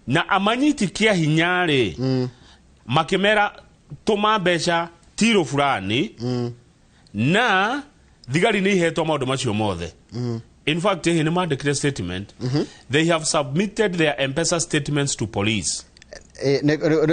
Na amanyiti kĩa hinya rĩ, makĩmera tũma mbeca tiro fulani. Na thigari nĩ ihetwo maũndũ macio mothe. In fact, hihi nĩ mandĩkire statement, they have submitted their M-Pesa statements to police.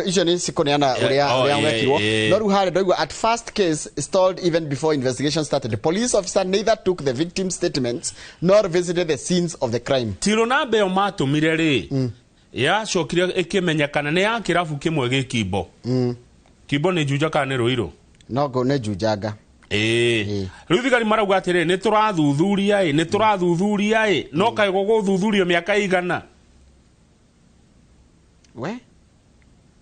Icio nĩ cikũneana ũrĩa oh, ũrĩa wekirwo. No rĩu harĩa ndaigua at first case stalled even before investigation started. The police officer neither took the victim statements nor visited the scenes of the crime. Tiro namba ĩyo matũmire rĩ, yacokire ĩkĩmenyekana nĩ ya kĩrabu kĩmwe gĩ Kimbo. Kimbo nĩ Juja kana nĩ Rũirũ? No ngo nĩ Njunjanga. Ĩĩ, rĩu thigari marauga atĩrĩ, nĩ tũrathuthuria ĩ, nĩ tũrathuthuria ĩ, no kaĩ gũgũthuthurio mĩaka igana? We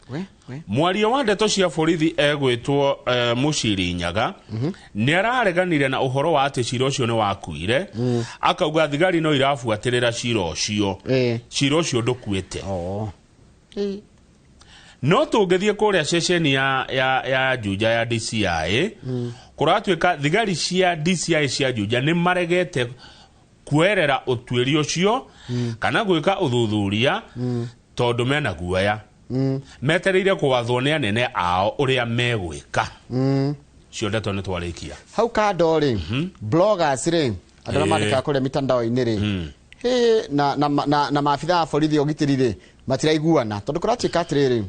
we we. Mwaria wa ndeto cia borithi egwĩtwo Mũciri Nyaga nĩ arareganire na ũhoro wa atĩ cira ũcio nĩ wakuire, akauga thigari no irabuatĩrĩra cira ũcio. Cira ũcio ndũkuĩte. Oh. No tũngĩthiĩ kũrĩa ceceni ya Juja ya DCI, kũratuĩka thigari cia DCI cia Juja nĩ maregete kuoerera ũtuĩria ũcio kana gwĩka ũthuthuria tondũ mena guoya, metereire gwathwo nĩ anene ao ũrĩa megwĩka. Cio ndeto nĩ twarĩkia. Hau kando rĩ, bloggers rĩ, andũ arĩa mandĩkaga kũrĩa mitandao-inĩ rĩ, hĩ, na maabitha a borithi ũgitĩri rĩ, matiraiguana, tondũ kũratuĩka atĩrĩrĩ,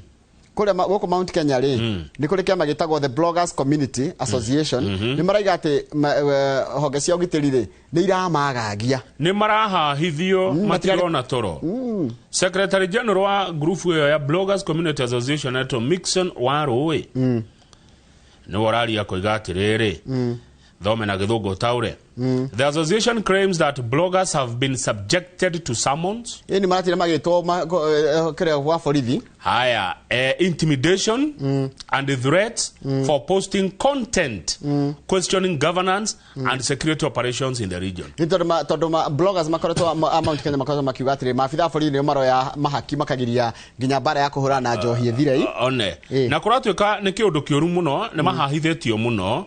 kũrĩa gũkũ Mount Kenya rĩ, nĩ kũrĩ kĩama gĩtagwo the Bloggers Community Association. Nĩ maraiga atĩ honge cia ũgitĩri rĩ, nĩ iramagagia. Nĩ marahahithio, matirona toro. Secretary general wa group ĩyo ya Bloggers Community Association etwo Mixon Warũĩ, nĩwe ũraria koiga atĩrĩrĩ, thome na Gĩthũngũ taũre: The association claims that bloggers have been subjected to summons, Ĩ, nĩ maratire magĩtwo kĩrĩa gwa borithi. Haya, intimidation and threats for posting content questioning governance and security operations in the region. Nĩ tondũ bloggers makoretwo a Mount Kenya makoretwo makiuga atĩrĩ, maabitha a borithi nĩo maroya mahaki makagiria nginya mbara ya kũhũrana na njohi ĩthire. One. Ĩ. Na kũratuĩka nĩ kĩũndũ kĩũru mũno, nĩ mahahithĩtio mũno,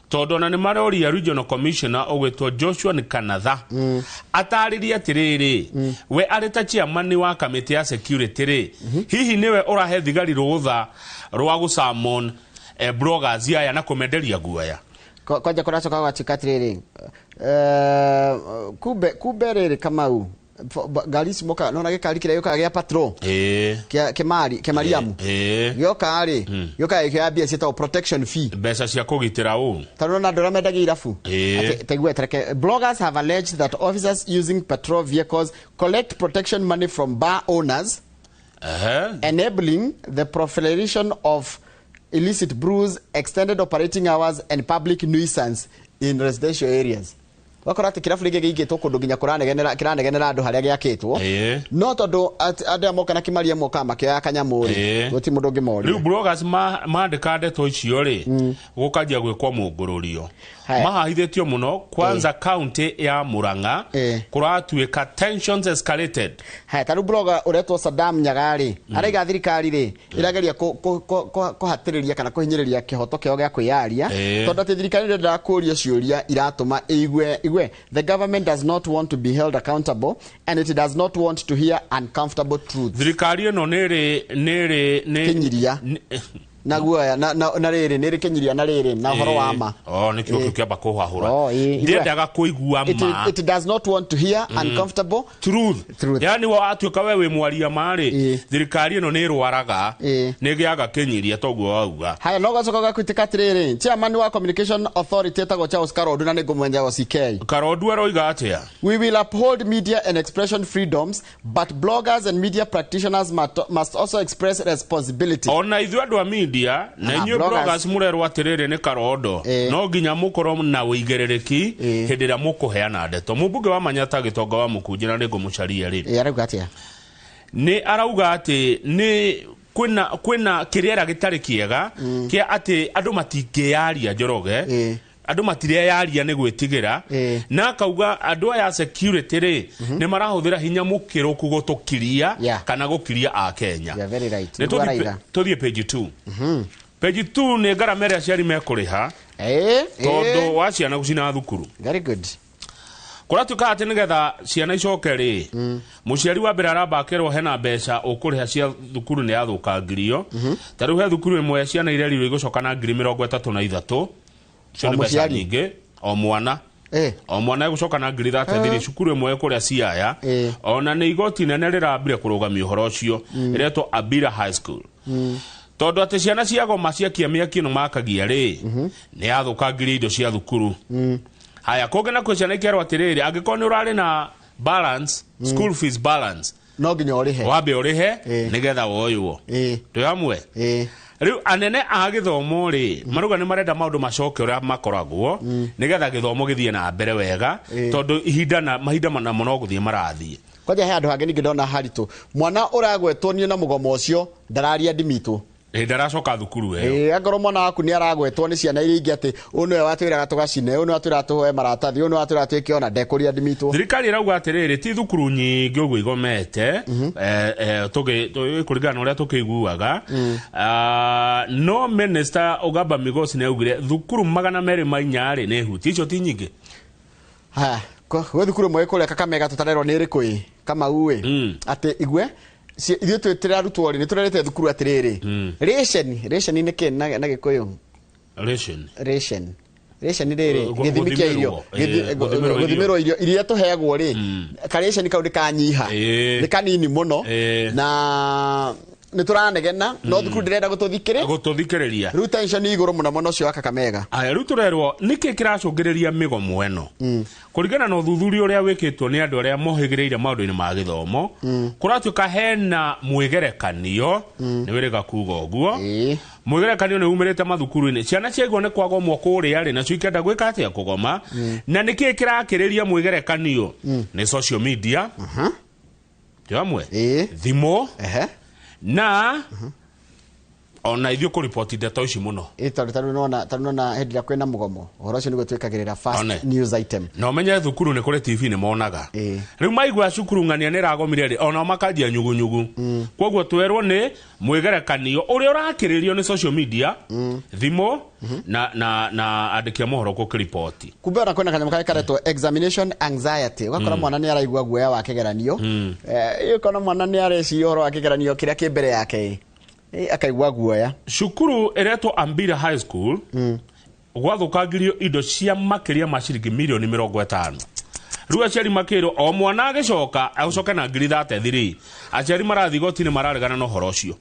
tondũ ona nĩ maroria regional commissioner ũgwĩtwo Joshua Nkanatha atarĩrie atĩrĩrĩ, we arĩ ta chairman wa kamĩtĩ ya security rĩ, hihi nĩwe ũrahe thigari rũtha rwa gũsummon bloggers aya na kũmenderia guoya? Kwanja kũracoka gũgatuĩka atĩrĩrĩ, kumbe rĩrĩ, Kamau, ngari ici mokaga nona gĩkari kĩrĩa gĩũkaga gĩa patrol kĩa kĩmari kĩmariamu gĩoka rĩ, gĩũkaga gĩkĩoya mbia ciĩtagwo protection fee. Mbeca cia kũgitĩra ũ? Tondũ nona andũ arĩa mendagia irabu. Atĩ, taigua tereke: bloggers have alleged that officers using patrol vehicles collect protection money from bar owners, enabling the proliferation of illicit brews, extended operating hours and public nuisance in residential areas. Wakora atĩ kĩrabu rĩngĩ gĩigĩtwo kũndũ nginya kũranegenera, kĩranegenera andũ harĩa gĩakĩtwo, no tondũ andũ aya moka na kĩmaria mokaga makĩoya kanyamũ rĩ, gũtirĩ mũndũ ũngĩmoria. Rĩu bloggers mandĩka ndeto icio rĩ, gũkanjia gwĩkwo mũngũrũrio. Haya. Mahahithĩtio mũno kwanza county ya Murang'a. Kũratuĩka tensions escalated. Haya, ta rĩu blogger ũretwo Saddam Nyaga rĩ, araiga thirikari rĩ, ĩrageria kũhatĩrĩria kana kũhinyĩrĩria kĩhoto kĩao gĩa kwĩyaria, tondũ atĩ thirikari ndĩrendaga kũũrio ciũria iratũma ĩigue igue. The government does not want to be held accountable and it does not want to hear uncomfortable truths. Thirikari ĩno nĩrĩ nĩrĩ nĩ Kĩnyiria. Na guoya na rĩrĩ nĩrĩ kĩnyiria na rĩrĩ na ũhoro wa ma. Oh, nĩkĩo kĩu kĩamba kũhahũra. Oh, ĩĩ. Ndiendaga kũigua ma. It does not want to hear uncomfortable truth. Truth. Yani watuĩka we wĩ mwaria ma rĩ, thirikari ĩno nĩ ĩrwaraga, nĩ ĩgĩaga kĩnyiria toguo wauga. Haya, no gacoka gakwĩtĩka atĩrĩrĩ, chairman wa Communication Authority etagwo Charles Karondu, na nĩ ngũmwenya o CK. Karondu aroiga atĩa? We will uphold media and expression freedoms, but bloggers and media practitioners must also express responsibility. Ona ithuĩ andũ a media na Ah, inyuĩ bloggers. bloggers mũrerwo atĩrĩrĩ nĩ Karondo, no nginya mũkorwo na ũigĩrĩrĩki hĩndĩ ĩrĩa mũkũheana ndeto. Mũmbunge wa Manyata Gĩtonga wa Mũkunji, na nĩ ngũmũcaria rĩ, Arauga atĩa? Nĩ arauga atĩ nĩ kwĩna kĩrĩera gĩtarĩ kĩega kĩa atĩ andũ matingĩyaria, Njoroge. Andũ matireyaria nĩ gwĩtigĩra. Na akauga andũ aya a security rĩ, nĩ marahũthĩra hinya mũkĩrũku gũtũkiria kana gũkiria a Kenya. You are very right. Nĩ Nĩguo araiga. Tũthiĩ page 2. Page 2 nĩ ngarama ĩrĩa aciari mekũrĩha tondũ wa ciana gũcina thukuru. Very good. Kũratuĩka atĩ nĩgetha ciana icoke rĩ, mũciari wa mbere aramba akerwo hena mbeca ũkũrĩha cia thukuru nĩ yathũkangirio. Ta rĩu he thukuru ĩmwe ciana irerirwo igũcoka na 33,000. Icio O nĩ mbeca mũciari? nyingĩ o mwana. O mwana egũcoka na 33,000 cukuru ĩmwe kũrĩa Siaya. Ona nĩ igoti inene rĩrambire kũrũgamia ũhoro ũcio, ĩretwo Abira High School. Tondũ atĩ ciana ciagoma ciakia mĩaki ĩno makagia rĩ, nĩ yathũkangirie indo cia thukuru. Haya, kũngĩ nakuo ciana ikerwo atĩrĩrĩ, angĩkorwo nĩ ũrarĩ na balance, school fees balance, no nginya ũrĩhe. Wambe ũrĩhe nĩgetha woywo. Twĩ hamwe? Rĩu anene a gĩthomo rĩ, marauga nĩ marenda maũndũ macoke ũrĩa makoragwo nĩgetha gĩthomo gĩthiĩ na mbere wega, tondũ ihinda na mahinda namo no gũthiĩ marathiĩ. Kwanja he handũ hangĩ ningĩ ndona haritũ, mwana ũragwetwo niĩ na mũgomo ũcio ndararia ndimitwo. Ĩ, ndaracoka thukuru ĩyo. Ĩ, angorwo mwana waku nĩ aragwetwo nĩ ciana iria ingĩ atĩ ũyũ nĩwe watwĩraga tũgacine, ũyũ nĩwe watwĩraga tũhoe maratathi, ũyũ nĩwe watwĩraga twĩke, ona ndekũria ndimitwo. Thirikari ĩrauga atĩrĩrĩ, ti thukuru nyingĩ ũguo igomete, kũringana na ũrĩa tũkĩiguaga. No minister Ogamba Migosi nĩ augire thukuru 204 rĩ nĩ huti, icio ti nyingĩ. Haya, gwĩ thukuru ĩmwe kũrĩa Kakamega tũtarerwo nĩ ĩrĩkũ ĩ, Kamau ĩ, atĩ igue ithuĩ twĩ arutwo rĩ, nĩ tũrerete thukuru atĩrĩrĩ, ration, ration nĩ kĩ na Gĩkũyũ? Ration. Ration. Ration rĩrĩ, gĩthimi kĩa irio. Gũthimĩrwo irio. Gũthimĩrwo irio iria tũheagwo rĩ, karĩceni kau nĩ kanyiha. Nĩ kanini mũno. Na nĩ tũranegena, no thukuru ndĩrenda gũtũthikĩrĩ. Gũtũthikĩrĩria. Rĩu tension igũrũ mũno mũno ũcio wa Kakamega. Aya, rĩu tũrerwo nĩkĩ kĩracũngĩrĩria mĩgomo ĩno. Kũringana na ũthuthuria ũrĩa wĩkĩtwo nĩ andũ arĩa mohĩgĩrĩire maũndũ-inĩ ma gĩthomo, kũratuĩka hena mwĩgerekanio, nĩ wĩrĩga kuga ũguo. Mwĩgerekanio nĩ umĩrĩte mathukuru-inĩ. Ciana ciaigua nĩ kwagomwo kũrĩa rĩ, nacio ikenda gwĩka atĩa? Kũgoma. Na nĩkĩ kĩrakĩrĩria mwĩgerekanio? Nĩ social media. Tĩ hamwe? Thimũ. Na ona ithuĩ kũriboti ndeto ici mũno. Ĩ, tondũ tarĩu nona, tarĩu nona hĩndĩ ĩrĩa kwĩna mũgomo, ũhoro ũcio nĩguo twĩkagĩrĩra first One. news item. Na ũmenye thukuru nĩ kũrĩ TV nĩ monaga. Rĩu maigua cukuru ng'ania nĩ ĩragomire rĩ, onao makanjia nyugunyugu. Koguo twerwo nĩ mwĩgerekanio ũrĩa ũrakĩrĩrio nĩ social media, thimũ, na andĩki a mohoro gũkĩriboti. Kumbe ona kwĩna kanyamũ karĩa karetwo examination anxiety. Ũgakora mwana nĩ araigua guoya wa kĩgeranio. Ũkona mwana nĩ areciria ũhoro wa kĩgeranio kĩrĩa kĩ mbere yake. Akaigua guoya. Cukuru ĩretwo Ambira High School, gwathũkangirio indo cia makĩria ma ciringi mirioni mĩrongo ĩtano. Rĩu aciari makĩrwo o mwana agĩcoka agũcoke na 33,000. Aciari marathiĩ igoti-inĩ mararegana na ũhoro ũcio.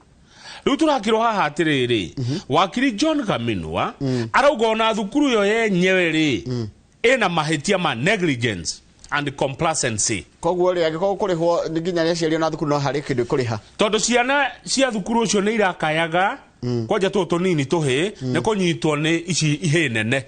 Rĩu tũrakĩrwo haha atĩrĩrĩ, wakiri John Kaminwa arauga ona thukuru ĩyo yenyewe rĩ, ĩna mahĩtia ma negligence and complacency. Koguo rĩ, angĩkorwo kũrĩhwo nĩ nginya aciari ona thukuru no harĩ kĩndũ ĩkũrĩha. Tondũ ciana cia thukuru ũcio nĩ irakayaga, kwanja tũtũ tũnini tũhĩ, nĩ kũnyitwo nĩ ici ihĩ nene.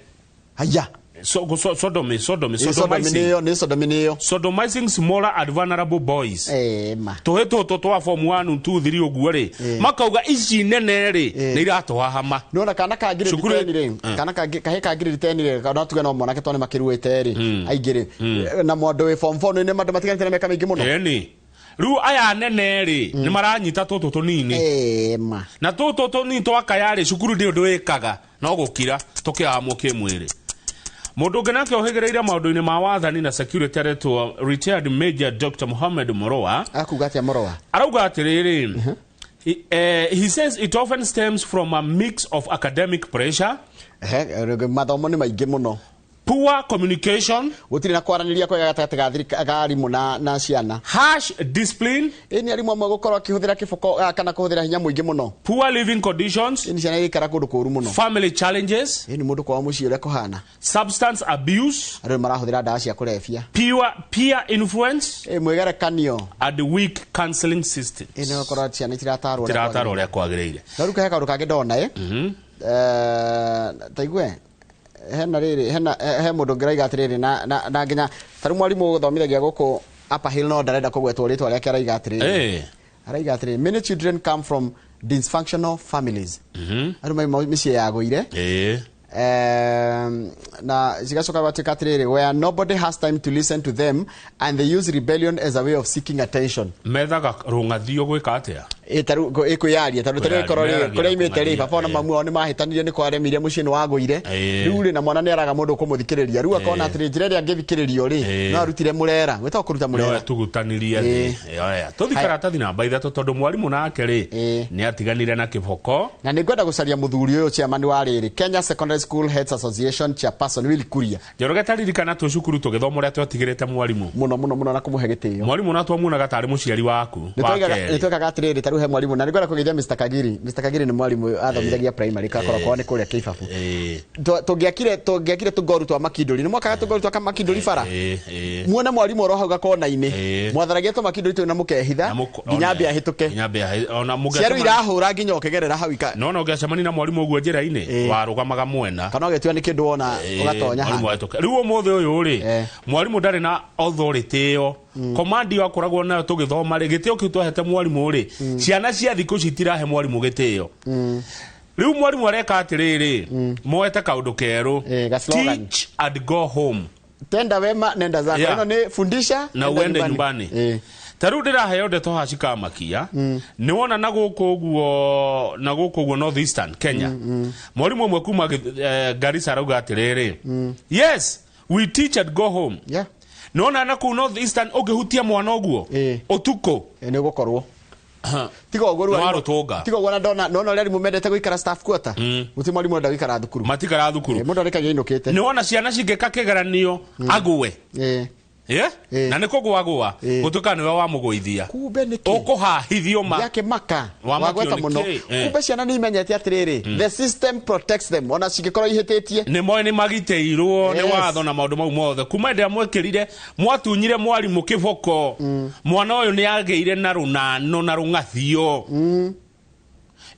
Haya. So, sodomy, sodomy, Ĩ, sodomy sodomizing. nĩyo, nĩ sodomy nĩyo. Sodomizing smaller and vulnerable boys. Ma. Tũhĩ tũtũ twa form 1, 2, 3 ũguo rĩ, makauga ici nene rĩ, nĩ iratũhahama. Nĩwona kana ka grade Cukuru 10 rĩ, kana kahĩ ka grade 10 rĩ, kana tuge no mwanake tondũ nĩ makĩruĩte rĩ, aingĩ rĩ. Na mũndũ wĩ form 4 nĩ mandũ matiganĩte na mĩaka mĩingĩ mũno. Ĩni. Rĩu aya nene rĩ, nĩ maranyita tũtũ tũnini. Ma. Na tũtũ tũnini twakaya rĩ, cukuru ndĩ ũndũ ĩkaga, no gũkira, tũkĩhamwo kĩmwĩrĩ. Mũndũ ũngĩ nake ũhĩgĩrĩire maũndũ-inĩ ma wathani na security aretwo retired Major Dr. Mohamed Moroa. Akuga atĩa Moroa? Arauga atĩrĩrĩ, he says it often stems from a mix of academic pressure. Mathomo nĩ maingĩ mũno. Poor communication. Gũtirĩ na kwaranĩria kwega gatagatĩ ga thirika-, ga arimũ na ciana. Harsh discipline. Ĩ, nĩ arimũ amwe gũkorwo akĩhũthĩra kĩboko, kana kũhũthĩra hinya mũingĩ mũno. Poor living conditions. Ĩ, nĩ ciana iraikara kũndũ kũũru mũno. Family challenges. Ĩ, nĩ mũndũ kwao mũciĩ ũrĩa kũhana. Substance abuse. Andũ nĩ marahũthĩra ndawa cia kũrebia. Pure peer influence. Ĩ, mwĩgerekanio. And weak counseling systems. Ĩ, nĩ gũkorwo ciana itiratarwo ũrĩa Itiratarwo ũrĩa kwagĩrĩire. No rĩu he kaũndũ kangĩ ndona, ĩ? Ta igue. Hena rĩrĩ, hena, he mũndũ ũngĩraiga atĩrĩrĩ, na nginya ta rĩu mwarimũ ũgũthomithagia gũkũ Upper Hill no ndarenda kũgwetwo rĩtwa rĩake, araiga atĩrĩrĩ. Araiga atĩrĩrĩ, many children come from dysfunctional families. Andũ mauma mĩciĩ yagũire. Na cigacoka gwatuĩka atĩrĩrĩ, where nobody has time to listen to them and they use rebellion as a way of seeking attention. Methaga rũng'athio gwĩka atĩa? Ĩ tarĩu ĩkwĩyaria tondũ tarĩu ĩkorwo rĩ Kwĩyaria, kũrĩa imĩte rĩ kũng'ania, baba ona mamu wao nĩ mahĩtanire nĩ kwaremire mũciĩ nĩ wagũire. Rĩu rĩ na mwana nĩ araga mũndũ ũkũmũthikĩrĩria, rĩu akona atĩrĩ njĩra ĩrĩa angĩthikĩrĩrio rĩ no arutire mũrera, gwĩtagwo kũruta no mũrera. Etugutanirie thĩ. Oya, tũthi karatathi namba 3 tondũ mwarimũ nake rĩ nĩ atiganire na kĩboko. Na nĩ ngwenda gũcaria mũthuri ũyũ chairman wa rĩrĩ Kenya Secondary School Heads Association chairperson Willy Kuria. Njoroge, taririkana twĩ cukuru tũgĩthoma ũrĩa twatigĩrĩte mwarimũ. Mũno mũno mũno, na kũmũhe gĩtĩo. Mwarimũ na twamuonaga tarĩ mũciari waku wa kerĩ. Nĩ twekaga atĩrĩrĩ, tarĩu he mwarimũ na nĩ ngwenda kũgeithia Mr. Kagiri. Mr. Kagiri nĩ mwarimũ athomithagia primary kakorwo kwao nĩ kũrĩa Kĩbabu. Tũngĩakire tũngoru twa makindũri, nĩ mwakaga tũngoru twa makindũri bara, muone mwarimũ oro hau gakona-inĩ, mwatharagia tũmakindũri tũu na mũkehitha Na nginya ambe ahĩtũke. Nginya ambe ona Ciarũ mũngĩacemania irahũra nginya ũkĩgerera hau ika no na ũngĩacemania na mwarimũ ũguo njĩra-inĩ warũgamaga mwena kana ũgĩtua nĩ kĩndũ wona ũgatonya mwarimũ handũ. ahĩtũke. Rĩu ũmũthĩ ũyũ rĩ mwarimũ ndarĩ na authority ĩyo, command ĩyo akoragwo nayo tũgĩthoma rĩ, gĩtĩo kĩu twahete mwarimũ rĩ, ciana cia thikũ ici itirahe mwarimũ gĩtĩo. Rĩu mwarimũ areka atĩrĩrĩ, moete kaũndũ kerũ. Ga slogan. Teach and go home. Tenda wema nenda zako. Ĩno nĩ fundisha na enda uende nyumbani. Ta rĩu ndĩraheo ndeto haha cikamakia. Nĩ wona na gũkũ ũguo, na gũkũ ũguo North Eastern Kenya, mwarimũ ũmwe kuma Garissa arauga atĩrĩrĩ, "Yes, we teach and go home." Nĩ wona na kũu North Eastern ũngĩhutia mwana ũguo ũtukũ Nĩ ũgũkorwo tiga ũguo rĩu Nĩ warũtũnga. Tiga ũguo na ndona nona ũrĩa arimũ mendete gũikara staff quarter, gũtirĩ mwarimũ ũrenda gũikara thukuru. Matikara thukuru. Mũndũ arĩkagia ainũkĩte. Nĩ wona ciana cingĩka kĩgeranio agwe yeah? Na nĩ kũgwagwa gũtuĩka nĩwe wamũgũithia. Kumbe nĩkĩ ũkũhahithio ma Gĩakĩmaka Wamakio wagweta nĩ mũno. kĩ? Kumbe ciana nĩ imenyete atĩrĩrĩ, the system protects them ona cingĩkorwo ihĩtĩtie. Nĩ moĩ nĩ magitĩirwo nĩ watho na maũndũ mau mothe. Kuma hĩndĩ ĩrĩa mwekĩrire mwatunyire mwarimũ kĩboko, mwana ũyũ nĩ agĩire na rũnano na rũng'athio.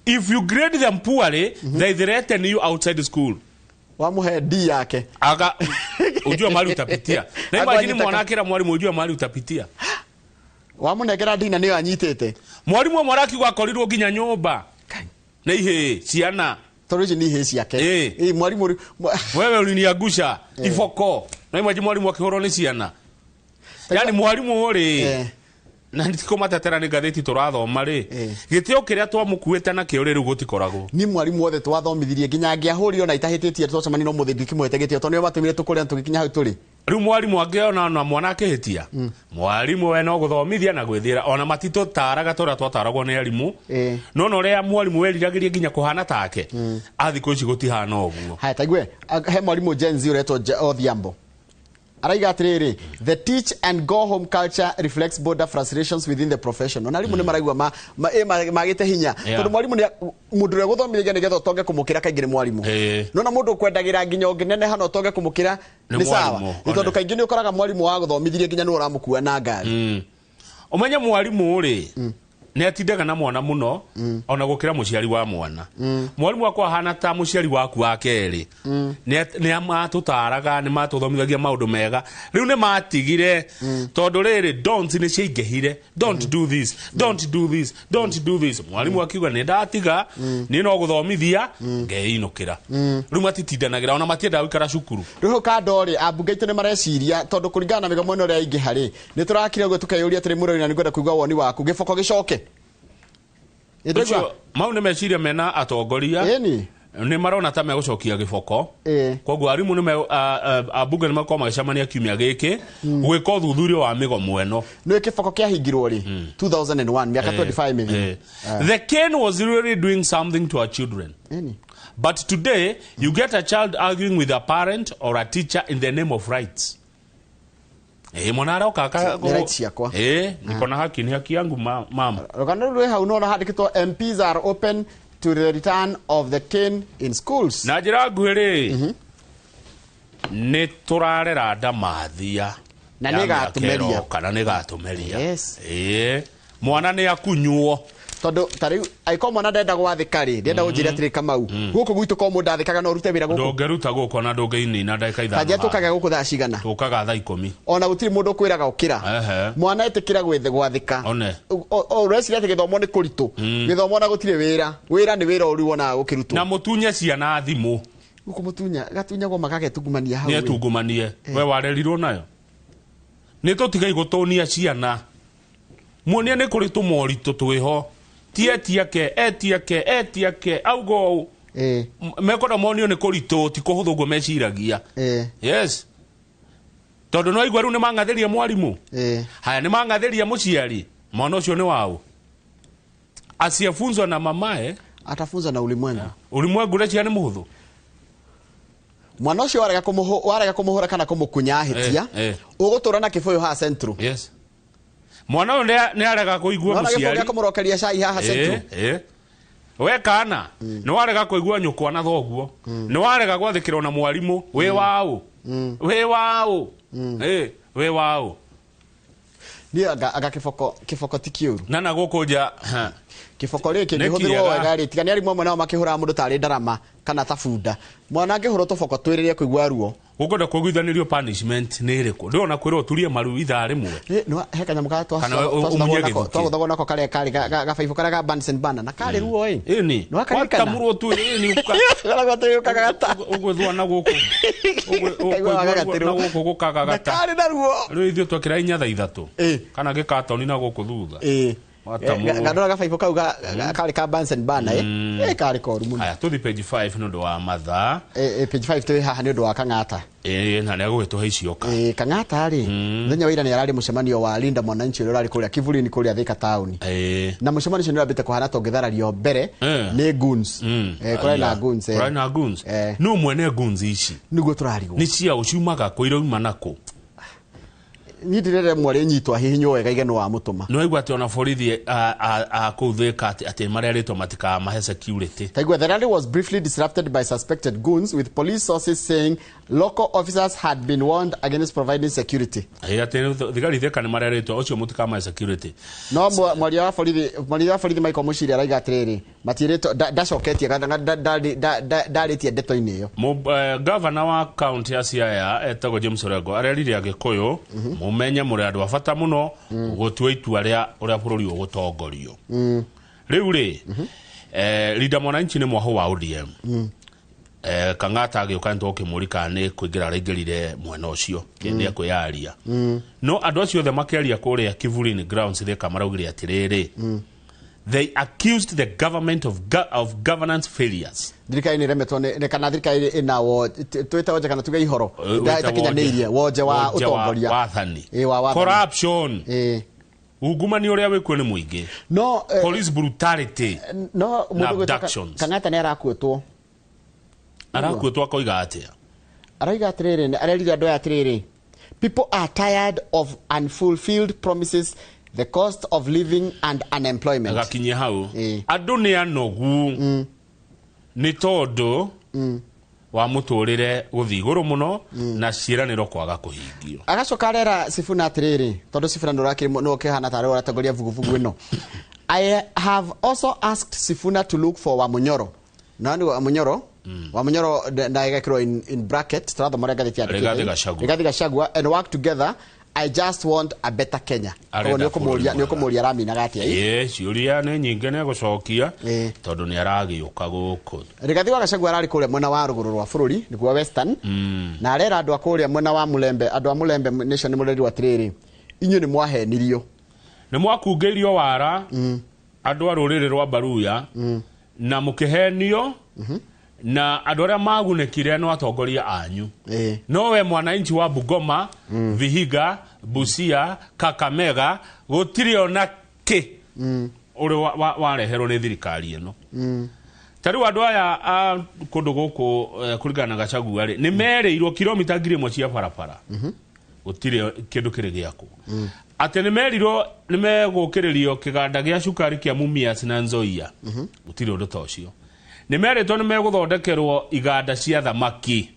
If you grade them poorly, they threaten you outside school. Wamũhe D yake. Aga ujue mahali utapitia na imagine Agwanyitaka. mwana akĩra mwarimũ, "Ujue mahali utapitia." Wamũnengera D na nĩyo anyitĩte. Mwarimũ ũmwe arakiuga akorirwo nginya nyũmba nĩ ihĩĩ ciana. Tondũ ici nĩ ihĩĩ ciake. Ĩ, mwarimũ "Wewe uliniangusha iboko." Na imagine mwarimũ akĩhũrwo nĩ ciana, yani mwarimũ rĩ na nĩtikũmatetera, nĩ ngathĩti tũrathoma rĩ, gĩtĩo kĩrĩa twamũkuĩte nakĩo rĩ, rĩu gũtikoragwo. Ni mwarimũ othe twathomithirie nginya angĩahũrirwo na itahĩtĩtie twacemania no mũthĩ ndikĩmũhete gĩtĩo tondũ nĩo matũmire tũkũre na tũgĩkinya hau tũrĩ. Rĩu mwarimũ angĩona ona mwana akĩhĩtia, mwarimũ we no gũthomithia na gwĩthĩra, ona matitũtaraga ta ũrĩa twataragwo nĩ arimũ. No na ũrĩa mwarimũ weriragĩria nginya kũhana take, a thikũ ici gũtihana ũguo. Haya, taigue he mwarimũ Gen Z ũretwo Odhiambo araiga atĩrĩrĩ, "The teach and go home culture reflects border frustrations within the profession." Ona arimũ nĩ maraigua magĩte hinya tondũ mwarimũ nĩ mũndũ ũrĩa gũthomithagia nĩgetha ũtonge kũmũkĩra kaingĩ nĩ mwarimũ. Nona mũndũ ũkwendagĩra nginya ũngĩneneha na ũtonge kũmũkĩra Nĩ nĩ sawa. mwarimũ, Nĩ tondũ one. kaingĩ nĩ ũkoraga mwarimũ wa gũthomithirie nginya nĩ ũramũkua na ngari. Ũmenye mwarimũ rĩ nĩ atindaga na mwana mũno ona gũkĩra mũciari wa mwana. Mwarimũ akwa ahana ta mũciari waku wa kerĩ. Nĩ matũtaraga, nĩ matũthomithagia maũndũ mega. Rĩu nĩ matigire tondũ rĩrĩ don't nĩ ciaingĩhire, "Don't do this, don't do this, don't do this." Mwarimũ akiuga, "Nĩ ndatiga, niĩ no gũthomithia ngeinũkĩra." Rĩu matitindanagĩra, ona matiendaga gũikara cukuru. Rĩu hau kando rĩ, ambunge aitũ nĩ mareciria tondũ kũringana na mĩgomo ĩno ũrĩa yaingĩha rĩ, nĩ tũrakire ũguo tũkeyũria atĩrĩ, mũrori, na nĩ ngwenda kũigua woni waku, gĩboko gĩcoke. Ĩ, ndĩraigua? Ũcio, mau nĩ meciria mena atongoria. Ĩni. Nĩ marona ta megũcokia gĩboko. Koguo arimũ nĩ ambunge nĩ makorwo magĩcemania kiumia gĩkĩ gwĩka ũthuthuria wa mĩgomo ĩno. Nĩ kĩboko kĩahingirwo rĩ? 2001, mĩaka 25 mĩthiru. The cane was really doing something to our children. Ĩni. But today you get a child arguing with a parent or a teacher in the name of rights. Mwana aroka Nĩ rights ciakwa. Niko na haki, ni haki yangu mama. Rũgano rũrũ rwĩ hau nona handĩkĩtwo, "MPs are open to the return of the cane in schools." Na njĩra nguhĩ rĩ, nĩ tũrarera ndamathia Na ya nĩ mĩaka ĩgatũmeria. ĩroka, na nĩ ĩgatũmeria. Yes. Mwana nĩ akunywo. Tondũ ta rĩu angĩkorwo mwana ndenda gwathĩka rĩ, ndenda gũnjĩra atĩrĩ, Kamau, gũkũ gwitũ ko mũndũ athĩkaga no ũrute wĩra gũkũ? Ndũngĩruta gũkũ na ndũngĩinina ndagĩka 5. Kanjia tũkaga gũkũ thaa cigana? Tũkaga thaa 10. Ona gũtirĩ mũndũ ũkwĩraga ũkĩra. Mwana ĩtĩkĩra gwathĩka. One. Ũreciria atĩ gĩthomo nĩ kũritũ, gĩthomo na gũtirĩ wĩra, wĩra nĩ wĩra ũrĩ wonaga gũkĩrutwo. Na mũtunye ciana thimũ. Gũkũ mũtunya gatunyagwo magagetungumania hau Nĩ ĩ. etungumanie we warerirwo nayo. Nĩ tũtigai gũtũnia ciana, muonie nĩ kũrĩ tũmoritũ twĩho. Ti etiake, etiake, etiake, auga ũũ. Mekwenda monio nĩ kũritũ, ti kũhũthũ ũguo meciragia. Yes. Tondũ no igua rĩu nĩ mang'athĩria mwarimũ. Haya, nĩ mang'athĩria mũciari. Mwana ũcio nĩ waũ? Asiyefunzwa na mamae atafunzwa na ulimwengu. Ulimwengu ũreciria nĩ mũhũthũ? Mwana ũcio warega kũmũhũra kana kũmũkunya ahĩtia, ũgũtũra na kĩbũyũ haha Central. Yes. Mwana ũyũ nĩ arega kũigua Nona gĩbũyũ mũciari. gĩa kũmũrokeria cai haha Central. We kana, nĩ warega kũigua nyũkwa na thoguo. Nĩ warega gwathĩkĩrwo na mwarimũ. Wĩ waũ? Wĩ waũ? Wĩ waũ? Niĩ anga kĩboko ti kĩũru. Na gũkũ nja, ha. Kĩboko rĩ, Nĩ kĩngĩhũthĩrwo kĩega. wega rĩ, tiga nĩ arimũ amwe nao makĩhũraga mũndũ tarĩ ndarama kana ta bunda. Mwana angĩhũrwo tũboko twĩrĩ rĩrĩa kũigua ruo. Ũkwenda kũiguithanĩrio punishment nĩ ĩrĩkũ? Ndĩrona kwĩrwo ũturie maru ithaa rĩmwe. Nĩ he kanyamũ karĩa Kana ũmunye gĩthukĩ. twagũthagwo nako karĩa karĩ gabaibũ karĩa ga Bunsen burner, na karĩ ruo ĩ. Ĩni. Nĩ wakaririkana? Watamũrwo tu, ĩni, Karĩa gatũyũkaga gata. Ũgwĩthũa na gũkũ. Kaigua Ũgwĩthũa gagatirwo. na gũkũ gũkagagata. Na karĩ na ruo. Rĩu ithuĩ twekĩra inya thaa ithatũ. Kana gĩkatoni na gũkũ thutha. Watamũrwo. Gandora gabaibũ kau karĩ ka Bunsen burner, Karĩ koru mũno. Haya, tũthiĩ page 5 nĩ ũndũ wa mathaa. Page 5 twĩ haha nĩ ũndũ wa Kang'ata. Na nĩ agũgĩtũhe icioka. Kang'ata rĩ, mũthenya wa ira nĩ ararĩ mũcemanio wa Linda Mwananchi ũrĩa ũrarĩ kũrĩa Kivulini kũrĩa Thika taũni. Na mũcemanio ũcio nĩ ũrambĩte kũhana ta ũngĩtharario mbere nĩ goons. Kũrarĩ na goons, Kũrarĩ na goons. Nũ mwene goons ici? Nĩguo tũrarigwo. Nĩ cia ũ ciumaga kũ, irauma na kũ? Niĩ ndirere mwarĩ nyitwo ahihinywo wega igeno wa mũtũma. Nĩ waigua atĩ ona borithi a kũu Thika atĩ marerĩtwo matikamahe security. Taigua, the rally was briefly disrupted by suspected goons, with police sources saying local officers had been warned against providing security. Atĩ thigari Thika nĩ marerĩtwo ũcio mũtikamahe security. No mwaria wa borithi, mwaria wa borithi Michael Muchiri araiga atĩrĩrĩ, matiĩrĩtwo, ndacoketie kana ndarĩtie ndeto-inĩ ĩyo. Governor wa county ya Siaya etagwo James Orengo arerire Agĩkũyũ mũmenye mũrĩ andũ a bata mũno gũtua itua rĩa ũrĩa bũrũri ũgũtongorio. Rĩu rĩ, Linda Mwananchi nĩ mwahũ wa ODM. Kang'ata agĩũka nĩ tũkĩmũria kana nĩ kũingĩra araingĩrire mwena ũcio, kĩndĩ ekwĩyaria. No andũ acio othe makĩaria kũrĩa Kivulini grounds Thika maraugire atĩrĩrĩ, they accused the government of governance failures. Thirikari nĩ ĩremetwo nĩ kana thirikari ĩna twĩte wonje kana tuge ihoro. Wĩte Ĩtakinyanĩirie wonje wa wonje wa ũtongoria. wathani. Wa wathani. Corruption. Ungumania ũrĩa wĩkuo nĩ mũingĩ. No police brutality. No, na mũndũ gwĩtwo abductions. Kang'ata nĩ arakuĩtwo. Arakuĩtwo akoiga atĩa? Arauga atĩrĩrĩ, arerire andũ aya atĩrĩrĩ, people are tired of unfulfilled promises, the cost of living and unemployment. Agakinyia hau. Andũ nĩ anogu. Nĩ tondũ wa mũtũrĩre gũthiĩ igũrũ mũno na ciĩranĩro kwaga kũhingio. Agacoka arera Sifuna atĩrĩrĩ, tondũ Sifuna nĩ ũrakĩrĩ nĩ ũkĩhana tarĩ ũratongoria vuguvugu ĩno. I have also asked Sifuna to look for Wamunyoro. Na nĩ Wamunyoro? Wamunyoro na ĩgekĩrwo in bracket, tũrathoma ũrĩa ngathĩti yandĩkĩte. Rigathi Gachagua. Rigathi Gachagua and work together. I just want a better Kenya. Arenda Koguo bũrũri nĩ ũkũmũria araminaga atĩa? Ciũria nĩ nyingĩ nĩ egũcokia, tondũ nĩ aragĩũka gũkũ. Rigathi wa Gachagua ararĩ kũrĩa mwena wa rũgũrũ rwa bũrũri, nĩguo Western. Na arera andũ a kũrĩa mwena wa Mulembe, andũ a Mulembe Nation nĩ mũrerirwo atĩrĩrĩ, inyuĩ nĩ mwahenirio. Nĩ mwakungĩirio wara, andũ a rũrĩrĩ rwa Baruya, na mũkĩhenio, na andũ arĩa magunĩkire no atongoria anyu. No we mwananchi wa Bungoma, Vihiga, Busia, Kakamega, gũtirĩ ona kĩ ũrĩ wareherwo nĩ thirikari ĩno. Ta rĩu andũ aya a kũndũ gũkũ kũringana na Gachagua rĩ, nĩ merĩirwo kilomita ngiri ĩmwe cia barabara. Gũtirĩ kĩndũ kĩrĩ gĩakwo. Atĩ nĩ merirwo nĩ megũkĩrĩrio kĩganda gĩa cukari kĩa Mumias na Nzoia. Gũtirĩ ũndũ ta ũcio. Nĩ merĩtwo nĩ megũthondekerwo iganda cia thamaki.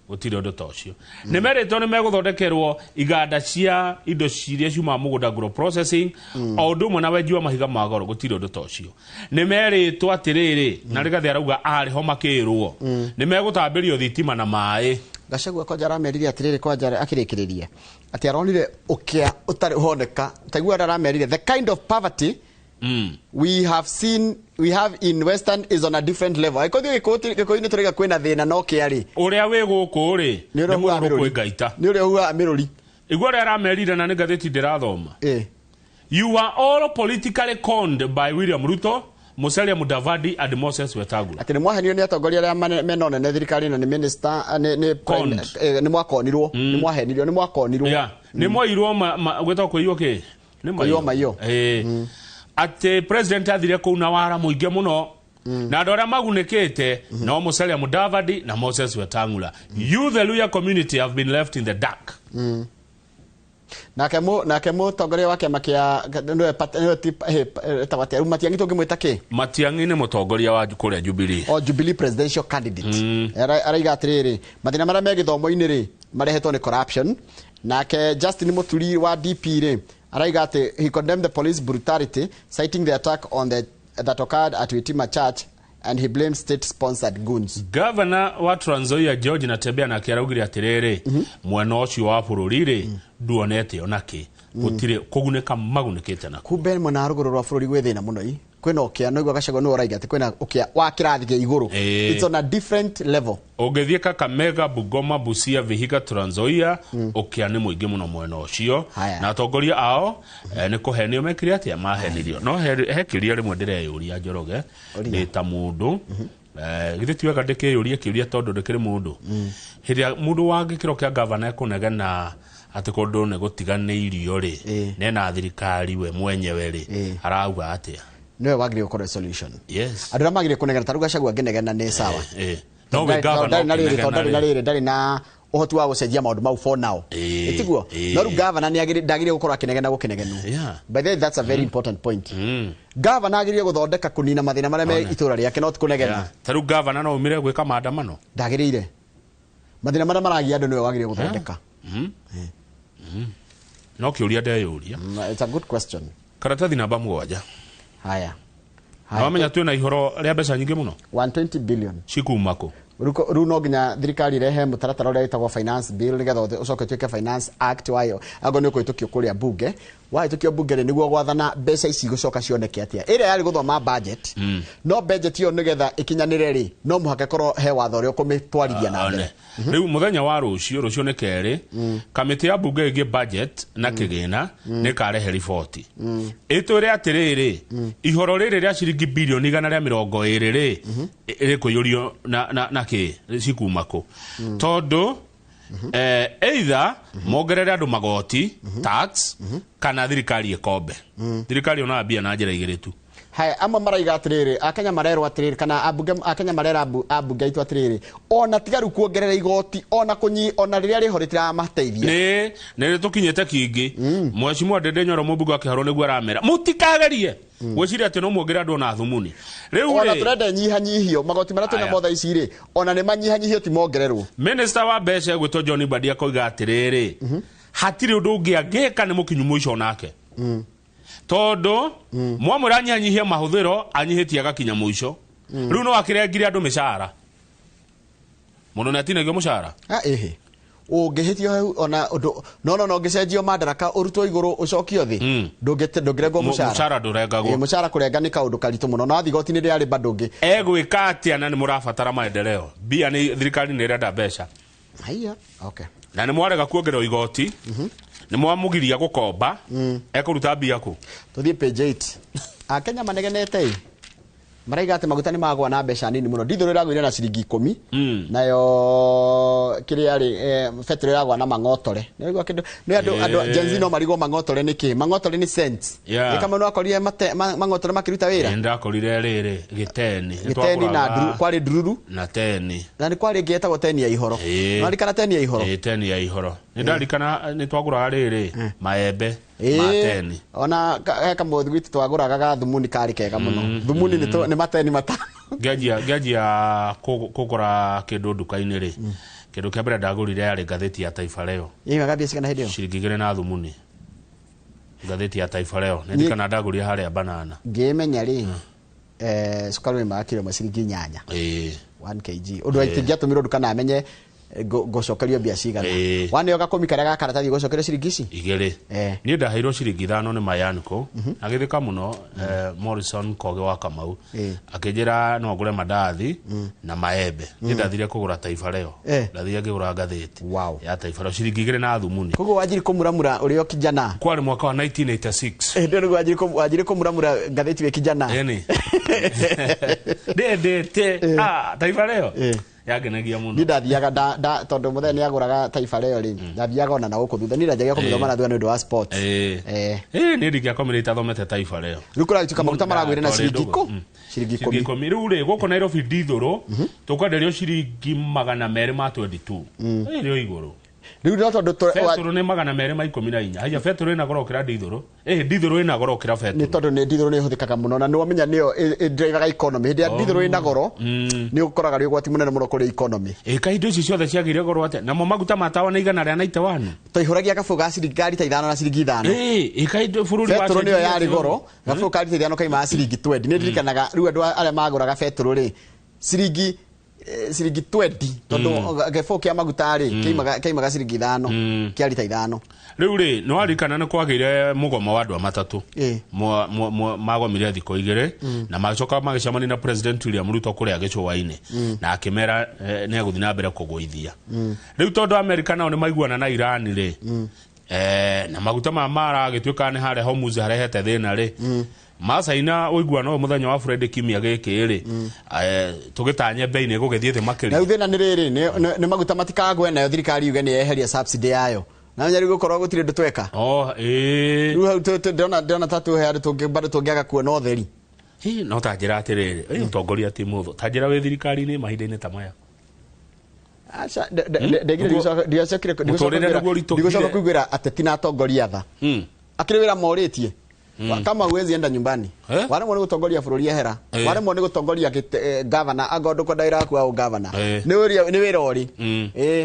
Gũtirĩ ũndũ ta ũcio. Nĩ merĩtwo nĩ megũthondekerwo iganda cia indo iria ciumaga mũgũnda agro processing, o ũndũ ũmwe na wenji wa mahiga ma goro, gũtirĩ ũndũ ta ũcio. Nĩ merĩtwo atĩrĩrĩ, na Rigathi arauga arĩ ho makĩrwo. Nĩ megũtambĩrio thitima na maĩ. Gachagua kwanja aramerire atĩrĩrĩ, kwanja akĩrĩkĩrĩria atĩ aronire ũkĩa ũtarĩ ũhoneka. Taigua aramerire the kind of poverty we have seen, we have in Western is on a different level. Angĩkorwo ithuĩ Gĩkũyũ-inĩ tũraiga kwĩna thĩna no kĩa rĩ. Ũrĩa wĩ gũkũ rĩ, Nĩ ũrĩa nĩ ũhuhaga mũrũrũ mĩrũri. kwĩ ngaita. Nĩ ũrĩa ũhuhaga mĩrũri. Igua ũrĩa aramerire na nĩ ngathĩti ndĩrathoma. You are all politically conned by William Ruto, Musalia Mudavadi and Moses Wetangula. Atĩ nĩ mwahenio nĩ atongoria arĩa mena ũnene thirikari na nĩ minister nĩ Conned. Nĩ mwakonirwo, nĩ mwahenirio, nĩ mwakonirwo. Yeah. Nĩ mwairwo gwĩtagwo kũiywo kĩ? Nĩ Kũiywo maiyo. Atĩ president athire kũu na wara mũingĩ mũno na andũ arĩa magunĩkĩte no Musalia Mudavadi na Moses Wetangula. You, the Luhya community, have been left in the dark. Nake mũtongoria wa kĩama kĩa nĩwe nĩwe etagwo atĩa? Rĩu Matiang'i tũngĩmwĩta kĩ? Matiang'i nĩ mũtongoria wa kũrĩa Jubilee. O Jubilee presidential candidate. Araiga atĩrĩrĩ, mathĩna marĩa me gĩthomo-inĩ rĩ marehetwo nĩ corruption. Nake Justin Muturi wa DP rĩ araiga atĩ he condemned the police brutality, citing the attack on the that occurred at Witima Church, and he blamed state sponsored goons. Governor wa Trans Nzoia George Natembeya nake araugire atĩrĩrĩ, mwena ũcio wa bũrũri rĩ nduonete ona kĩ, gũtirĩ kũgunĩka magunĩkĩte nako. Kumbe mwena wa rũgũrũ rwa bũrũri gwĩ thĩna mũno i kwĩna ũkĩa no igua Gachagua nĩwe ũraiga atĩ kwĩna ũkĩa wa kĩrathi kĩa igũrũ. It's on a different level. Ũngĩthiĩ Kakamega, Bungoma, Busia, Vihiga, Trans Nzoia, ũkĩa nĩ mũingĩ mũno mwena ũcio. Haya. Na atongoria ao nĩ kũhenio mekire atĩa, mahenirio. No he kĩũria rĩmwe ndĩreyũria Njoroge, Ũria. ndĩ ta mũndũ. Githĩ ti wega ndĩkĩyũrie kĩũria tondũ ndĩkĩrĩ mũndũ. Hĩndĩ ĩrĩa mũndũ wa gĩkĩro kĩa gavana ekũnegena atĩ kũndũ nĩ gũtiganĩirio rĩ, nena thirikari we mwenyewe rĩ, arauga atĩa? Nĩwe wagĩrĩire gũkorwo solution. Yes. Andũ arĩa magĩrĩire kũnegena ta rĩu Gachagua angĩnegena nĩ sawa. No we Tondũ governor ndarĩ na rĩrĩ, tondũ ndarĩ na ũkĩnegena rĩ. rĩrĩ, ndarĩ na ũhoti wa gũcenjia maũndũ mau for now. Ĩtiguo? No rĩu governor nĩ ndagĩrĩire gũkorwo akĩnegena gũkĩnegenwo. By the way, that's a very important point. Governor agĩrĩire gũthondeka kũnina mathĩna marĩa me itũra rĩake, not kũnegena. Ta rĩu governor no umire gwĩka maandamano? Ndagĩrĩire. Mathĩna marĩa maragia andũ nĩwe wagĩrĩire gũthondeka. No kĩũria ndeyũria. It's a good question. Karatathi namba 7. Haya. Na wamenya twĩna ihoro rĩa mbeca nyingĩ mũno? 120 billion. Cikuma kũ? Rĩu no nginya thirikari irehe mũtaratara ũrĩa wĩtagwo finance bill nĩgetha ũcoke ũtuĩke finance act wayo. Ago nĩ ũkũhĩtũkio kũrĩa bunge. Wahĩtũkio bunge rĩ, nĩguo gwathana mbeca ici igũcoka cioneke atĩa. Ĩrĩa yarĩ gũthoma budget. No budget ĩyo nĩgetha ĩkinyanĩre rĩ, no mũhaka ĩkorwo he watho ũrĩa ũkũmĩtwarithia na mbere. One. Rĩu mũthenya wa rũciũ, rũciũ nĩ kerĩ, kamĩtĩ ya bunge ĩgiĩ budget na kĩgĩna nĩ ĩkarehe riboti. Ĩtwĩre atĩrĩrĩ, ihoro rĩrĩ rĩa ciringi bilioni igana rĩa mĩrongo ĩrĩ rĩ, rĩkũiyũrio na kĩ? Cikuma kũ? Tondũ, either mongerere andũ magoti, tax, kana thirikari ĩkombe. Thirikari yonaga mbia na njĩra igĩrĩ tu. Haya, amwe maraiga atĩrĩrĩ, Akenya marerwo atĩrĩrĩ, kana ambunge, Akenya marera ambunge aitũ atĩrĩrĩ, ona tiga rĩu kuongerera igoti, ona kũnyi, ona rĩrĩa rĩho rĩtiramateithia. Nĩ tũkinyĩte kingĩ. Mheshimiwa Ndindi Nyoro mũmbunge wa Kĩharũ nĩguo aramera. Mũtikagerie gwĩciria atĩ no muongerere andũ ona thumuni. Rĩu Ona rĩ, tũrenda nyihanyihio, magoti marĩa twĩna Aya. mothe ici rĩ, ona nĩ manyihanyihio ti mongererwo. Minister wa mbeca egwĩtwo John Mbadi akoiga atĩrĩrĩ, hatirĩ ũndũ ũngĩ angĩka nĩ mũkinyu mũico nake. Tondũ mwamwĩra anyihanyihie mahũthĩro, anyihĩtie agakinya mũico. Rĩu no akĩrengire andũ mĩcara. Mũndũ nĩ atinagio mũcara? Ah, ĩhĩ. Ũngĩhĩtio hau ona ũndũ, no, no, no, ũngĩcenjio madaraka ũrutwo igũrũ ũcokio thĩ, ndũngĩrengwo mũcara. Mũcara ndũrengagwo. Ĩ, mũcara kũrenga nĩ kaũndũ karitũ mũno. Na wathiĩ igoti-inĩ rĩa Labour ndũngĩ. Egwĩka atĩa na nĩ mũrabatara maendeleo? Mbia nĩ thirikari nĩ ĩrenda mbeca. Haiya, okay. Na nĩ mwarega kuongererwo igoti. Nĩ mwamũgiria gũkomba. Ekũruta mbia kũ? Tũthiĩ page 8. Akenya manegenete ĩ. Maraiga atĩ maguta nĩ magũa na mbeca nini mũno. Ndithũrũ ĩragũire na ciringi ikũmi. Nayo kĩrĩa rĩ, betũrũ ĩragũa na mang'otore. Nĩ waigua kĩndũ? Nĩ andũ Gen Z no marigwo mang'otore nĩ kĩ? Mang'otore nĩ cents. Nĩ kama nĩwakorire mang'otore makĩruta wĩra? Nĩ ndakorire rĩrĩ, gĩteni. Nĩ Gĩteni na twagũraga nduru, kwarĩ ndururu. Na teni. Na nĩ kwarĩ ĩngĩ yetagwo teni ya ihoro. Nĩwaririkana teni ya ihoro? Teni ya ihoro. Nĩ ndarikana nĩ twagũraga rĩrĩ, maembe. Ma teni. Ona he kamũthĩ gwitũ twagũraga ga thumuni karĩ kega mũno. Thumuni nĩ mateni matano. Ngĩanjia kũgũra kĩndũ nduka-inĩ rĩ, kĩndũ kĩa mbere ndagũrire yarĩ ngathĩti ya Taifa Leo. Yaumaga mbia cigana hĩndĩ ĩyo? Ciringi igĩrĩ na thumuni. Ngathĩti ya Taifa Leo. Nĩ ndirikana ndagũrire harĩa banana. Ngĩmenya rĩ, cukari waumaga kiro ĩmwe ciringi inyanya. 1 kg. Ũndũ ingĩatũmirwo nduka na amenye Ngũcokerio mbia cigana? Ĩĩ. Waneo gakũmi karĩa ga karatathi, ũgũcokerio ciringi ici. Igĩrĩ. Niĩ ndaheirwo ciringi 5 nĩ Mayanko, agĩthĩka mũno, Morrison Koge wa Kamau. Akĩnjĩra no ngũre mandathi na maembe. Niĩ ndathire kũgũra Taifa Leo. Ndathire ngĩgũra ngathĩti ya Taifa Leo ciringi 2 na thumuni. Koguo wanjiri kũmuramura ũrĩ o kijana? Kwarĩ mwaka wa 1986. Ĩndĩ rĩu wanjiri kũmuramura ngathĩti wĩ kijana? Ĩni, ndendete Taifa Leo. Yangenagia mũno. Niĩ ndathiaga tondũ mũthenya nĩ agũraga Taifa Leo rĩ, ndathiaga ona na gũkũ thutha. Niĩ ndanjagia kũmĩthoma na thutha nĩ ũndũ wa sports. Ĩĩ, niĩ ndingĩakomire itathomete Taifa Leo. Rĩu kũragĩtuĩka maguta maragwĩre na Ndatwarĩ ciringi ndũgũ. kũ ciringi Ciringi 10. 10. Rĩu rĩ, gũkũ Nairobi ndithũrũ tũkwenderio ciringi 222. Ĩrĩ o igũrũ. Rĩu no tondũ Betũrũ nĩ 214. Haya, betũrũ ĩna goro gũkĩra ndithũrũ. Ĩ, ndithũrũ ĩna goro gũkĩra Nĩ betũrũ. tondũ nĩ ndithũrũ nĩ ĩhũthĩkaga mũno na nĩ wamenya nĩyo ĩ drivaga economy. Hĩndĩ ĩrĩa ndithũrũ ĩna goro, nĩ ũkoraga rĩ ũgwati mũnene mũno kũrĩ economy. Ĩ, kaĩ indo ici ciothe ciagĩire goro atĩa? Namo maguta ma tawa nĩ 191. Twaihũragia gabũ ga ciringi ka rita 5 na ciringi 5. Ĩ, kaĩ bũrũri Betũrũ nĩyo wacenjirie yarĩ atĩa? goro. Gabũ ka rita 5 kaimaga ciringi 20. Nĩ ndirikanaga rĩu andũ arĩa magũraga betũrũ rĩ, ciringi 20, tondũ gĩbũ kĩa maguta rĩ kĩaimaga ciringi 5 kĩa rita 5. Rĩu rĩ, nĩ waririkana nĩ kwagĩire mũgomo wa andũ a matatũ? Magomire thikũ 2 na magĩcoka magĩcemania na President William Ruto kũrĩa gĩcũa-inĩ, na akĩmera nĩ egũthiĩ na mbere kũgũithia. Rĩu tondũ Amerika nao nĩ maiguana na Iran rĩ, na maguta maya maragĩtuĩka nĩ harĩa Hormuz harehete thĩna rĩ, macaina ũiguano ũyũ mũthenya wa Friday kiumia gĩkĩ rĩ, tũgĩtanye bei nĩ ĩgũgĩthiĩ thĩ Na makĩria. Rĩu thĩna nĩ rĩrĩ, nĩ maguta matikagwe nayo thirikari yuge nĩ yeheria subsidy yayo, na menya rĩu gũkorwo gũtirĩ ũndũ tweka. Oh, ĩĩ. Rĩu hau ndĩrona ta twĩ handũ bado tũngĩaga kuona ũtheri. Hi, no ta njĩra atĩrĩrĩ, ĩ, ũtongoria ti mũthũ. Ta njĩra wĩ thirikari-inĩ mahinda-inĩ ta maya. Aca, ndegire ndigacokire Mũtũrĩre nĩguo ũritũhire. Ndigũcoka kũiguĩra ateti na atongoria tha. Akĩrĩ wĩra morĩtie. Kama huwezi enda nyumbani. Eh? Waremwo nĩ gũtongoria bũrũri, ehera. Waremwo nĩ gũtongoria governor, angorwo ndũkwenda wĩra waku wa ũgavana. Nĩ wĩra ũrĩ.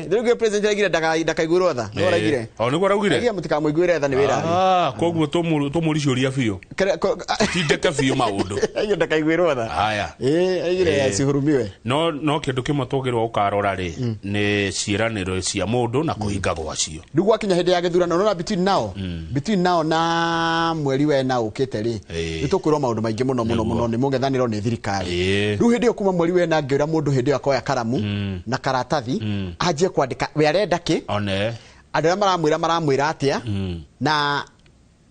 Rĩu gĩ president araigire ndakaiguĩrwo tha. Nĩguo araigire. O nĩguo araugire. Araigire mũtikamũiguĩre tha, nĩ wĩra arĩ. Ah, koguo tũmũricũria biũ. Tindĩke biũ maũndũ. Araigire ndakaiguĩrwo tha. Haya. Araigire asihurumiwe. No kĩndũ kĩmwe tũgĩrwo ũkarora rĩ, nĩ ciĩranĩro cia mũndũ na kũhinga gwacio. Rĩu gwakinya hĩndĩ ya gĩthurano, nona between now na mweri wena ũkĩte rĩ, nĩ tũkwĩrwo maũndũ maingĩ mũno mũno mũno nĩ mũng'ethanĩro nĩ thirikari. Rĩu hĩndĩ ĩyo kuma mweri wena, ngĩũra mũndũ hĩndĩ ĩyo akoya karamu na karatathi, anjie kwandĩka we arenda kĩ, One. Andũ arĩa maramwĩra atĩa, na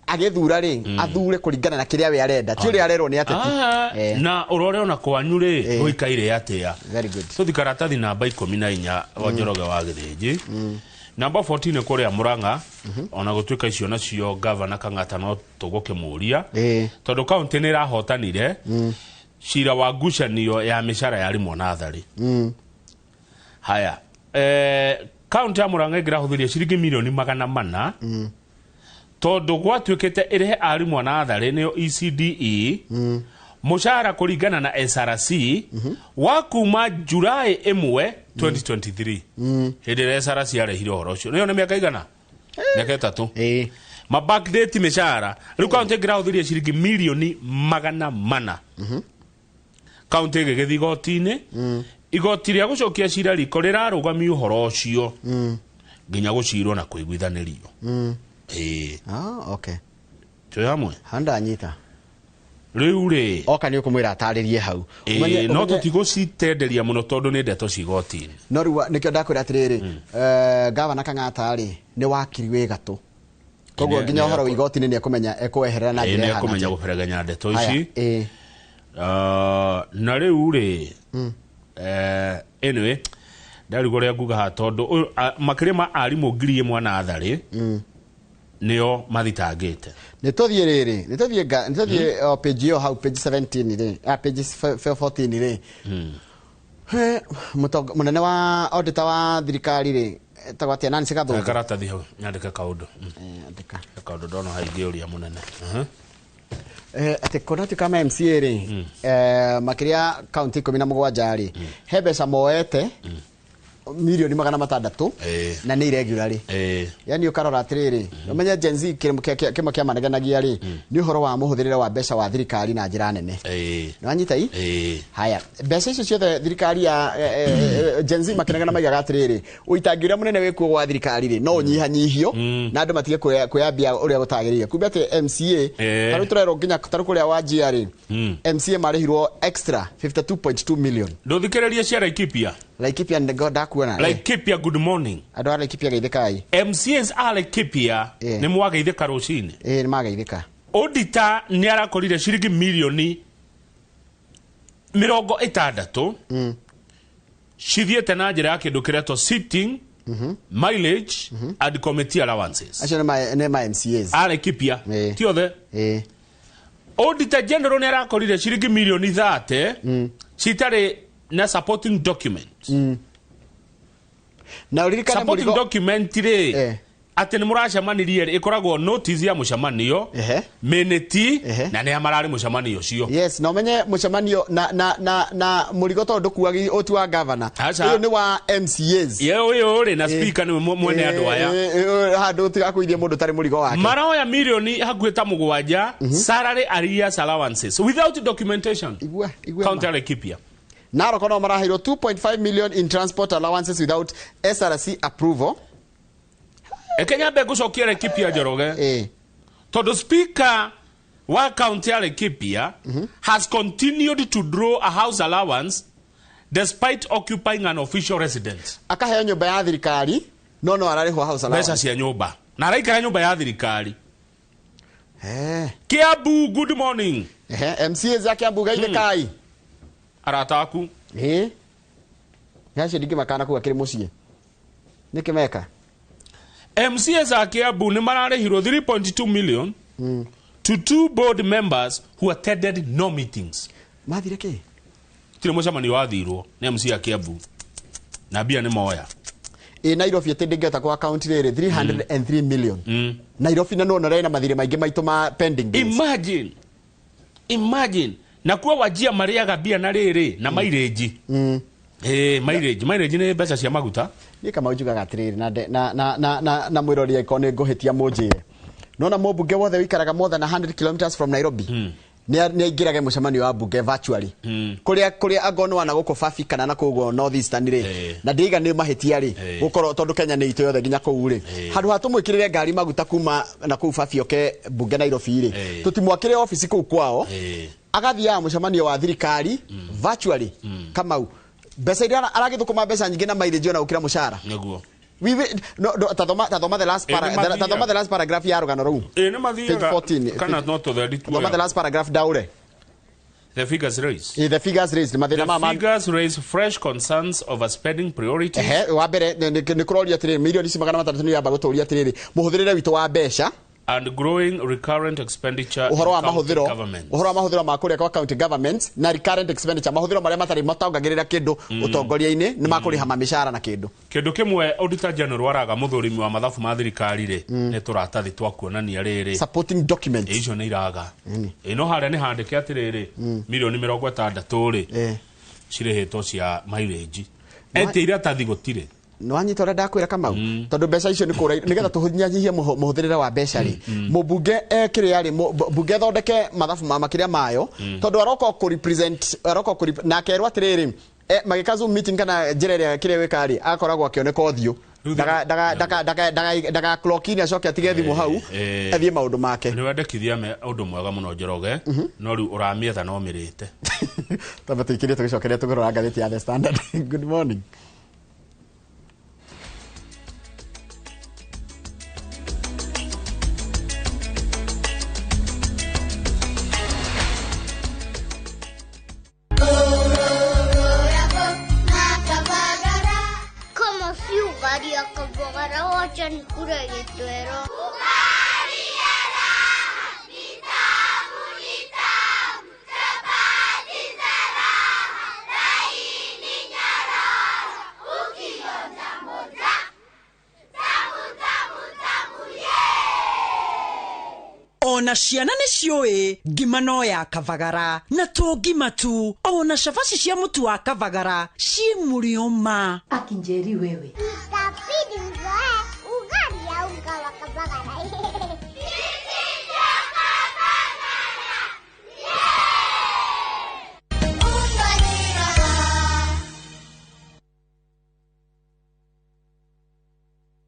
agĩthura rĩ, athure kũringana na kĩrĩa we arenda, ti ũrĩa arerwo nĩ ateti. Ah, na ũrore ona kwanyu rĩ, gũikaire atĩa. Very good. Tũthi karatathi namba 14 wa Njoroge wa Gĩthĩnji. Namba 14 nĩ kũrĩa Mũrang'a. Ona gũtuĩka icio nacio gavana Kang'ata no tũgũkĩmũria, tondũ kaunti nĩ ĩrahotanire cira wa ngucanio ya mĩcara ya arimũ natharĩ. Haya, kaunti ya Mũrang'a ĩngĩrahũthĩria ciringi milioni 400, tondũ gwatuĩkĩte ĩrĩhe arimũ a natharĩ, nĩyo ECDE, mũcara kũringana na SRC wa kuma Julai 1 2023, hĩndĩ ĩrĩa SRC yarehire ũhoro ũcio. Nĩyo nĩ mĩaka igana? Mĩaka 3. Ma backdate mĩcara. Rĩu kaunti ĩngĩrahũthĩria ciringi milioni 400. Kaunti ĩgĩgĩthiĩ igoti-inĩ. Igoti rĩa gũcokia cira riko rĩrarũgamia ũhoro ũcio nginya gũcirwo na kũiguithanĩrio. Ĩĩ. Ah, okay. Twĩ hamwe. Handanyita. Rĩu rĩ, Oka nĩ ũkũmwĩra atarĩrie hau. No tũtigũcitenderia mũno tondũ nĩ ndeto ci igoti-inĩ. No rĩu nĩkĩo ndakwĩra atĩrĩrĩ, gavana Kang'ata rĩ, nĩ wakiri wĩ gatũ, koguo nginya ũhoro wa igoti-inĩ nĩ ekũmenya ekweherera na njĩra Nĩ ĩhana ekũmenya atĩa. Gũberegenya ndeto Haya, ici. Ah, na rĩu rĩ, anyway, ndarigwo ũrĩa nguga haha, tondũ makĩria ma arimũ 1000 natharĩ nĩo mathitangĩte. Nĩ tũthiĩ rĩrĩ, nĩ tũthiĩ o page ĩyo hau, page 17 rĩ, page 14 rĩ. He, mũnene wa auditor wa thirikari rĩ, etagwo atĩa, Nancy Gathũngũ? Karatathi hau nyandĩke kaũndũ. Andĩka. Kaũndũ ndona haingĩũria mũnene. Atĩ kũna tuĩka ma MCA rĩ, makĩria kaunti 17 rĩ, he mbeca moete. milioni 600 na nĩ irregularly. Yani ũkarora atĩrĩrĩ, ũmenye Gen Z kĩmwe kĩa manegenagia rĩ nĩ ũhoro wa mũhũthĩrĩre wa mbeca wa thirikari na njĩra nene. Nĩwanyita i? Haya, mbeca icio ciothe thirikari ya Gen Z makinegena maigaga atĩrĩrĩ, ũitangi ũrĩa mũnene wĩkuo gwa thirikari rĩ no ũnyihanyihio na andũ matige kwĩyambia ũrĩa gũtagĩrĩire. Kumbe atĩ MCA tarĩu tũrerwo nginya tarĩu kũrĩa Wajir rĩ, MCA marĩhirwo extra 52.2 million. Ndũthikĩrĩrie cia Laikipia. Laikipia nĩgo ndakuona. Laikipia, good morning. Andũ a Laikipia geithĩkai. MCAs a Laikipia nĩ mwageithĩka rũcinĩ. Nĩ mageithĩka. Auditor nĩ arakorire ciringi milioni 60 cithiĩte na njĩra ya kĩndũ kĩretwo sitting, mileage and committee allowances. Acio nĩ ma MCAs. A Laikipia ti othe. Auditor General nĩ arakorire ciringi milioni 30 citarĩ na supporting document. Na uririkane supporting document rĩ atĩ nĩ mũracemanirie rĩ ĩkoragwo notice ya mũcemanio, minute na nĩa mararĩ mũcemanio ũcio. Yes, na ũmenye mũcemanio na mũrigo tondũ ndũkuagi ũti wa governor. Ũyũ nĩ wa MCAs. Ye ũyũ rĩ na speaker nĩ mwene andũ aya. Handũ ũtigakũithie mũndũ ũtarĩ mũrigo wake. Maroya milioni hakuhĩ ta 7 salary arrears allowances without documentation. Igua County Laikipia. Narok no maraheirwo 2.5 million in transport allowances without SRC approval. Kenya mbe ngũcokia Laikipia Njoroge. Tondũ speaker wa county ya Laikipia has continued to draw a house allowance despite occupying an official residence. Akaheo nyũmba ya thirikari no ararĩhwo house allowance. Mbeca cia nyũmba. Na araikara nyũmba ya thirikari. Kiambu, good morning. MCAs ya Kiambu geithĩkai. Arata aku. Ngacio ndingĩmakana kuga kĩrĩ mũciĩ. Nĩkĩ meka? MCAs a Kiambu nĩ mararĩhirwo 3.2 million to 2 board members who attended no meetings. Mathire kĩ? Tirĩ mũcemanio wathirwo nĩ MCA a Kiambu. Na mbia nĩ moya. Nairobi atĩ ndĩngĩhota kwa account rĩrĩ 303 million. Nairobi na nona rĩ na mathirĩ maingĩ maitũ ma pending bills. Imagine. Imagine. Na kuo Wajir marĩaga mbia na rĩrĩ na mileage. Mileage nĩ mbeca cia maguta. Niĩ Kamau njugaga atĩrĩrĩ na mwĩrori angĩkorwo nĩ ngũhĩtia mũnjĩre. Nona mũmbunge wothe wĩikaraga more than 100 kilometers from Nairobi nĩ aingĩrage mũcemanio wa mbunge virtually. Kũrĩa angorwo nĩ wa na gũkũ Fafi kana na kũu North Eastern rĩ, na ndĩiga nĩ mahĩtia rĩ, gũkorwo tondũ Kenya nĩ itũ yothe nginya kũu rĩ. Handũ ha tũmwĩkĩrĩre ngari maguta kuma na kũu Fafi oke mbunge Nairobi rĩ, tũtimwakĩre obici kũu kwao, agathiaga mũcemanio wa thirikari virtually. Kamau mbeca iria aragĩthũkũma mbeca nyingĩ na mileage ona gũkĩra mũcara. Nĩguo. Tathoma the last tathoma the last paragraph ya rũgano rũu. Nĩ mathiaga kana no tũthendi tuoya. Thoma the last paragraph ndaũre. The figures raise. The figures raise. Mathĩna ma The figures raise fresh concerns over spending priorities. Wa mbere nĩ kũroria atĩrĩrĩ milioni ici 600 nĩ yamba gũtũria atĩrĩrĩ mũhũthĩrĩre witũ wa mbeca and growing recurrent expenditure in county governments. Ũhoro wa mahũthĩro ma kũrĩa kwa county governments na recurrent expenditure mahũthĩro marĩa matarĩ matongagĩrĩra kĩndũ ũtongoria-inĩ nĩ makũrĩha mamĩcara na kĩndũ. Kĩndũ kĩmwe Auditor General araga mũthũrimi wa mathabu ma thirikari rĩ nĩ tũratathi twa kuonania rĩrĩ supporting documents icio nĩ iraga. Ĩno harĩa nĩ handĩke atĩrĩrĩ milioni 60 rĩ cirĩhĩtwo cia mileage. Ete iratathi gũtirĩ. Nĩwanyita ũrĩa ndakwĩra Kamau tondũ mbeca icio nĩ kũra nĩgetha tũnyihanyihie mũhũthĩrĩre wa mbeca rĩ mũmbunge kĩrĩa rĩ mbunge thondeke mathabu ma makĩria mayo tondũ aroka kũ represent aroka kũ na akerwo atĩrĩrĩ magĩka Zoom meeting kana njĩra ĩrĩa kĩrĩa wĩka rĩ akoragwo akĩoneka ũthiũ daga clock in acoke atige thimũ hau athiĩ maũndũ make. Nĩ wendekithia ũndũ mwega mũno Njoroge no rĩu ũramĩetha no mĩrĩte. Tamba tũikĩrie tũgĩcokeria tũkĩrora ngathĩti ya The Standard. Good morning. Ona ciana nĩ ciũĩ ngima no ya Kavagara, na to ngima tu, ona cabaci cia mũtu wa Kavagara ciĩ mũrĩo ma. Akinjeri wewe. Itabidi mzoe ugali ya unga wa Kavagara.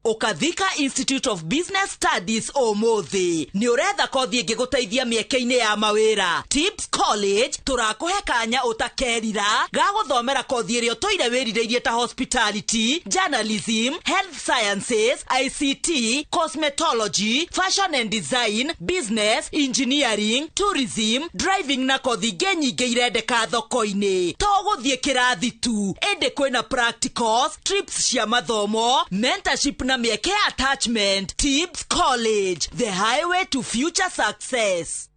Ukathika Institute of Business Studies ũmũthĩ nĩ ũretha kothi ĩngĩgũteithia mĩeke-inĩ ya mawĩra. Tips College tũrakũhe kanya ũtakerira ga gũthomera kothi ĩrĩa ũtũire wĩrirĩirie ta hospitality, journalism, health sciences, ICT, cosmetology, fashion and design, business, engineering, tourism, driving na kothi ingĩ nyingĩ irendeka thoko-inĩ. To gũthiĩ kĩrathi tu, ĩndĩ kwĩna practicals, trips cia mathomo, mentorship na mĩeke ya attachment. Tips College, the highway to future success.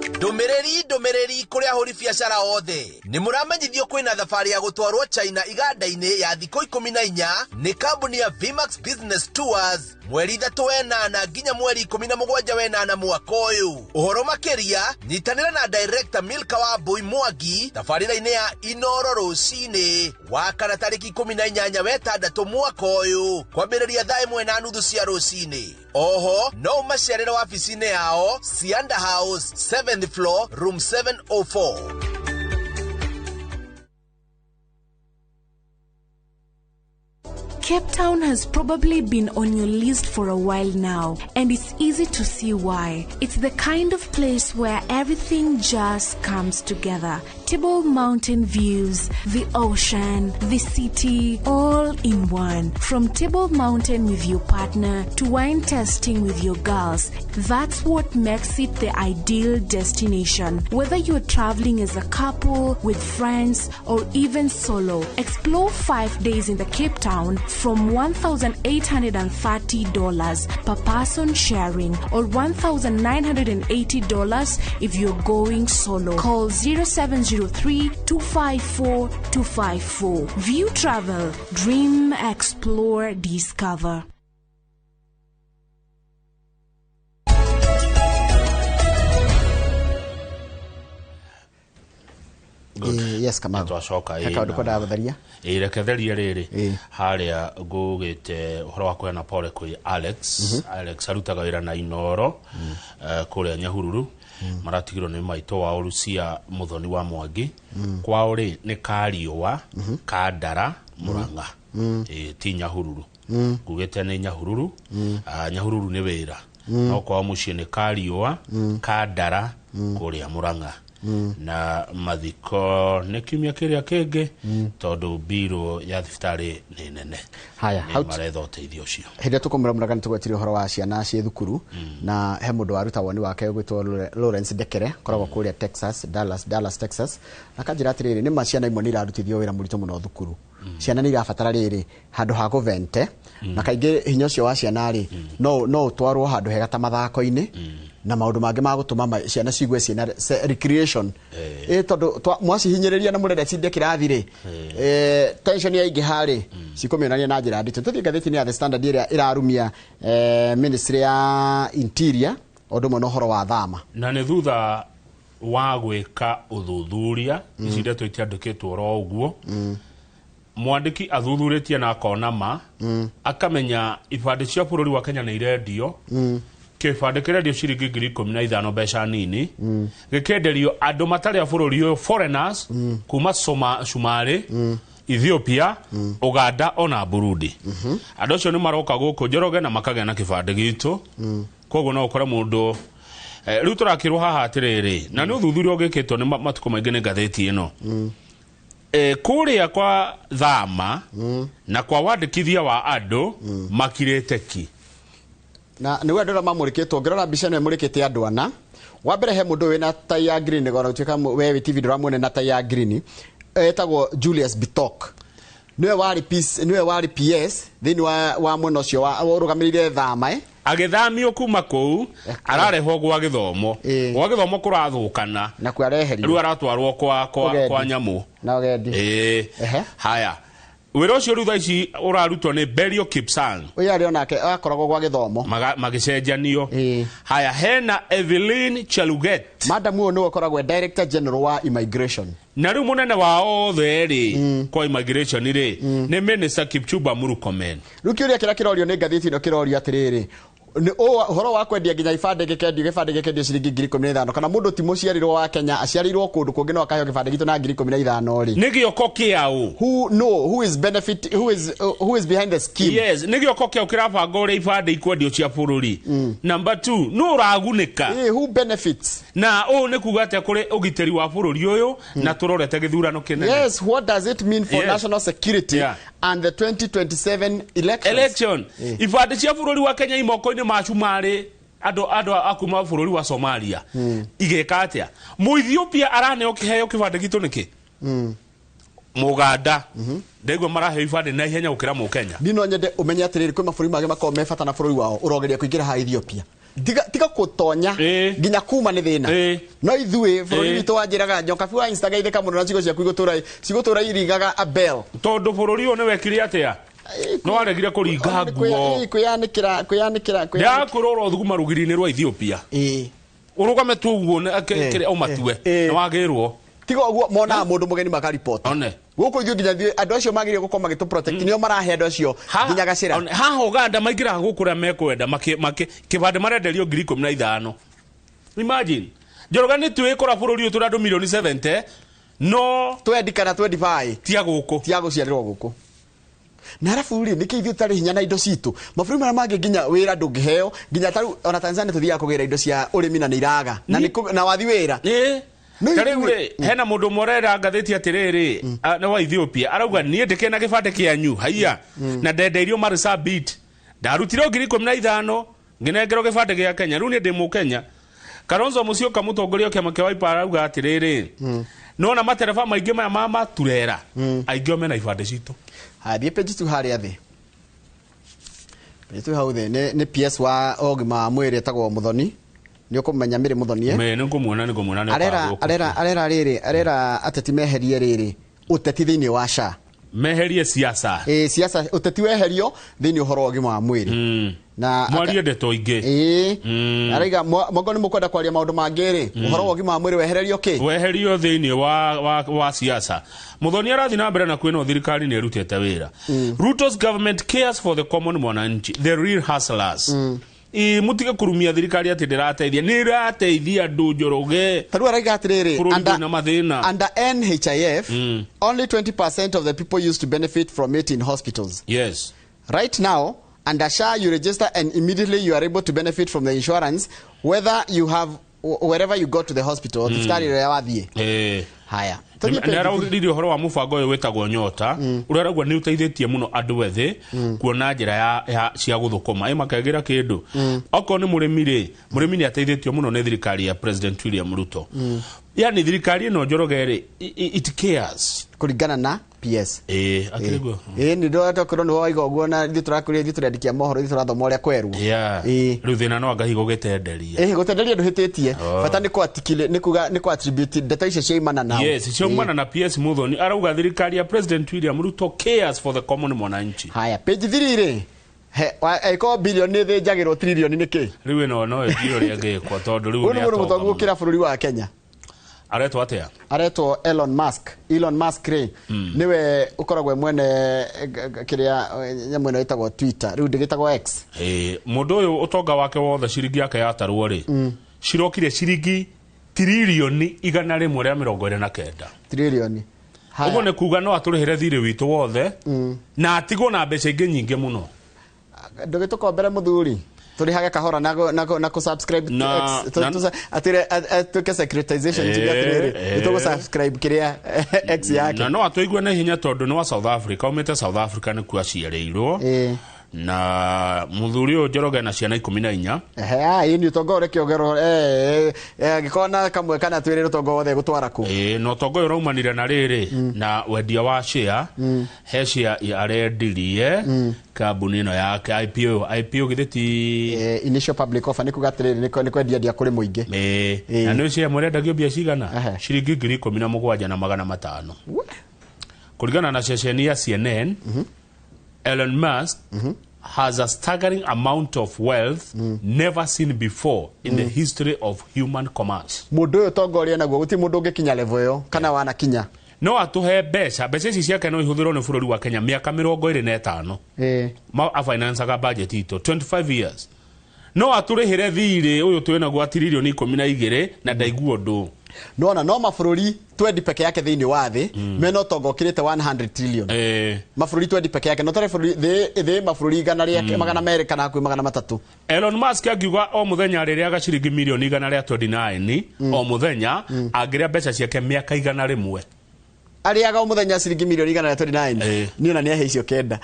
Ndũmĩrĩri ndũmĩrĩri kũrĩ ahũri biacara othe. Nĩ mũramenyithio kwĩna thabarĩ ya gũtwarwo China iganda-inĩ ya thikũ 14 nĩ kambuni ya Vmax Business Tours mweri 3 wenana nginya mweri 17 wenana mwaka ũyũ. Ũhoro makĩria nyitanĩra na Director Milka wa Mbui Mwangi tabarĩra-inĩ ya Inoro rũcinĩ wa kana tarĩki 18 wetandatũ mwaka ũyũ kwambĩrĩria thaa 1:30 cia rũcinĩ. Oho no ũmacerere wabici-inĩ yao Sianda House 7th floor room 704. Cape Town has probably been on your list for a while now, and it's easy to see why. It's the kind of place where everything just comes together. Table Mountain views, the ocean, the city, all in one. From Table Mountain with your partner to wine tasting with your girls, that's what makes it the ideal destination. Whether you're traveling as a couple, with friends, or even solo, explore 5 days in the Cape Town from $1,830 per person sharing, or $1,980 if you're going solo. Call 0703 254 254. View Travel. Dream, explore, discover. Yes, Kamau. Twacoka ĩ kaũndũ kwenda gũtheria. Ĩ reke therie rĩrĩ harĩa ngũgĩte ũhoro wa kũheana pole kwĩ Alex. Alex arutaga wĩra na Inoro kũrĩa Nyahururu. Maratigirwo nĩ maitũ wao Lucia Muthoni wa Mwangi. Kwao rĩ nĩ Kariũa, Kandara, Murang'a. Ti Nyahururu. Ngugĩte nĩ Nyahururu. Nyahururu nĩ wĩra. No kwao mũciĩ nĩ Kariũa, Kandara, kũrĩa Murang'a. Na mathiko nĩ kiumia kĩrĩa kĩngĩ tondũ mbirũ ya thibitarĩ nĩ nene. Haya, maretha ũteithio ũcio. Hĩndĩ ĩrĩa tũkũmũra Mũrang'a nĩ tũgwetirie ũhoro wa ciana ciĩ thukuru, na he mũndũ waruta woni wake ũgwĩtwo Lawrence Ndekere, koragwo kũrĩa Texas, Dallas, Texas. Na akanjĩra atĩrĩrĩ, nĩ ma ciana imwe nĩ irarutithio wĩra mũritũ mũno thukuru. Ciana nĩ irabatara rĩrĩ handũ ha kũvente, na kaingĩ hinya ũcio wa ciana rĩ no ũtwarwo handũ hega ta mathako-inĩ na maũndũ mangĩ ma gũtũma ciana cigue ciĩna recreation. Tondũ mwacihinyĩrĩria na mũrenda cinde kĩrathi rĩ, tension yaingĩha rĩ, cikũmĩonania na njĩra nditũ. Tũthiĩ ngathĩti-inĩ ya The Standard ĩrĩa ĩrarumia Ministry ya Interior ũndũ ũmwe na ũhoro wa thama. Na nĩ thutha wa gwĩka ũthuthuria, ici ndeto itiandĩkĩtwo oro ũguo, mwandĩki athuthurĩtie na akona ma, akamenya ibandĩ cia bũrũri wa Kenya nĩ irendio, kĩbandĩ kĩrendio ciringi 15,000 mbeca nini, gĩkenderio andũ matarĩ a bũrũri ũyũ, foreigners, kuma Somalia, Ethiopia, Uganda ona Burundi. Andũ acio nĩ maroka gũkũ Njoroge na makagĩa na kĩbandĩ gitũ. Koguo no ũkore mũndũ rĩu tũrakĩrwo haha atĩrĩrĩ, na nĩ ũthuthuria ũgĩkĩtwo nĩ matukũ maingĩ nĩ ngathĩti ĩno. Kũrĩa kwa thama na kwa wandĩkithia wa andũ makirĩte ki. Na nĩguo andũ arĩa mamũrĩkĩtwo, ngĩrora mbica ĩno ĩmũrĩkĩte andũ ana. Wa mbere he mũndũ wĩna tai ya green, nĩgũo gũtuĩka we wĩ TV ndũramuona na tai ya green, etagwo Julius Bitok. Nĩwe warĩ PS, nĩwe warĩ PS thĩinĩ wa mwena ũcio wa ũrũgamĩrĩire thama, Agĩthamio kuma kũu, ararehwo gwa gĩthomo. Gwa gĩthomo kũrathũkana. Na kwa areherio. Rĩu aratwarwo kwa nyamũ. Na ũgendi. Haya. Wĩra ũcio rĩu thaa ici ũrarutwo nĩ Belio Kipsang. Ũyũ arĩ onake akoragwo gwa gĩthomo. Magĩcenjanio. Ĩĩ. Haya, hena Evelyn Cheluget. Madam ũyũ nĩwe ũkoragwo e director general wa immigration. Na rĩu mũnene wa othe rĩ kwa immigration rĩ nĩ Minister Kipchumba Murkomen. Rĩu kĩũria kĩrĩa kĩrorio nĩ ngathĩti ĩno kĩrorio atĩrĩrĩ, nĩ ũhoro wa kwendia nginya ibandĩ gĩkendio, gĩbandĩ gĩkendio ciringi 15,000, kana mũndũ ti mũciarirwo wa Kenya aciarĩirwo kũndũ kũngĩ no akaheo gĩbandĩ gitũ na 15,000 rĩ. Nĩ gĩoko kĩaũ? Who know who is benefit who is who is behind the scheme? Yes, nĩ gĩoko kĩaũ kĩrabanga ũrĩa ibandĩ ikwendio cia bũrũri. Number 2, nũ ũragunĩka? Who benefits? Na ũũ nĩ kuga atĩa kũrĩ ũgitĩri wa bũrũri ũyũ na tũrorete gĩthurano kĩnene? Yes, what does it mean for national security and the 2027 elections? Election. Ibandĩ cia bũrũri wa Kenya imoko-inĩ ma Cumarĩ, andũ a kuma bũrũri wa Somalia. Igeka atĩa? Mũ Ethiopia araneo kĩheo kĩbandĩ gitũ nĩkĩ? Mũganda. Ndaigua maraheo ibandĩ na ihenya gũkĩra Mũkenya. Niĩ no nyende ũmenye atĩrĩrĩ, kwĩ mabũrũri mangĩ makoragwo me bata na bũrũri wao, ũrogeria kũingĩra ha Ethiopia. Tiga gũtonya nginya kuma nĩ thĩna. No ithuĩ bũrũri witũ wanjĩraga njokabi wa Insta geithĩka mũno na ciugo ciaku igũtũra irigaga a bell. Tondũ bũrũri ũyũ nĩwekire atĩa? No aregire kũringa nguo. Kwĩyanĩkĩra, kwĩyanĩkĩra, kwĩyanĩkĩra. Ndakũrora ũthuguma rũgiri-inĩ rwa Ethiopia. Ũrũgame tu ũguo kĩrĩa ũmatue, nĩ wagĩrwo. Tiga ũguo monaga mũndũ mũgeni makaripota. One. Gũkũ ithuĩ nginya ithuĩ andũ acio magĩrĩire gũkorwo magĩtũ protect, nĩo marahe andũ acio nginya gacĩra. One, haha Uganda maingĩraga gũkũ ũrĩa mekwenda, kĩbandĩ marenderio 15,000. Imagine. Njoroge nĩ twĩkora bũrũri ũyũ tũrĩ andũ milioni 70, no twendi kana 25. Tia gũkũ. Tia gũciarĩrwo gũkũ. Na arabu rĩ, nĩkĩ ithuĩ tũtarĩ hinya na indo citũ? Mabũrũri marĩa mangĩ nginya wĩra ndũngĩheo, nginya ta rĩu ona Tanzania tũthiaga kũgĩra indo cia ũrĩmi na nĩ iraga. Na na wathi wĩra. No Ta rĩu ithuĩ- rĩ, hena mũndũ ũmwe ũrera ngathĩti atĩrĩrĩ, nĩ wa Ethiopia, arauga niĩ ndĩkĩrĩ na gĩbandĩ kĩanyu, haiya, na ndendeirio Marsabit. Ndarutire 15,000, ngĩnengerwo gĩbandĩ gĩa Kenya, rĩu niĩ ndĩ Mũkenya. Kalonzo Musyoka mũtongoria wa kĩama kĩa Wiper arauga atĩrĩrĩ, nona matereba maingĩ maya ma maturera, aingĩ o mena ibandĩ citũ. Haya, thiĩ page 2 harĩa thĩ. Page 2 hau thĩ nĩ PS wa ũgima wa mwĩrĩ etagwo Muthoni. Nĩ ũkũmenya Mĩrĩ Muthoni, eh? Mĩ, nĩ ngũmuona, nĩ ngũmuona, nĩ Arera, ũkagũkũ. arera, arera rĩrĩ, arera ateti meherie rĩrĩ, ũteti thĩinĩ wa SHA. Meherie siasa. Siasa, ũteti weherio thĩinĩ ũhoro wa ũgima wa mwĩrĩ. Na aka- Mwarie ndeto ingĩ. Araiga, mwango nĩ mũkwenda kwaria maũndũ mangĩ rĩ, ũhoro wa ũgima wa mwĩrĩ wehererio kĩ? Weherio thĩinĩ wa siasa. Muthoni arathiĩ na mbere na kwĩna thirikari nĩ ĩrutĩte wĩra. Ruto's government cares for the common mwananchi, the real hustlers. Mũtige kũrumia thirikari atĩ ndĩrateithia. Nĩ ĩrateithia andũ Njoroge. Ta rĩu araiga atĩrĩrĩ, Bũrũri ndũrĩ na mathĩna. under NHIF, only 20% of the people used to benefit from it in hospitals. Right now, under SHA, you register and immediately you are able to benefit from the insurance, whether you have, wherever you go to the hospital, thibitarĩ ĩrĩa wathiĩ. Haya. Nĩ araugire ũhoro wa mũbango ũyũ wĩtagwo Nyota, ũrĩa arauga nĩ ũteithĩtie mũno andũ ethĩ kuona njĩra ya cia gũthũkũma. Makegĩra kĩndũ. Okorwo nĩ mũrĩmi rĩ, mũrĩmi nĩ ateithĩtio mũno nĩ thirikari ya President William Ruto. Yani thirikari ĩno Njoroge rĩ, it cares. Kũringana na PS. Akĩrĩ guo. Nĩ ndĩrona tokorwo nĩwe waiga ũguo na ithuĩ tũrakũria, ithuĩ tũrĩandikia mohoro, ithuĩ tũrathoma ũrĩa kwerwo. Rĩu thĩna no anga hihi gũgĩtenderia. Gũtenderia ndũhĩtĩtie. Bata nĩ kũ-articulate, nĩ kuga, nĩ kũ-attribute ndeto icio ciaimana nao. Yes, ciaumana na PS Muthoni. Arauga thirikari ya President William Ruto cares for the common mwananchi. Haya, page 3 rĩ. He, wa, ĩkorwo bilioni nĩ ĩthĩnjagĩrwo trilioni nĩ kĩ? Rĩu ĩno no ĩthiĩ ũrĩa ĩngĩkwo, tondũ rĩu Ũyũ nĩ nĩ mũndũ atonga mũtongu mũno. gũkĩra bũrũri wa Kenya. Aretwo atĩa? Aretwo Elon Musk. Elon Musk rĩ, nĩwe ũkoragwo mwene, kĩrĩa, nyamũ ĩno ĩtagwo Twitter. Rĩu ndĩgĩtagwo X. Mũndũ ũyũ ũtonga wake wothe ciringi yake yatarwo rĩ, cirokire ciringi trilioni igana rĩmwe rĩa mĩrongo ĩrĩ na kenda. Trilioni. Haya. Ũguo nĩ kuga no atũrĩhĩre thirĩ witũ wothe, na atigwo na mbeca ingĩ nyingĩ mũno. Ndũgĩtũkombere mũthuri. Tũrĩhage kahora na na kũ-subscribe to Na- X, na- atĩrĩ, twĩke securitization, tuge atĩrĩrĩ, nĩ tũgũ-subscribe kĩrĩa X yake. Na no atũigue na hinya tondũ nĩ wa South Africa, aumĩte South Africa nĩkuo aciarĩirwo. Na mũthuri ũyũ Njoroge na ciana ikũmi na inya. Ehe, ĩĩ, nĩ ũtonga ũrĩa kĩogero, angĩkorwo na kamwe kana twĩrĩ ũtonga wothe gũtwara kũ? Na ũtonga ũyũ ũraumanire na rĩrĩ, na wendia wa share, he share arendirie kambuni ĩno yake IPO, IPO githĩ ti Initial public offer nĩ kuga atĩrĩrĩ, nĩ kwendia ndia kũrĩ mũingĩ. Na nĩ share ĩmwe ĩrendagio mbia cigana? Ciringi ngiri ikũmi na mũgwanja na magana matano. We. Kũringana na ceceni ya CNN, Elon Musk has a staggering amount of wealth never seen before in the history of human commerce. Mũndũ ũyũ tongoria naguo gũtirĩ mũndũ ũngĩkinya level ĩyo kana wanakinya. No atũhe mbeca, mbeca ici ciake no ihũthĩrwo nĩ bũrũri wa Kenya mĩaka 25. Ma afinancaga budget itũ 25 years. No atũrĩhĩre thirĩ ũyũ twĩ naguo tiririoni 12 na ndaigua ũndũ. Nona no mabũrũri 20 peke yake thĩinĩ wa thĩ mena ũtonga ũkĩrĩte 100 trillion. Mabũrũri 20 peke yake no tarĩ bũrũri thĩ mabũrũri 200 kana hakuhĩ 300. Elon Musk akiuga o mũthenya arĩrĩaga ciringi mirioni 129 o mũthenya, angĩrĩa mbeca ciake mĩaka 100. Arĩaga o mũthenya ciringi mirioni 129. Niĩ ona nĩahe icio 9.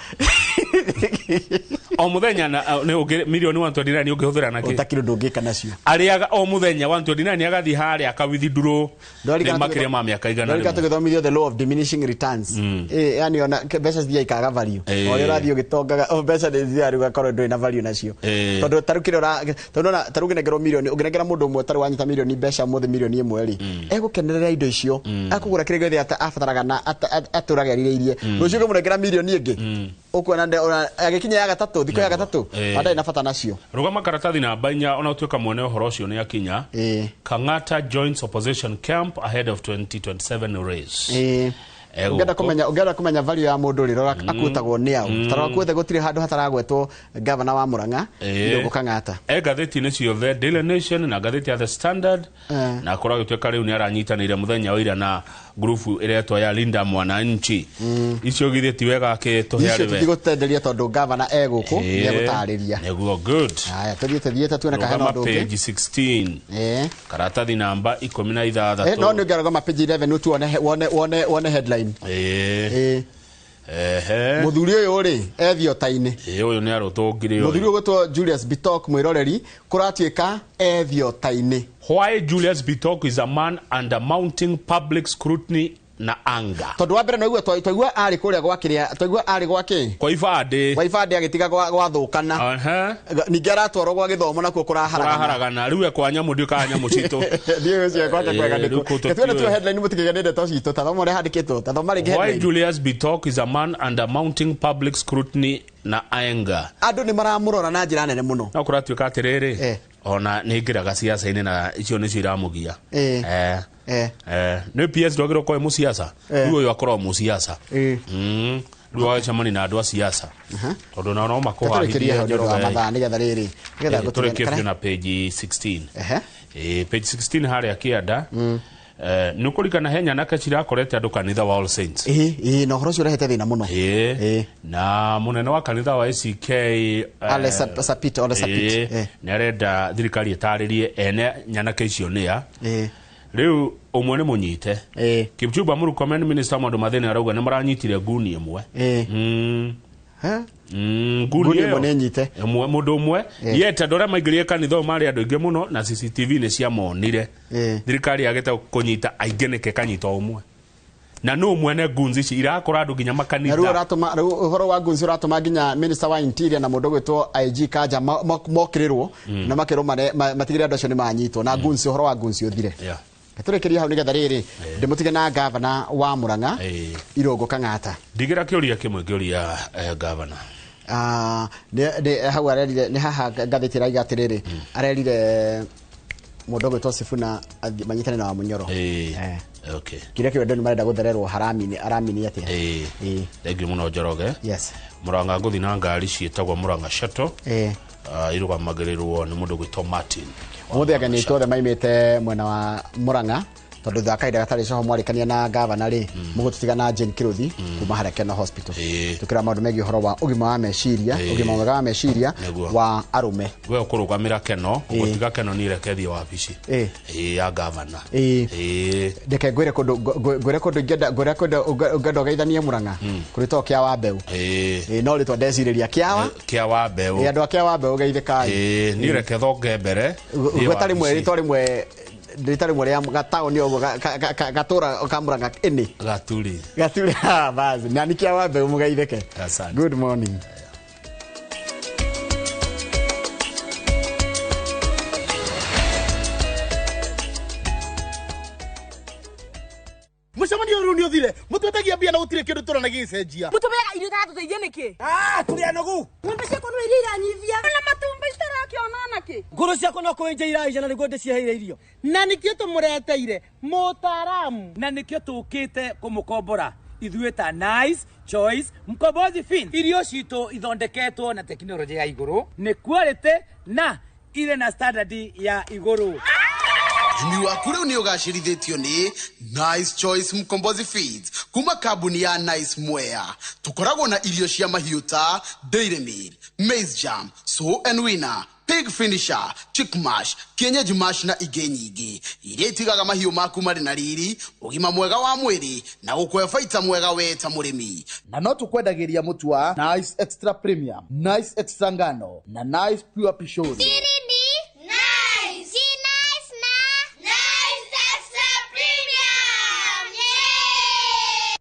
O mũthenya nĩ mirioni 129 ũngĩhũthĩra na kĩ? Ũtakĩrĩ ũndũ ũngĩka nacio. Arĩaga o mũthenya 129 agathiĩ harĩa akawithdraw nĩ makĩria ma mĩaka 100. Ndwarika tũgĩthomithio the law of diminishing returns. Yani ona mbeca cithiaga ikaga value. O ũrĩa ũrathiĩ ũgĩtongaga mbeca nĩ ithiaga rĩu ũgakorwo ndũrĩ na value nacio. Tondũ ta rĩu kĩrĩa tondũ ona ta rĩu ũngĩnengerwo mirioni, ũngĩnengera mũndũ ũmwe tarĩ wanyita mirioni mbeca ũmũthĩ mirioni 1 rĩ, egũkenerera indo icio, akũgũra kĩrĩa gĩothe abataraga na atũraga erirĩirie. Rũciũ ũngĩmũnengera mirioni ĩngĩ, ũkuona agĩkinya ya gatatũ, thikũ ya gatatũ, ndarĩ na bata nacio. Rũgama karatathi namba 4 ona ũtuĩka mwene ũhoro ũcio nĩ akinya. Kang'ata joins opposition camp ahead of 2027 race. Ũngĩenda kũmenya value ya mũndũ rĩ, rora akuĩtagwo nĩ aũ. Tarora kuothe gũtirĩ handũ hataragwetwo gavana wa Murang'a Irũngũ Kang'ata. Ngathĩti-inĩ ciothe Daily Nation na ngathĩti ya The Standard, na korwo agĩtuĩka rĩu nĩ aranyitanĩire mũthenya wa ira na ngurubu ĩretwo ya Linda Mwananchi. Icio githĩ ti wega akĩtũhe Icio arĩ we. tũtigũtenderia tondũ gavana e gũkũ nĩegũtarĩria. Nĩguo, good. Haya, tũthiĩte tuone kana hena Rũgama ũndũ ũngĩ. page 16. Karatathi namba 16. No nĩ ũngĩarũgama page 11 tuone wone headline. Mũthuri ũyũ rĩ ethiota-inĩ. Ũyũ nĩ arũtũngire ũyũ. Mũthuri ũyũ ũgwĩtwo Julius Bitok mwĩroreri kũratuĩka ethiota-inĩ. Why Julius Bitok is a man under mounting public scrutiny na anger. Tondũ wa mbere no twaigua arĩ kũrĩa gwa kĩrĩa, twaigua arĩ gwa kĩ? Kwa ibandĩ. Kwa ibandĩ agĩtiga gwathũkana. Ningĩ aratwarwo gwa gĩthomo nakuo kũraharagana. Kũraharagana. Rĩu ekwa nyamũ ndiũĩ kana nyamũ citũ. Ndiũĩ ũcio gwake kwega nĩkũ. Rĩu kũu Reke tuone tũtiũĩ. tu headline mũtikĩgane ndeto citũ. Ta thoma ũrĩa handĩkĩtwo. Ta thoma rĩngĩ Why headline. Julius Bitok is a man under mounting public scrutiny na anger. Andũ nĩ maramũrora na njĩra nene mũno. No kũratuĩka atĩrĩrĩ, ona nĩ ingĩraga ciaca-inĩ na icio nĩcio iramũgia. Nĩ PS ndwagĩrĩirwo gũkorwo wĩ mũciaca. Rĩu ũyũ akoragwo mũciaca. Rĩu agacemania na andũ a ciaca. Tondũ nao no Tũrĩkĩrie makũhahithie hau nĩ ũndũ wa Njoroge. mathaa, nĩgetha rĩrĩ, nĩgetha ngũtũme Tũrĩkie kana biũ na page 16. Page 16 harĩa kĩanda. Nĩ ũkũririkana he nyanake cirakorete andũ kanitha wa All Saints. Na ũhoro ũcio ũrehete thĩna mũno. Na mũnene wa kanitha wa ACK, Ale Sapit, Ole Sapit. Nĩ arenda thirikari ĩtarĩrie ene nyanake icio nĩ a. Rĩu ũmwe nĩ mũnyite. Kipchumba Murkomen minister maũndũ ma thĩinĩ arauga nĩ maranyitire nguni ĩmwe. Nguni Nguni ĩmwe ĩyo. nĩ nyite. Ĩmwe, mũndũ ũmwe. Yet andũ arĩa maingĩrire kanitha ũyũ marĩ andũ aingĩ mũno na CCTV nĩ ciamonire. Thirikari yagĩte kũnyita aingĩ nĩkĩ kanyita ũmwe. Na nũ mwene goons ici irakora andũ nginya makanitha. Na rĩu ũratũma, rĩu ũhoro wa goons ũratũma nginya minister wa interior na mũndũ ũgwĩtwo IG Kanja mokĩrĩrwo na makĩrwo matigĩrĩre andũ acio nĩ manyitwo na goons, ũhoro wa goons ũthire. Tũrĩkĩrie hau nĩgetha rĩrĩ ndĩmũtige na gavana wa Murang'a Irũngũ Kang'ata. Ndigĩra kĩũria kĩmwe ngĩũria gavana. Hau arerire nĩ haha ngathĩti ĩraiga atĩrĩrĩ, arerire mũndũ ũgwĩtwo Sifuna manyitane na Wamunyoro. Kĩrĩa kĩu andũ nĩ marenda gũthererwo haramini, aramini atĩa? Thengiũ mũno Njoroge. Murang'a ngũthiĩ na ngari ciĩtagwo Murang'a Shuttle. Irũgamagĩrĩrwo nĩ mũndũ ũgwĩtwo Martin. Ũmũthĩ ageni aitũ othe maimĩte mwena wa Murang'a tondũ thutha wa kahinda gatarĩ coho mwarĩkania na gavana rĩ, mũgũtũtiga na Jane Kĩrũthi kuma harĩa Keno Hospital. Tũkĩra maũndũ megiĩ ũhoro wa ũgima wa meciria, ũgima mwega wa meciria wa arũme. We ũkũrũgamĩra Keno, ũgũtiga Keno niĩ reke thiĩ wabici. Ya gavana. Reke ngwĩre kũndũ, ngwĩre kũndũ ingĩenda, ngwĩre kũndũ ũngĩenda ũgeithanie Murang'a, kũrĩ to kĩa wa mbeũ. No rĩtwa ndecirĩria kĩa wa? Kĩa wa mbeũ. Andũ a kĩa wa mbeũ geithĩkai. Niĩ reke thonge mbere, thiĩ Gweta rĩmwe, wabici. rĩtwa rĩmwe, rĩtwa rĩmwe rĩa gataũni ũguo, gatũra ka Murang'a ĩnĩ. Gaturi. Gaturi, basi. Na nĩ kĩa wa mbeũ mũgeithĩke. Asante. Good morning. Mũcemanio ũyũ nĩ ũthire. Mũtwetagia mbia na gũtirĩ kĩndũ tũrona gĩgĩcenjia. Mũtũmĩaga irio itaratũteithia nĩkĩ? Ah, tũrĩ anogu. Ng'ombe ciakwa no iria iranyivia. Na matumbĩ citarakĩona nakĩ? Ngũrũ ciakwa no kũenja iraija na nĩguo ndĩciheire irio. Na nĩkĩo tũmũreteire mũtaaramu. Na nĩkĩo tũkĩte kũmũkombora ithuĩ ta Nice Choice Mkombozi Fin. Irio citũ ithondeketwo na tekinoronjĩ ya igũrũ, nĩ quality na irĩ na standard ya igũrũ. Ũrĩmi waku rĩu nĩ ũgacĩrithĩtio nĩ Nice Choice Mkombozi Feeds kuma kambuni ya Nice Mwea. Tũkoragwo na irio cia mahiũ ta Dairy Meal, Maize Jam, Sow and Winner, Pig Finisher, Chick Mash, Kienyeji Mash na ingĩ nyingĩ iria itigaga mahiũ maku marĩ na riri, ũgima mwega wa mwĩrĩ na gũkũhe baita mwega we ta mũrĩmi. Na no tũkwendagĩria mũtu wa Nice Extra Premium, Nice Extra Ngano na Nice Pure Pishori. Siri ni nice. Si nice na nice extra premium. Yeah!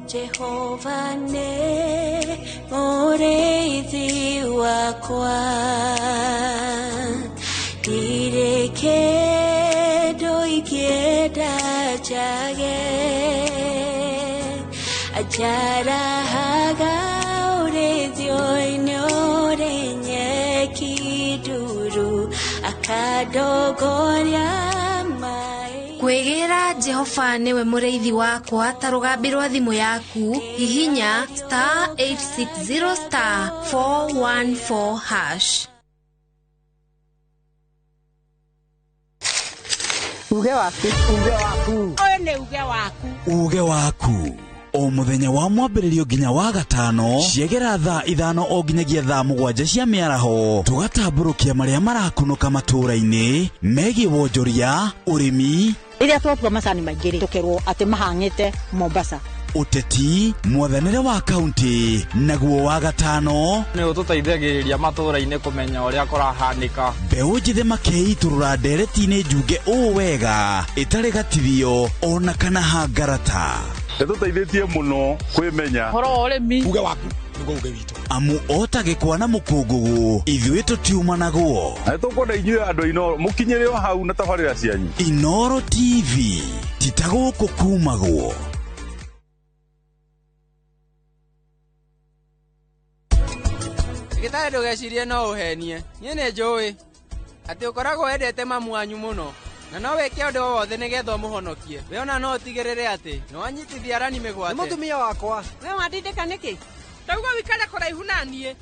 Jehova nĩ mũrĩithi wakwa, ndirĩ kĩndũ ingĩenda njage. Anjarahaga ũrĩithio-inĩ ũrĩ nyeki nduru, akandongoria maĩ. Kwĩgĩra Jehova nĩwe mũrĩithi wakwa ta rũgambi rwa thimũ yaku, hihinya star 860 star 414 hash. Uge waku. Uge waku. Ũyũ nĩ uge waku. Uge waku o muthenya wa mwambĩrĩrio nginya wa gatano ciegera thaa 5 o nginyagia thaa 7 cia mĩaraho, tũgatambũrũkia marĩa marakunũka matũũra-inĩ megiĩ wonjoria, ũrĩmi, Rĩrĩa twatua macani maingĩ rĩ, tũkerwo atĩ mahang'ĩte Mombasa. Ũteti, mwathanĩre wa kaunti, naguo wa gatano nĩ ũtũteithagĩrĩria matũũra-inĩ kũmenya ũrĩa kũrahanĩka. Mbeũ njĩthĩ makĩitũrũra ndereti-inĩ njunge ũũ wega ĩtarĩ gatithio ona kana hangarata. Ĩtũteithĩtie mũno kwĩmenya. Ũhoro wa ũrĩmi. Uge waku nĩguo uge witũ. Amu ota gĩkwa na mũkũngũgũ ithuĩ tũtiumanagwo. Na nĩtũkwenda inyuĩ andũ a Inooro mũkinyĩre o hau na tabarĩra cianyu. Inooro TV ti ta gũkũ kumagwo. Gĩtarĩ ndũgecirie no ũhenie. Niĩ nĩ njũĩ atĩ ũkoragwo wendete mamu wanyu mũno na no wĩke ũndũ o wothe nĩgetha ũmũhonokie. We ona no ũtigĩrĩre atĩ nĩwanyitithia arani mĩgwate. Nĩ mũtumia wakwa. We wandindĩka nĩkĩ? Ndauga wĩikare kũraihu na niĩ.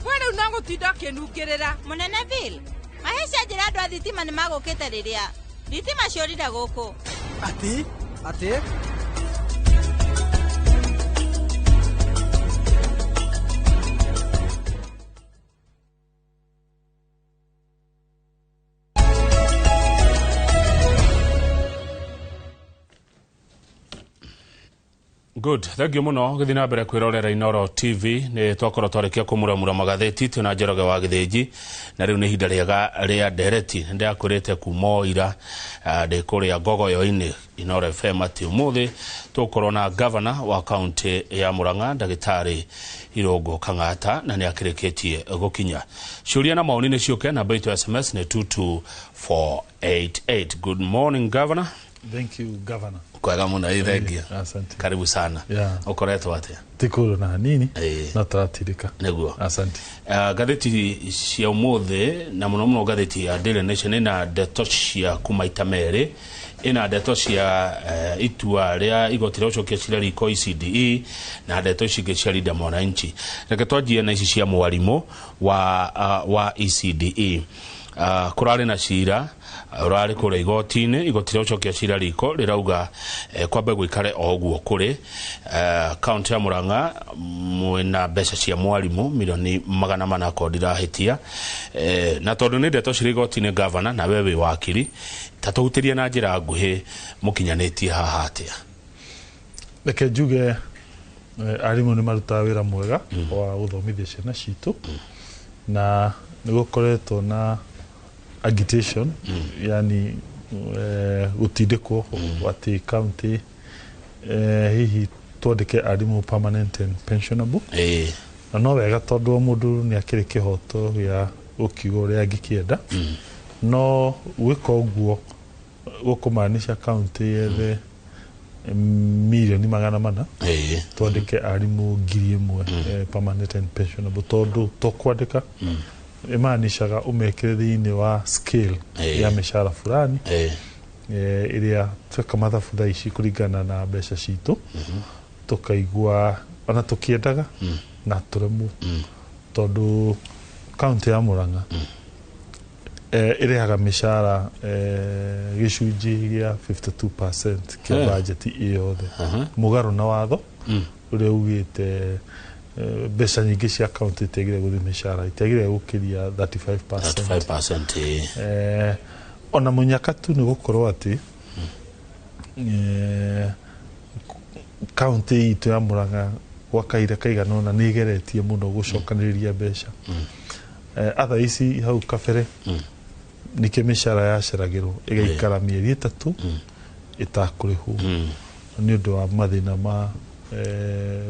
We rĩu no gũtinda ũkĩnungĩrĩra. Mũnene Bill, mahĩtia njĩra andũ a thitima nĩ magũkĩte rĩrĩa thitima ciũrire gũkũ. Atĩ? Atĩ? Good, thank you muno githii na mbere kwirorera Inooro TV. Ni twakorwo twarikia kumuramura magatheti twina Njoroge wa Githinji, na riu ni ihinda riega ria ndereti. Ndiakwirite kuma ira ndi kuria Ngogoyo-ini Inooro FM ati umuthi tukorwo na governor wa kaunti ya Murang'a Ndagĩtarĩ Irũngũ Kang'ata, na nĩ akĩrĩkĩtie gũkinya. Ciũria na maoni nĩ ciũke, namba itũ ya SMS nĩ 22488. Good morning, Governor. Thank you, Governor. Kwega muno, thengia. Asante. Karibu sana. Ukoretwo atia? Tikuru na hanini na tũratirika. Nĩguo. Asante. Ngathĩti cia ũmũthĩ na mũno mũno ngathĩti ya Daily Nation ĩna ndeto cia kumaita merĩ, ĩna ndeto cia itua rĩa igoti rĩa gũcokia cira riko ECDE na ndeto ici ingĩ cia Linda Mwananchi. Reke twanjie na ici cia mwarimũ wa ECDE. Kũrarĩ na cira ũrarĩ kũrĩa igoti-inĩ, igoti rĩa gũcokia cira riko rĩrauga kwambe gũikare o ũguo kũrĩ. Kaunti ya Murang'a mwĩna mbeca cia mwarimũ milioni 400 akorwo ndirahĩtia. Na tondũ nĩ ndeto cirĩ igoti-inĩ, Governor, na we wĩ wakiri, ta tũhutĩrie na njĩra nguhĩ mũkinyanĩtie haha atĩa? Reke njuge arimũ nĩ marutaga wĩra mwega wa gũthomithia ciana citũ, na nĩ gũkoretwo na agitation, yani gũtindĩkwo atĩ county hihi twandĩke arimũ permanent and pensionable. Na no wega tondũ o mũndũ nĩ akĩrĩ kĩhoto gĩa gũkiuga ũrĩa angĩkĩenda. No gwĩka ũguo gũkũmaanisha county yethe mirioni 400 twandĩke arimũ 1,000 permanent and pensionable, tondũ to kwandĩka ĩmaanishaga ũmekĩre thĩinĩ wa scale ya mĩcara fulani ĩrĩa tweka mathabu thaa ici kũringana na mbeca citũ, tũkaigua ona tũkĩendaga na tũremwo, tondũ kaunti ya Murang'a ĩrĩhaga mĩcara gĩcunjĩ gĩa 52% kĩa budget ĩ yothe, mũgarũ na watho ũrĩa ugĩte mbeca nyingĩ cia kaunti itiagĩrĩire gũthiĩ mĩcara, itiagĩrĩire gũkĩria 35%. 35%. Ona mũnyaka tu nĩ gũkorwo atĩ kaunti itũ ya Murang'a gwa kahinda kaigana ũna nĩ ĩgeretie mũno gũcokanĩrĩria mbeca. Atha ici hau kabere nĩkĩo mĩcara yaceragĩrwo ĩgaikara mĩeri 3 ĩtakũrĩhwo nĩ ũndũ wa mathĩna ma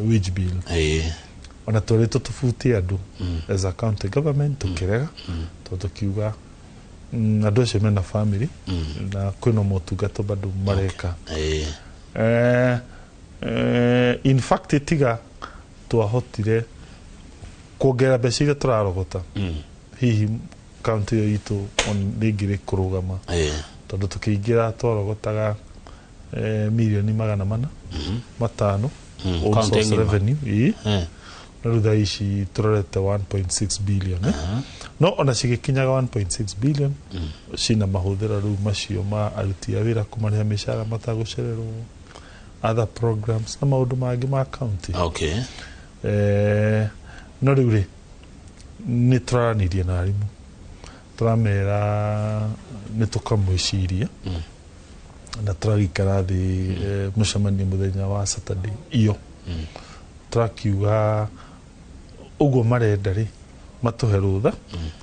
wage bill. Ona twerĩtwo tũbutie andũ as a county government, tũkĩrega, tondũ tũkiuga andũ acio mena family na kwĩna motungata bado mareka. In fact, tiga twahotire kuongerera mbeca iria tũrarogota, hihi kaunti ĩyo itũ ndĩngĩrĩ kũrũgama, tondũ tũkĩingĩra twarogotaga mirioni 405 own Kaunti source ng'ima. revenue, ĩĩ. Na rĩu thaa ici tũrorete 1.6 billion, eh? No ona cigĩkinyaga 1.6 billion cina mahũthĩro rĩu macio ma aruti a wĩra, kũmarĩha mĩcara matagũcererwo, other programs na maũndũ mangĩ ma county. No rĩu rĩ, nĩ tũraranirie na arimũ, tũramera nĩ tũkamwĩciria na tũragĩikara thĩ mũcemanio mũthenya wa Saturday iyo, tũrakiuga ũguo marenda rĩ, matũhe rũtha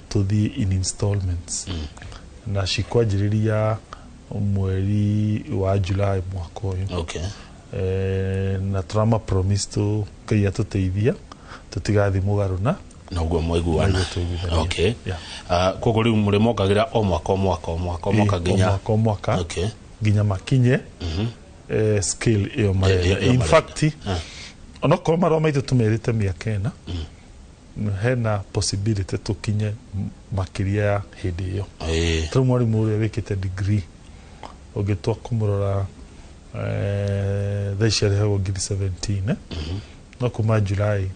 tũthiĩ in installments na cikwanjĩrĩria mweri wa July mwaka ũyũ. Na tũrama promise tũ Ngai atũteithia tũtigathiĩ mũgarũ na Noguo mwaiguana. Noguo twaiguithania. Okay. Koguo rĩu mũrĩmongagĩra o mwaka, o mwaka, o mwaka, o mwaka O nginya mwaka, o mwaka, nginya makinye scale ĩyo marenda. Ĩyo In marenda. fact, onokorwo marũa maitũ tũmerĩte mĩaka 4, hena possibility tũkinye makĩria ya hĩndĩ ĩyo. Tarĩu mwarimũ ũrĩa wĩkĩte degree, ũngĩtua kũmũrora, thaa ici arĩhagwo ngiri 17, eh? No kuma July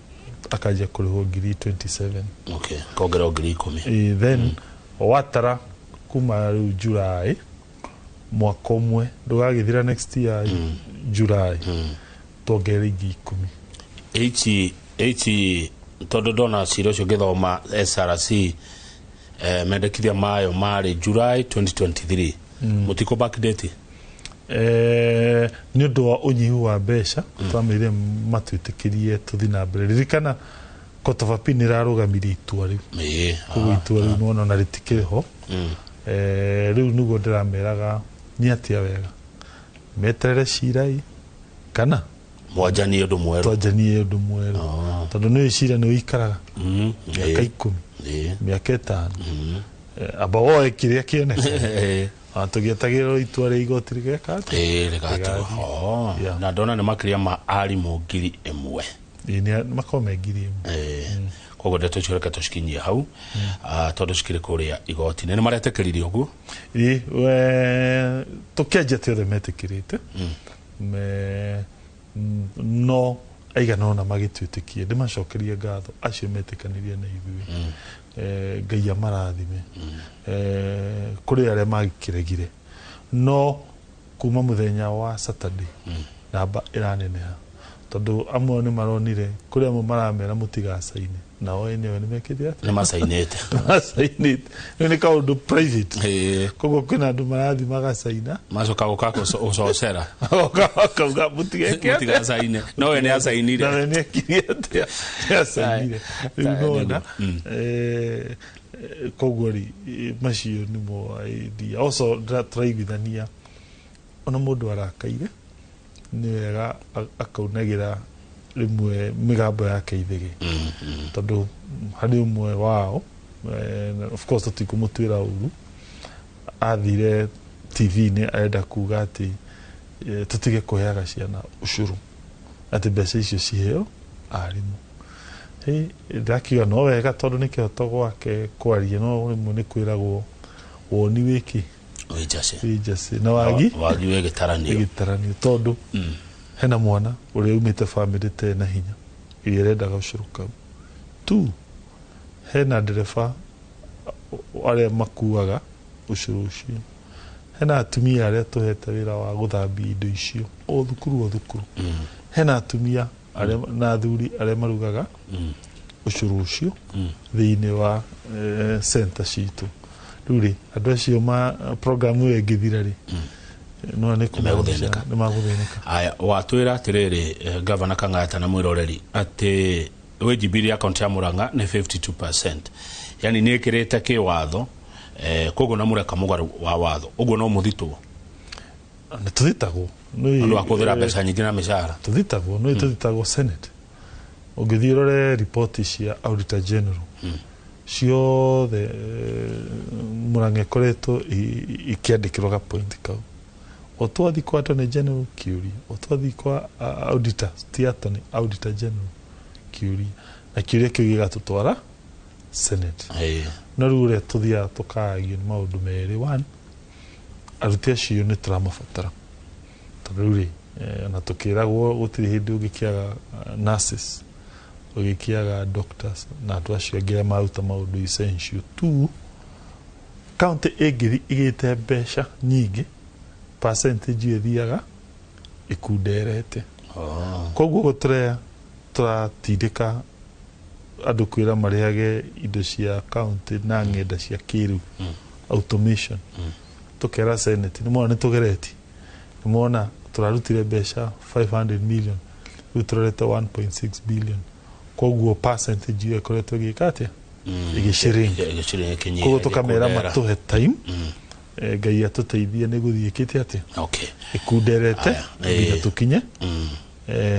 akanjia kũrĩhwo ngiri 27. Okay, kongererwo ngiri 10. Then watara kuma rĩu July mwaka ũmwe ndũgagĩthira next year July, tuongerere ingĩ 10. H H tondũ ndona cira ũcio ngĩthoma SRC, mendekithia mayo marĩ July 2023. Mũtikũ backdate? Nĩ ũndũ wa ũnyihu wa mbeca twameire matwĩtĩkĩrie tũthiĩ na mbere. Ririkana Court of Appeal nĩ ĩrarũgamirie itua rĩu, koguo itua rĩu nĩwona ona rĩtikĩrĩ ho. Rĩu nĩguo ndĩrameraga nĩ atĩa wega meterere cira ĩ kana Mwanjanie ũndũ mwerũ. Twanjanie ũndũ mwerũ, tondũ nĩ cira nĩ ũikaraga mĩaka 10, mĩaka 5. Amba woe kĩrĩa kĩoneka. Tũgĩetagĩrĩra itua rĩa igoti rĩgeka atĩa? Ĩĩ, rĩgatua. Oh, na ndona nĩ makĩria ma arimũ 1,000. Ĩĩ, makorwo me 1,000. Koguo ndeto icio reke tũcikinyie hau. Tondũ cikĩrĩ kũrĩa igoti-inĩ, nĩ maretĩkĩririe ũguo? Ĩĩ, tũkĩanjia ti othe metĩkĩrĩte. No aigana ũna magĩtwĩtĩkie. Ndĩmacokerie ngatho acio metĩkanirie na ithuĩ. Ngai amarathime. Kũrĩ arĩa magĩkĩregire, no kuma mũthenya wa Saturday namba ĩraneneha, tondũ amwe nĩ maronire kũrĩ amwe maramera mũtigacaine, nao enyewe nĩ mekĩte atĩa? Nĩ macainĩte. Macainĩte. Rĩu nĩ kaũndũ private, koguo kwĩna andũ marathiĩ magacaina, macoka gũka gũcocera. Makauga mũtigeke atĩa? Mũtigacaine, no we nĩ acainire. Na we nĩ ekire atĩa? Nĩ acainire. Rĩu nona koguo rĩ, macio nĩmo idea. Also tũraiguithania ona mũndũ arakaire nĩ wega akaunagĩra rĩmwe mĩgambo yake ithĩgĩ, tondũ harĩ ũmwe wao, of course tũtikũmũtuĩra ũru. Athire TV-inĩ arenda kuga atĩ tũtige kũheaga ciana ũcũrũ, atĩ mbeca icio ciheo arimũ. Ndakiuga no wega tondũ nĩ kĩhoto gwake kwaria, no rĩmwe nĩ kwĩragwo woni wĩkĩ wĩ njacĩ na wagi wagi wĩ gĩtaranio, gĩtaranio tondũ hena mwana ũrĩa umĩte bamĩrĩ ĩtarĩ na hinya ĩrĩa ĩrendaga ũcũrũ kau tu, hena ndereba arĩa makuaga ũcũrũ ũcio, hena atumia arĩa tũhete wĩra wa gũthambia indo icio o thukuru o thukuru, hena atumia arĩa na athuri arĩa marugaga ũcũrũ ũcio thĩinĩ wa center citũ. Rĩu rĩ, andũ acio ma program ĩyo ĩngĩthira rĩ, no nĩ Nĩmegũthĩnĩka. Nĩmegũthĩnĩka. Aya, watwĩra atĩrĩrĩ, Gavana Kang'ata na mwĩroreri, atĩ wage bill ya kaunti ya Murang'a nĩ 52%, yani nĩ ĩkĩrĩte kĩwatho, koguo na mũreka mũgarũ wa watho ũguo no mũthitwo. Nĩ tũthitagwo. Nĩ ũndũ wa kũhũthĩra mbeca nyingĩ na mĩcara. Tũthitagwo, no tũthitagwo Senate. Ũngĩthiĩ ũrore riboti cia Auditor General ciothe, Murang'a ĩkoretwo ikĩandĩkĩrwo ga point kau. O twathiĩ kwa Attorney General kĩũria, o twathiĩ kwa auditor, ti Attorney, Auditor General kĩũria, na kĩũria kĩu gĩgatũtwara Senate. No rĩu ũrĩa tũthiaga tũkagio nĩ maũndũ merĩ. One, aruti acio nĩ tũramabatara, tondũ rĩu rĩ, ona tũkĩragwo gũtirĩ hĩndĩ ũngĩkĩaga nurses, ũgĩkĩaga doctors na andũ acio angĩ arĩa maruta maũndũ essential. Two, county ĩngĩthi ĩgĩte mbeca nyingĩ, percentage ĩyo ĩthiaga ĩkunderete. Koguo gũtũrea tũratindĩka andũ kwĩra marĩhage indo cia county na ng'enda cia kĩrĩu, automation. Tũkera Senate, nĩmwona nĩ tũgeretie, nĩmwona tũrarutire mbeca 500 million, rĩu tũrorete 1.6 billion, koguo percentage ĩyo ĩkoretwo ĩgĩka atĩa? Ĩgĩshrink. Ĩgĩshrink, ĩkĩnyiha, Koguo tũkamera ĩgĩkundera. Matũhe time, Ngai atũteithie nĩ gũthiĩ ĩkĩte atĩa? Ĩkunderete nginya tũkinye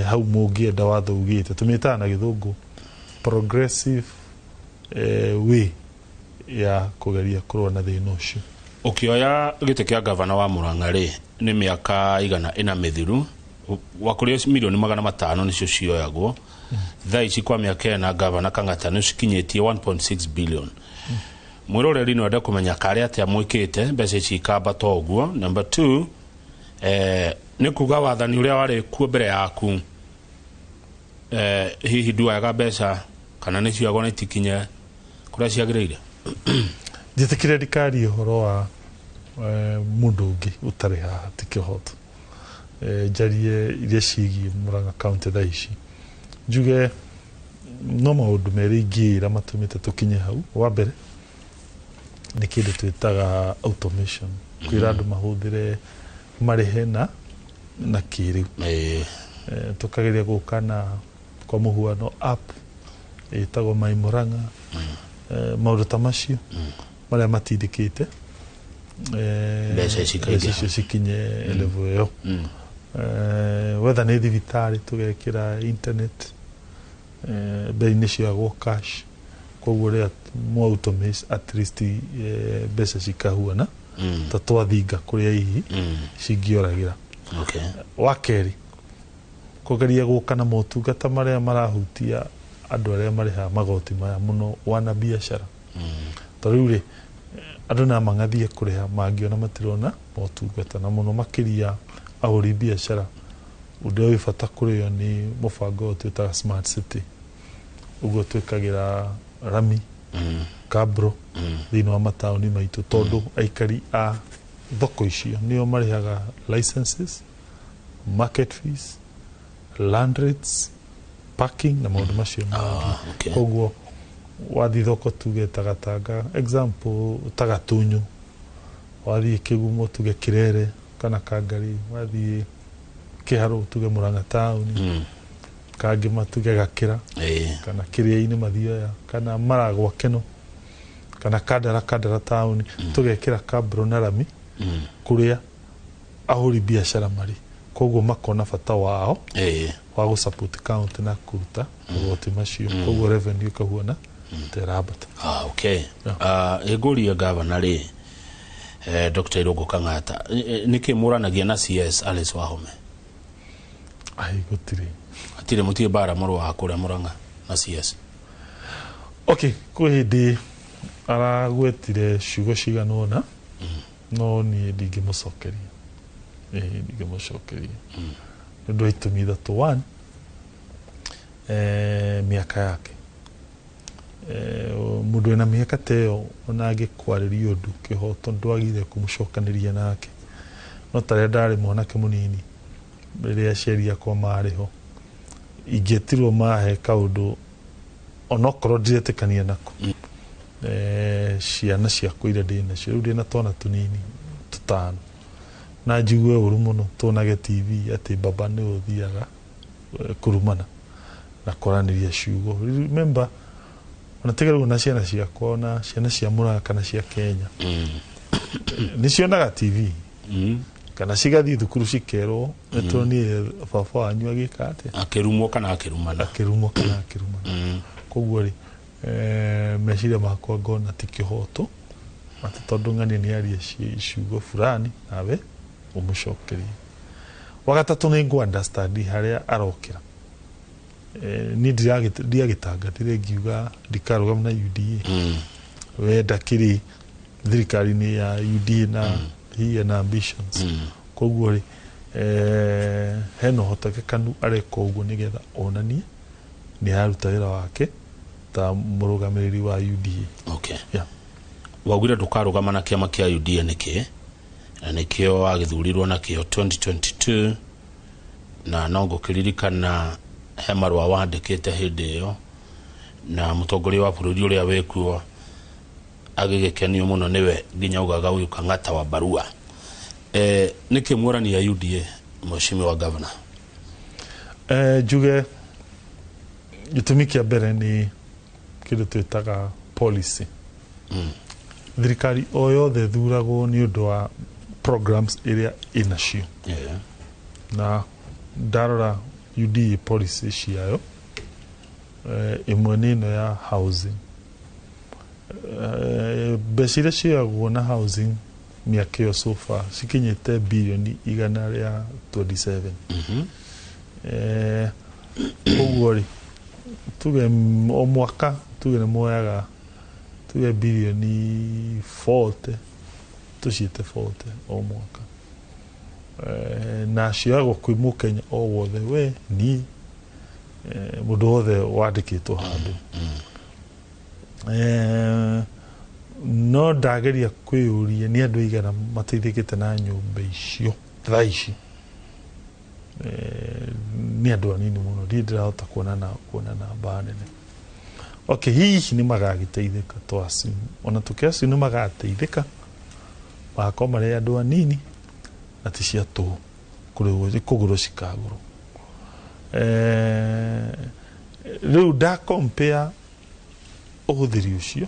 hau mũngĩenda watho ugĩte. Tũmĩtaga na gĩthũngũ progressive way ya kũgeria kũrũa na thĩna ũcio. Ũkĩoya gĩtĩ kĩa gavana wa Murang'a rĩ, nĩ mĩaka 400 mĩthiru, wakũrĩa milioni 500 nĩcio cioyagwo. Thaa ici kwa mĩaka 4, gavana Kang'ata, nĩ cikinyĩtie 1.6 billion. Mwĩroreri no ende kũmenya karĩ atĩa mwĩkĩte mbeca ici ikambata ũguo. Number 2, nĩ kuga wathani ũrĩa warĩ kuo mbere yaku, hihi nduoyaga mbeca kana nĩ cioyagwo na itikinye kũrĩa ciagĩrĩire? Njĩtĩkĩre ndikarie ũhoro wa mũndũ ũngĩ ũtarĩ haha, ti kĩhoto. Njarie iria ciĩgiĩ Murang'a County thaa ici, njuge no maũndũ merĩ ingĩĩra matũmĩte tũkinye hau. Wa mbere nĩ kĩndũ twĩtaga automation, kwĩra andũ mahũthĩre marĩhe na kĩrĩu. Tũkageria gũka na kwa mũhuano app ĩtagwo My Murang'a, maũndũ ta macio marĩa matindĩkĩte Mbeca ici mbeca ikaingĩha. icio cikinye level ĩyo. Wetha nĩ thibitarĩ tũgekĩra internet, mbere-inĩ cioyagwo cash, koguo rĩrĩa mũ automate at least mbeca cikahuana ta twathinga kũrĩa hihi cingĩoragĩra. Wa kerĩ, kũgeria gũka na motungata marĩa marahutia andũ arĩa marĩhaga magoti maya mũno, wana biacara, tondũ rĩu rĩ, andũ no mang'athie kũrĩha mangĩona matirona motungata, na mũno makĩria ahũri biacara. Ũndũ ũrĩa wĩ bata kũrĩo nĩ mũbango ũyũ twĩtaga Smart City, ũguo twĩkagĩra rami, kabro thĩinĩ wa mataũni maitũ, tondũ aikari a thoko icio nĩo marĩhaga licenses, market fees, land rates, parking na maũndũ macio mangĩ. Koguo wathiĩ thoko tuge ta Gatanga, example, ta Gatunyu, wathiĩ Kĩgumo tuge Kĩrere kana Kangari, wathiĩ Kĩharũ tuge Murang'a taũni, Kangĩma tuge Gakĩra kana Kĩrĩa-inĩ Mathioya kana Maragwa Keno kana Kandara taũni, tũgekĩra kabro na rami kũrĩa ahũri biacara marĩ, koguo makona bata wao wa gũ support county na kũruta magoti macio, koguo revenue ĩkahuana ta ĩrambata. Ah, okay. Ĩngũrie gavana rĩ, Dr. Irungu Kang'ata, nĩkĩ mũranagia na CS Alice Wahome? Ai, gũtirĩ. Atirĩ, mũtirĩ mbara mũrũ wa kũrĩa Mũrang'a na CS? Okay, kwĩ hĩndĩ aragwetire ciugo cigana ũna, no niĩ ndingĩmũcokeria. Ĩĩ, ndingĩmũcokeria nĩ ũndũ wa itũmi ithatũ. One, mĩaka yake. Mũndũ wĩna mĩaka ta ĩyo, ona angĩkwarĩria ũndũ kĩhoto, ndwagĩrĩire kũmũcokanĩria nake. No tarĩa ndarĩ mwanake mũnini rĩrĩa aciari akwa marĩ ho, ingĩetirwo mahe kaũndũ onokorwo ndiretĩkania nako, ciana ciakwa iria ndĩ nacio rĩu, ndĩna twana tũnini tũtano, na njigue ũru mũno tuonage TV atĩ baba nĩ ũthiaga kũrumana na kwaranĩria ciugo. Remember, ona tiga rĩu na ciana ciakwa, ona ciana cia Mũrang'a kana cia Kenya nĩ cionaga TV kana cigathiĩ thukuru cikerwo, nĩ tuonire baba wanyu agĩka atĩa. Akĩrumwo kana akĩrumana. Akĩrumwo kana akĩrumana. Koguo rĩ, meciria makwa ngona ti kĩhoto atĩ tondũ ng'ania nĩ aria ciugo fulani nawe ũmũcokerie. Wa gatatũ, nĩ ngũ understand harĩa arokĩra. Niĩ ndiagĩtangathire ngiuga ndikarũgama na UDA. We ndakĩrĩ thirikari-inĩ ya UDA na he na ambitions. Koguo rĩ, hena ũhotekekanu areka ũguo nĩgetha onanie nĩ araruta wĩra wake ta mũrũgamĩrĩri wa UDA. Okay. Yeah. Waugire ndũkarũgama na kĩama kĩa UDA nĩkĩ, na nĩkĩo wagĩthurirwo nakĩo 2022, na no ngũkĩririkana he marũa wandĩkĩte hĩndĩ ĩyo na mũtongoria wa bũrũri ũrĩa wĩkuo agĩgĩkenio mũno nĩwe nginya ugaga ũyũ Kang'ata wa barua. Nĩkĩ muorania UDA, mheshimiwa governor? Njuge gĩtũmi kĩa mbere nĩ kĩndũ twĩtaga policy. Thirikari o yothe ĩthuragwo nĩ ũndũ wa programs ĩrĩa ĩnacio. Na ndarora UDA policy ciayo, ĩmwe nĩ ĩno ya housing. Mbeca iria cioyagwo na housing mĩaka ĩyo so far cikinyĩte birioni 127. Koguo rĩ, tuge o mwaka tuge nĩ moyaga tuge birioni 40, tũciĩte 40 o mwaka. Na cioyagwo kwĩ mũkenya o wothe, we, niĩ, mũndũ wothe wandĩkĩtwo handũ. No ndageria kwĩyũria nĩ andũ aigana mateithĩkĩte na nyũmba icio thaa ici. Nĩ andũ anini mũno, ndirĩ ndĩrahota kuona namba nene. Okay, hihi nĩ magagĩteithĩka, to assume ona tũkĩ assume nĩ magateithĩka, magakorwo marĩ andũ anini na ti cia tũhũ, kũrĩhwo kũgũrwo cikagũrwo. Rĩu nda compare ũhũthĩri ũcio,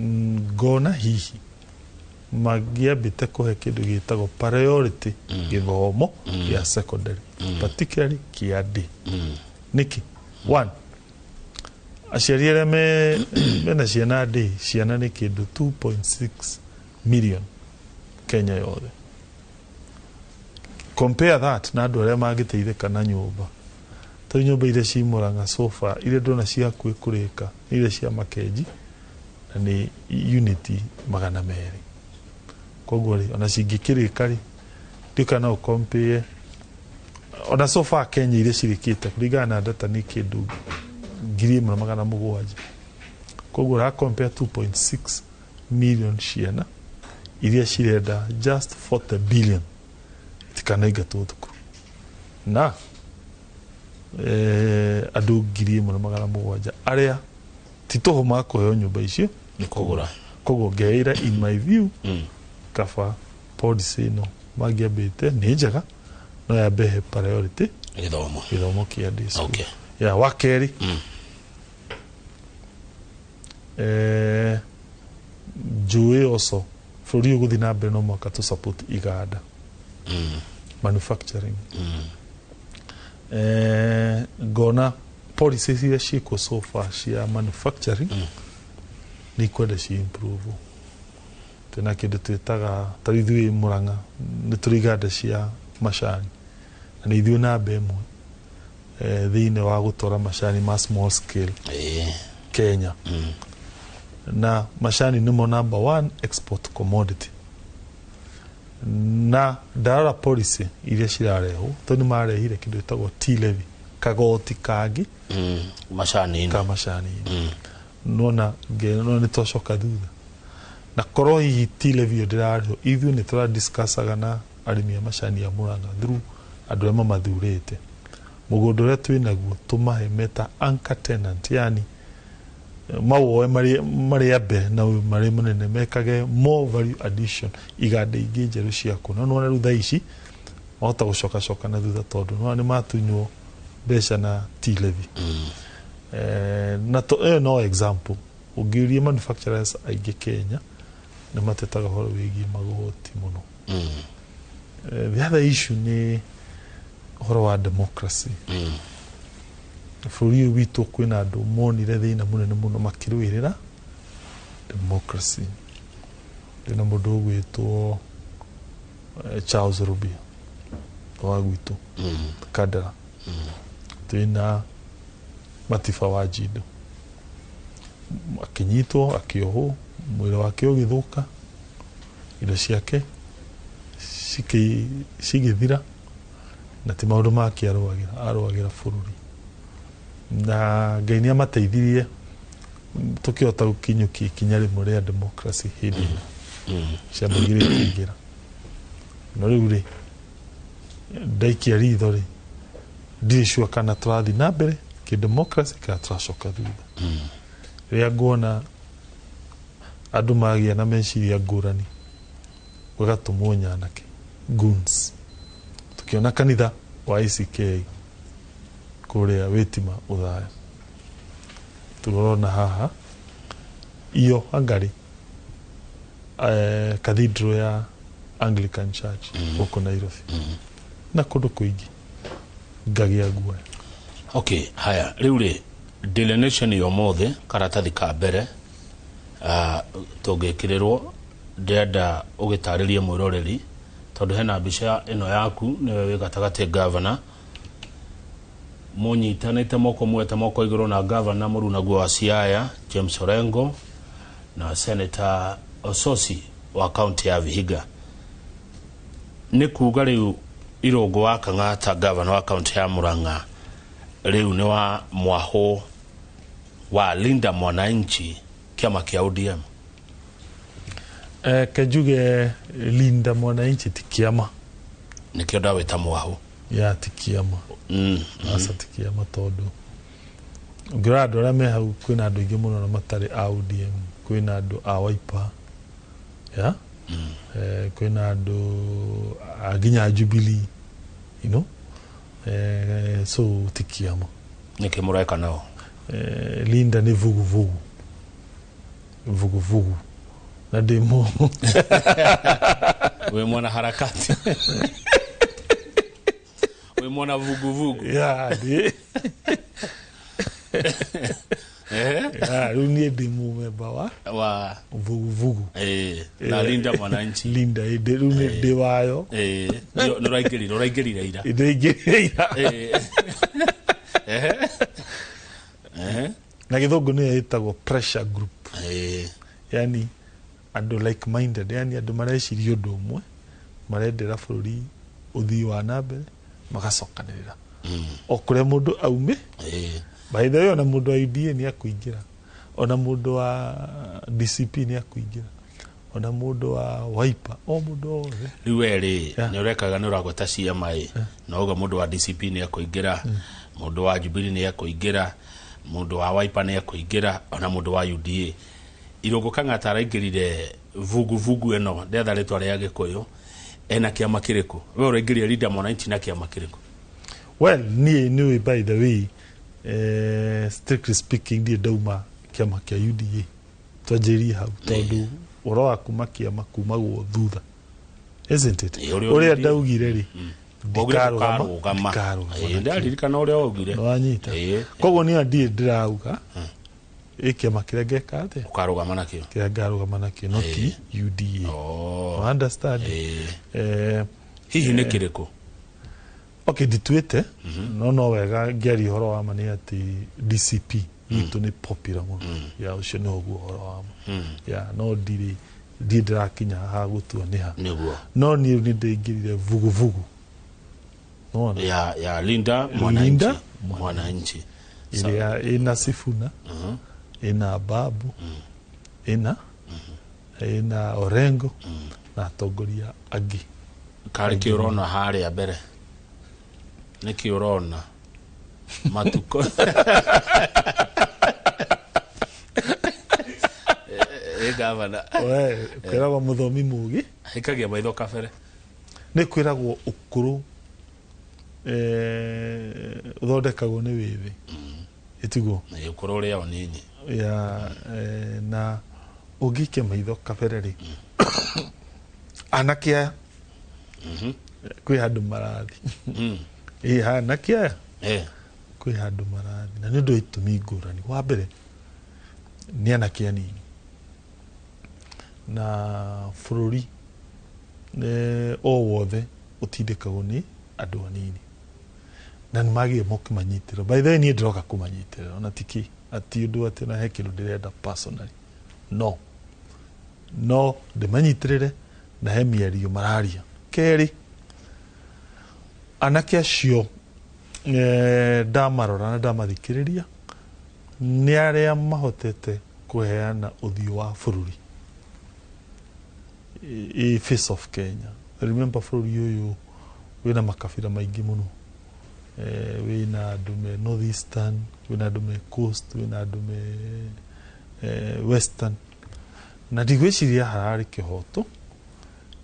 ngona hihi mangĩambĩte kũhe kĩndũ gĩtagwo priority gĩthomo gĩa secondary, particularly kĩa day. Nĩkĩ? One, aciari arĩa mena ciana day, ciana nĩ kĩndũ 2.6 million Kenya yothe. Compare that na andũ arĩa mangĩteithĩka na nyũmba. Tarĩu nyũmba iria ci Murang'a so far iria ndona ci hakuhĩ kũrĩka nĩ iria cia Makenji, na nĩ unit 200. Koguo rĩ, ona cingĩkĩrĩka rĩ, ndiũĩ kana no compare ona so far Kenya iria cirĩkĩte kũringana na data nĩ kĩndũ 1,700. Koguo ũra compare 2.6 million ciana iria cirenda just 40 billion itikanaingatwo thukuru, na andũ 1,700 arĩa ti tũhũ makũheo nyũmba icio nĩ kũgũra. Koguo ngeĩra, in my view, kaba policy ĩno mangĩambĩte nĩ njega, no yambe he priority gĩthomo. Gĩthomo kĩa day school. Ya wa kerĩ, njũĩ also bũrũri ũyũ gũthiĩ na mbere no mũhaka tũ support iganda, manufacturing. Ngona policies iria ciĩkuo so far cia manufacturing nĩ ikwenda ci improve. Twĩna kĩndũ twĩtaga, ta rĩu ithuĩ Murang'a nĩ tũrĩ iganda cia macani, na nĩ ithuĩ namba ĩmwe thĩinĩ wa gũtwara macani ma small scale Kenya. Na macani nĩmo number one export commodity. Na ndarora policy iria cirarehwo, tondũ nĩ marehire kĩndũ gĩtagwo tea levy, kagoti kangĩ macani-inĩ ka macani-inĩ. Nona nona nĩ twacoka thutha, na korwo hihi tea levy ĩyo ndĩrarĩhwo, ithuĩ nĩ tũradiscussaga na arĩmi a macani a Murang'a through andũ arĩa mamathurĩte, mũgũnda ũrĩa twĩ naguo tũmahe meta anchor tenant, yani mawoe marĩ a mbere na marĩ mũnene, mekage more value addition, iganda ingĩ njerũ ciakwo. No nĩwona rĩu thaa ici mahota gũcokacoka na thutha, tondũ nĩwona nĩ matunywo mbeca na tea levy. Na ĩyo no example. Ũngĩũria manufacturers aingĩ Kenya, nĩ matetaga ũhoro wĩgiĩ magoti mũno. The other issue nĩ ũhoro wa democracy. Bũrũri ũyũ witũ kwĩna andũ monire thĩna mũnene mũno makĩrũĩrĩra democracy. Ndĩna mũndũ ũgwĩtwo Charles Rubia wa gwitũ Kandara, twĩna Matiba wa Jindo, akĩnyitwo, akĩohwo, mwĩrĩ wake ũgĩthũka, indo ciake cigĩthira, na ti maũndũ make arũagĩra, arũagĩra bũrũri. Na Ngai nĩ amateithirie tũkĩhota gũkinyũkia ikinya rĩmwe rĩa democracy hĩndĩ ĩyo ciama igĩrĩ ikĩingĩra. No rĩu rĩ, ndaikia ritho rĩ, ndirĩ sure kana tũrathiĩ na mbere kĩ-democracy kana tũracoka thutha. Rĩrĩa nguona andũ magĩa na meciria ngũrani, gũgatũmwo nyanake goons, tukiona kanitha wa ACK kũrĩa Wĩtima Ũthaya, tũrona haha iyo Hungary, cathedral ya Anglican Church gũkũ Nairobi na kũndũ kũingĩ, ngagĩa guoya. Okay, haya, rĩu rĩ, Daily Nation ya ũmũthĩ, karatathi ka mbere, tũngĩkĩrĩrwo, ndĩrenda ũgĩtarĩrie mwĩroreri, tondũ hena mbica ĩno yaku, nĩwe wĩ gatagatĩ, governor, mũnyitanĩte moko, mwete moko igũrũ na governor mũrunaguo wa Siaya James Orengo na Senator Ososi wa kaunti ya Vihiga. Nĩ kuga rĩu Irũngũ wa Kang'ata, governor wa kaunti ya Murang'a, rĩu nĩ wa mwahũ wa Linda Mwananchi, kĩama kĩa ODM? Kenjuge Linda Mwananchi ti kĩama. Nĩkĩo ndawĩta mwahũ. Ya, ti kĩama. Aca, ti kĩama, tondũ ũngĩrora andũ arĩa me hau, kwĩna andũ aingĩ mũno na matarĩ a ODM. Kwĩna andũ a Wiper, ya, kwĩna andũ a nginya Jubilee, so ti kĩama. Nĩkĩ mũreka nao? Linda nĩ vuguvugu, vuguvugu, na ndĩ mũ Wĩ mwana harakati, wĩ mwana vuguvugu. Ya, ndĩ ya, rĩu niĩ ndĩ mũmemba wa wa vuguvugu. Na Linda Mwananchi. Linda ĩndĩ rĩu nĩ ndĩ wayo. Nĩ ũraingĩrire ira. Ndĩingĩrire ira. Na gĩthũngũ nĩyo ĩtagwo pressure group, yani andũ like minded, yani andũ mareciria ũndũ ũmwe, marendera bũrũri ũthii wa na mbere, magacokanĩrĩra o kũrĩa mũndũ aume. By the way, ona mũndũ wa UDA nĩ akũingĩra, ona mũndũ wa DCP nĩ akũingĩra, ona mũndũ wa Wiper, o mũndũ o wothe. Rĩu we rĩ, nĩ ũrekaga, nĩ ũragweta CMA na uga mũndũ wa DCP nĩ ekũingĩra, mũndũ wa Jubilee nĩ ekũingĩra, mũndũ wa Wiper nĩ ekũingĩra, ona mũndũ wa UDA. Irũngũ Kang'ata araingĩrire vuguvugu ĩno, ndetha rĩtwa rĩa Gĩkũyũ, ena kĩama kĩrĩkũ? We ũraingĩrire Linda Mwananchi na kĩama kĩrĩkũ? Well, niĩ nĩũĩ, by the way, strictly speaking, ndiĩ ndauma kĩama kĩa UDA. Twanjĩrĩrie hau, tondũ ũhoro wa kuma kĩama kumagwo thutha, isn't it? Ũrĩa ũrĩa ũrĩa ndaugire rĩ, ndikarũgama. Ndũkarũgama. Ndikarũgama. Ndaririkana ũrĩa waugire. Nĩwanyita? Ĩĩ. Koguo niĩ ndirĩ ndĩrauga. Ĩ kĩama kĩrĩa ngeka atĩa? Ũkarũgama nakĩo. Kĩrĩa ngarũgama nakĩo no ti UDA. Oh. Understand? Hihi nĩ kĩrĩkũ? Okay, ndituĩte, no wega ngĩaria ũhoro wa ma nĩ atĩ DCP witũ nĩ popular mũno. Ya ũcio nĩ ũguo ũhoro wa ma. Ya no ndirĩ ndĩrakinya haha gũtua nĩ ha. Nĩguo. No niĩ nĩ ndĩingĩrire vuguvugu. Nona. Ya Linda Mwananchi. Mwananchi. Ĩrĩa ĩna Sifuna, ĩna Babu, ĩna Orengo na atongoria angĩ. Karĩ kĩ ũrona harĩa mbere? Nĩ kĩ ũrona? Matuko. Gavana. We, kwĩragwo mũthomi mũgĩ. Ikagia maitho kabere. Nĩ kwĩragwo ũkũrũ ũthondekagwo nĩ wĩthĩ. Ĩtiguo? Nĩ ũkũrũ ũrĩa o nini. Ya, na ũngĩikia maitho kabere rĩ, anake aya kwĩ handũ marathi. Ĩ anake aya kwĩ handũ marathi na nĩ ũndũ wa itũmi ngũrani. Wa mbere nĩ anake anini na bũrũri o wothe ũtindĩkagwo nĩ andũ anini na nĩ magĩrĩire mũkĩmanyitĩrĩra. By the way, niĩ ndĩroka kũmanyitĩrĩra ona ti kĩ ati ũndũ atĩ na he kĩndũ ndĩrenda personally, no ndĩmanyitĩrĩre na he mĩario mararia. Kerĩ, anake acio ndamarora na ndamathikĩrĩria nĩ arĩa mahotete kũheana ũthiũ wa bũrũri, face of Kenya. Remember bũrũri ũyũ wĩna makabira maingĩ mũno. Wĩna andũ me North Eastern, wĩna andũ me Coast, wĩna andũ me Western. Na ndigwĩciria hararĩ kĩhoto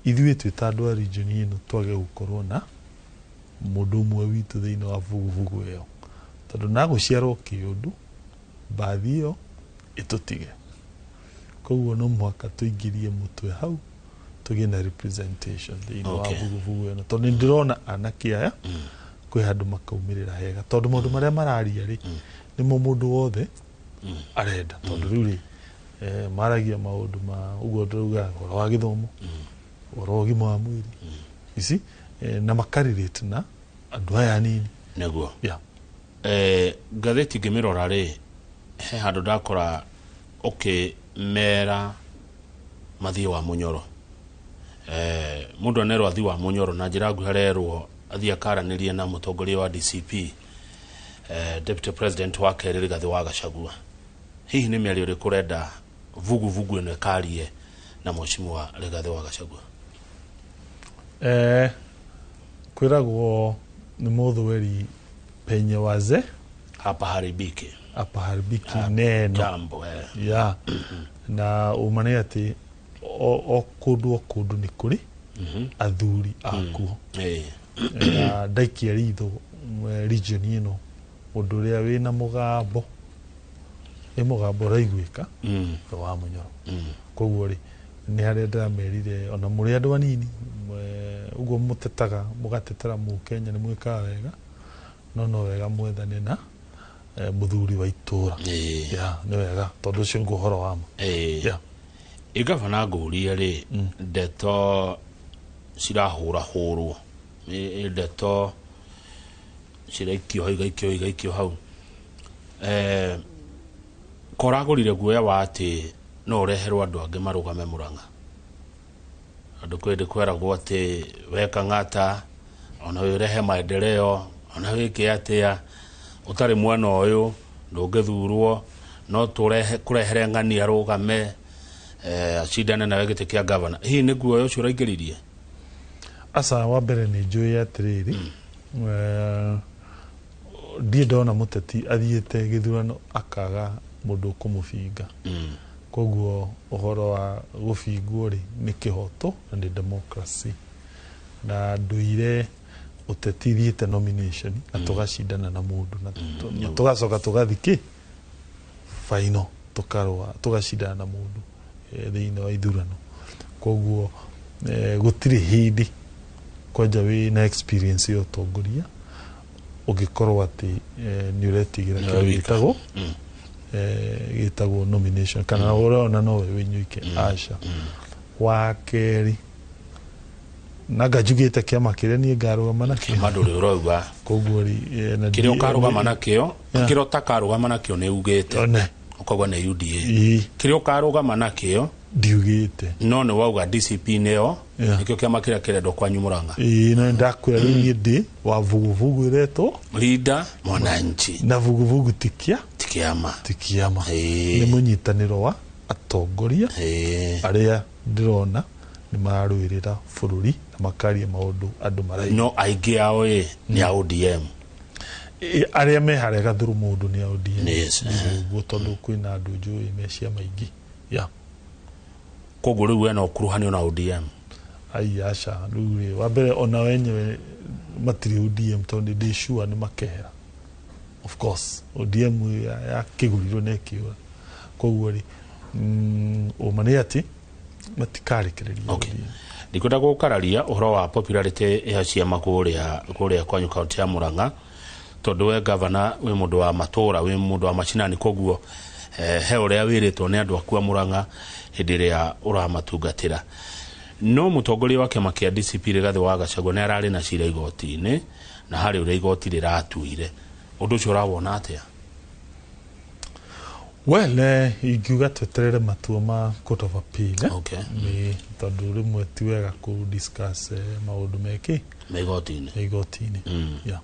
ithuĩ twĩ ta andũ a region ĩno twage gũkorwo na mũndũ ũmwe witũ thĩinĩ wa vuguvugu ĩyo, tondũ na gũciarwo kĩũndũ mbathi ĩyo ĩtũtige. Koguo no mũhaka tũingĩrie mũtwe hau tũgĩe na representation thĩinĩ wa vuguvugu ĩno, tondũ nĩ ndĩrona anake aya kwĩ handũ makaumĩrĩra hega, tondũ maũndũ marĩa mararia rĩ nĩmo mũndũ wothe arenda. Tondũ rĩu rĩ maragia maũndũ ma ũguo ndĩrauga, ũhoro wa gĩthomo, ũhoro wa ũgima wa mwĩrĩ, ici na makarelate na andũ aya anini. Nĩguo. Ngathĩti ngĩmĩrora rĩ, he handũ ndakora ũkĩmera mathiĩ wa Mũnyoro. Mũndũ anerwo athiĩ wa Mũnyoro na njĩra nguhĩ arerwo athiĩ akaranĩrie na mũtongoria wa DCP, Deputy President wa kerĩ Rigathĩ wa Gachagua. Hihi nĩ mĩario ĩrĩkũ ũrenda vuguvugu ĩno ĩkarie na Mheshimiwa Rigathĩ wa Gachagua? Kwĩragwo nĩ mũthweri penye waze hapa haribiki, hapa haribiki neno jambo. Ya na ũma nĩ atĩ o kũndũ o kũndũ nĩ kũrĩ athuri akuo. Na ndaikia ritho region ĩno ũndũ ũrĩa wĩna mũgambo nĩ mũgambo ũraiguĩka wa Mũnyoro. Koguo rĩ nĩ harĩa ndĩramerire ona mũrĩ andũ anini ũguo mũtetaga mũgatetera mũkenya nĩ mwĩkaga wega, no wega mwethane na mũthuri wa itũra. Ya nĩ wega tondũ ũcio nĩguo ũhoro wa ma. Ĩ gavana ngũrie rĩ, ndeto cirahũrahũrwo, ndeto ciraikio hau igaikio igaikio hau, koragũrire guoya wa atĩ no ũreherwo andũ angĩ marũgame Mũrang'a. Andũ kwĩ kweragwo atĩ weka ng'ata ona wĩrehe maendeleo ona wĩke atĩa ũtarĩ mwena ũyũ ndũngĩthurwo, no tũrehe kũrehere ng'ani arũgame acindane nawe gĩtĩ kĩa gavana. Hihi nĩ guoya ũcio ũraingĩririe? Aca, wa mbere nĩ njũĩ atĩrĩrĩ, ndirĩ ndona mũteti athiĩte gĩthurano akaga mũndũ ũkũmũbinga. Koguo ũhoro wa gũbingwo rĩ nĩ kĩhoto na nĩ democracy, na ndũire ũteti thiĩte nomination na tũgacindana na mũndũ na tũgacoka tũgathiĩ kĩ final tũkarũa tũgacindana na mũndũ thĩinĩ wa ithurano. Koguo gũtirĩ hĩndĩ kwanja wĩna experience ya ũtongoria ũngĩkorwo atĩ nĩ ũretigĩra kĩndũ gĩtagwo Gĩtagwo nomination kana ũrona nowe wĩnyuike aca. Wa kerĩ, nanga njugĩte kĩama kĩrĩa niĩ ngarũgama nakĩo. Kĩama ndũrĩ ũrauga. Koguo rĩ, na kĩrĩa ũkarũgama nakĩo, Yeah. kĩrĩa ũtakarũgama nakĩo nĩ ugĩte. One. Ũkauga nĩ UDA. Ĩĩ. Kĩrĩa ũkarũgama nakĩo ndiugĩte. No nĩ wauga DCP nĩyo Yeah. nĩkĩo kĩama kĩrĩa kĩrendwo kwanyu Murang'a. Ĩĩ, no ndakwĩra rĩu niĩ ndĩ wa vuguvugu ĩretwo Linda Mwananchi. Na vuguvugu ti kĩa ti kĩama. Ti kĩama, nĩ mũnyitanĩro wa atongoria arĩa ndĩrona nĩ mararũĩrĩra bũrũri na makaria maũndũ andũ maraigua. No aingĩ ao ĩ nĩ a ODM. Ĩ, arĩa me harĩa gathuru mũndũ nĩ a ODM. Yes. Nĩ ũguo, tondũ kwĩna andũ njũĩ me ciama ingĩ, yeah. Koguo rĩu wena ũkuruhanio na ODM? Ai, aca. Rĩu rĩ, wa mbere ona wenyewe matirĩ ODM, tondũ ndĩ sure nĩ makehera. Of course ODM yakĩgũrirwo na ĩkĩũra, koguo rĩ, ũma nĩ atĩ matikarekereria. Okay. Ndikwenda gũkararia ũhoro wa popularity ya ciama kũrĩa kwanyu kaunti ya Murang'a, tondũ we gavana wĩ mũndũ wa matũra, wĩ mũndũ wa macinani, koguo he ũrĩa wĩrĩtwo nĩ andũ aku a Murang'a hĩndĩ ĩrĩa ũramatungatĩra. No mũtongoria wa kĩama kĩa DCP Rigathĩ wa Gachagua nĩ ararĩ na cira igoti-inĩ, na harĩ ũrĩa igoti rĩratuire. Ũndũ ũcio ũrawona atĩa? Well, ingiuga tweterere matua ma Court of Appeal, eh? Okay. Nĩ tondũ rĩmwe ti wega kũ discuss maũndũ mekĩ me igoti-inĩ. Me igoti-inĩ. Yeah.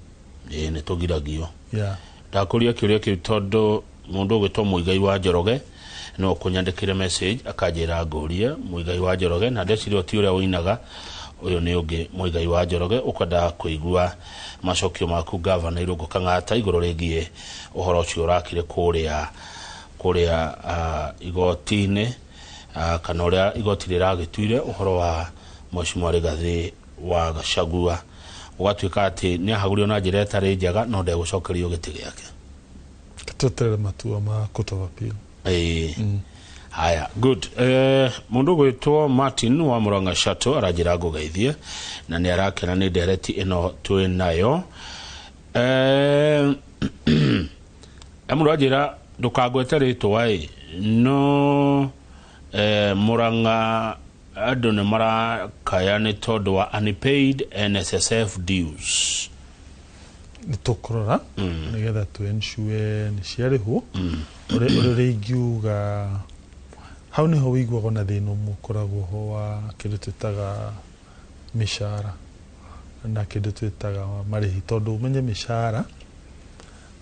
Ĩĩ, nĩ tũgiragio. Yeah. Ndakũria kĩũria kĩu tondũ mũndũ ũgwĩtwo Mũigai wa Njoroge no kũnyandĩkĩre message akanjĩra ngũrie Mũigai wa Njoroge, na ndeciria ti ũrĩa ũinaga ũyũ nĩ ũngĩ Mũigai wa Njoroge ũkwendaga kũigua macokio maku gavana Irũngũ Kang'ata igũrũ rĩgiĩ ũhoro ũcio ũrakire kũrĩa igoti-inĩ, kana ũrĩa igoti rĩragĩtuire ũhoro wa Mheshimiwa Rigathĩ wa Gachagua, ũgatuĩka atĩ nĩ ahagũrio na njĩra ĩtarĩ njega no ndegũcokerio gĩtĩ gĩake. Tweterere matua ma Court of Appeal. Ĩĩ. Haya, good. Mũndũ ũgwĩtwo Martin wa Murang'a Chateau aranjĩra ngũgeithie na nĩ arakena nĩ ndereti ĩno twĩ nayo. Mũndũ anjĩra ndũkangwete rĩtwa ĩ, no Murang'a andũ nĩ marakaya nĩ tondũ wa unpaid NSSF dues. Nĩ tũkũrora nĩgetha tũ ensure nĩ ciarĩhwo. Ũrĩa ingiuga hau nĩho wĩiguaga na thĩna ũmwe ũkoragwo ho wa kĩndũ twĩtaga mĩcara na kĩndũ twĩtaga marĩhi, tondũ ũmenye mĩcara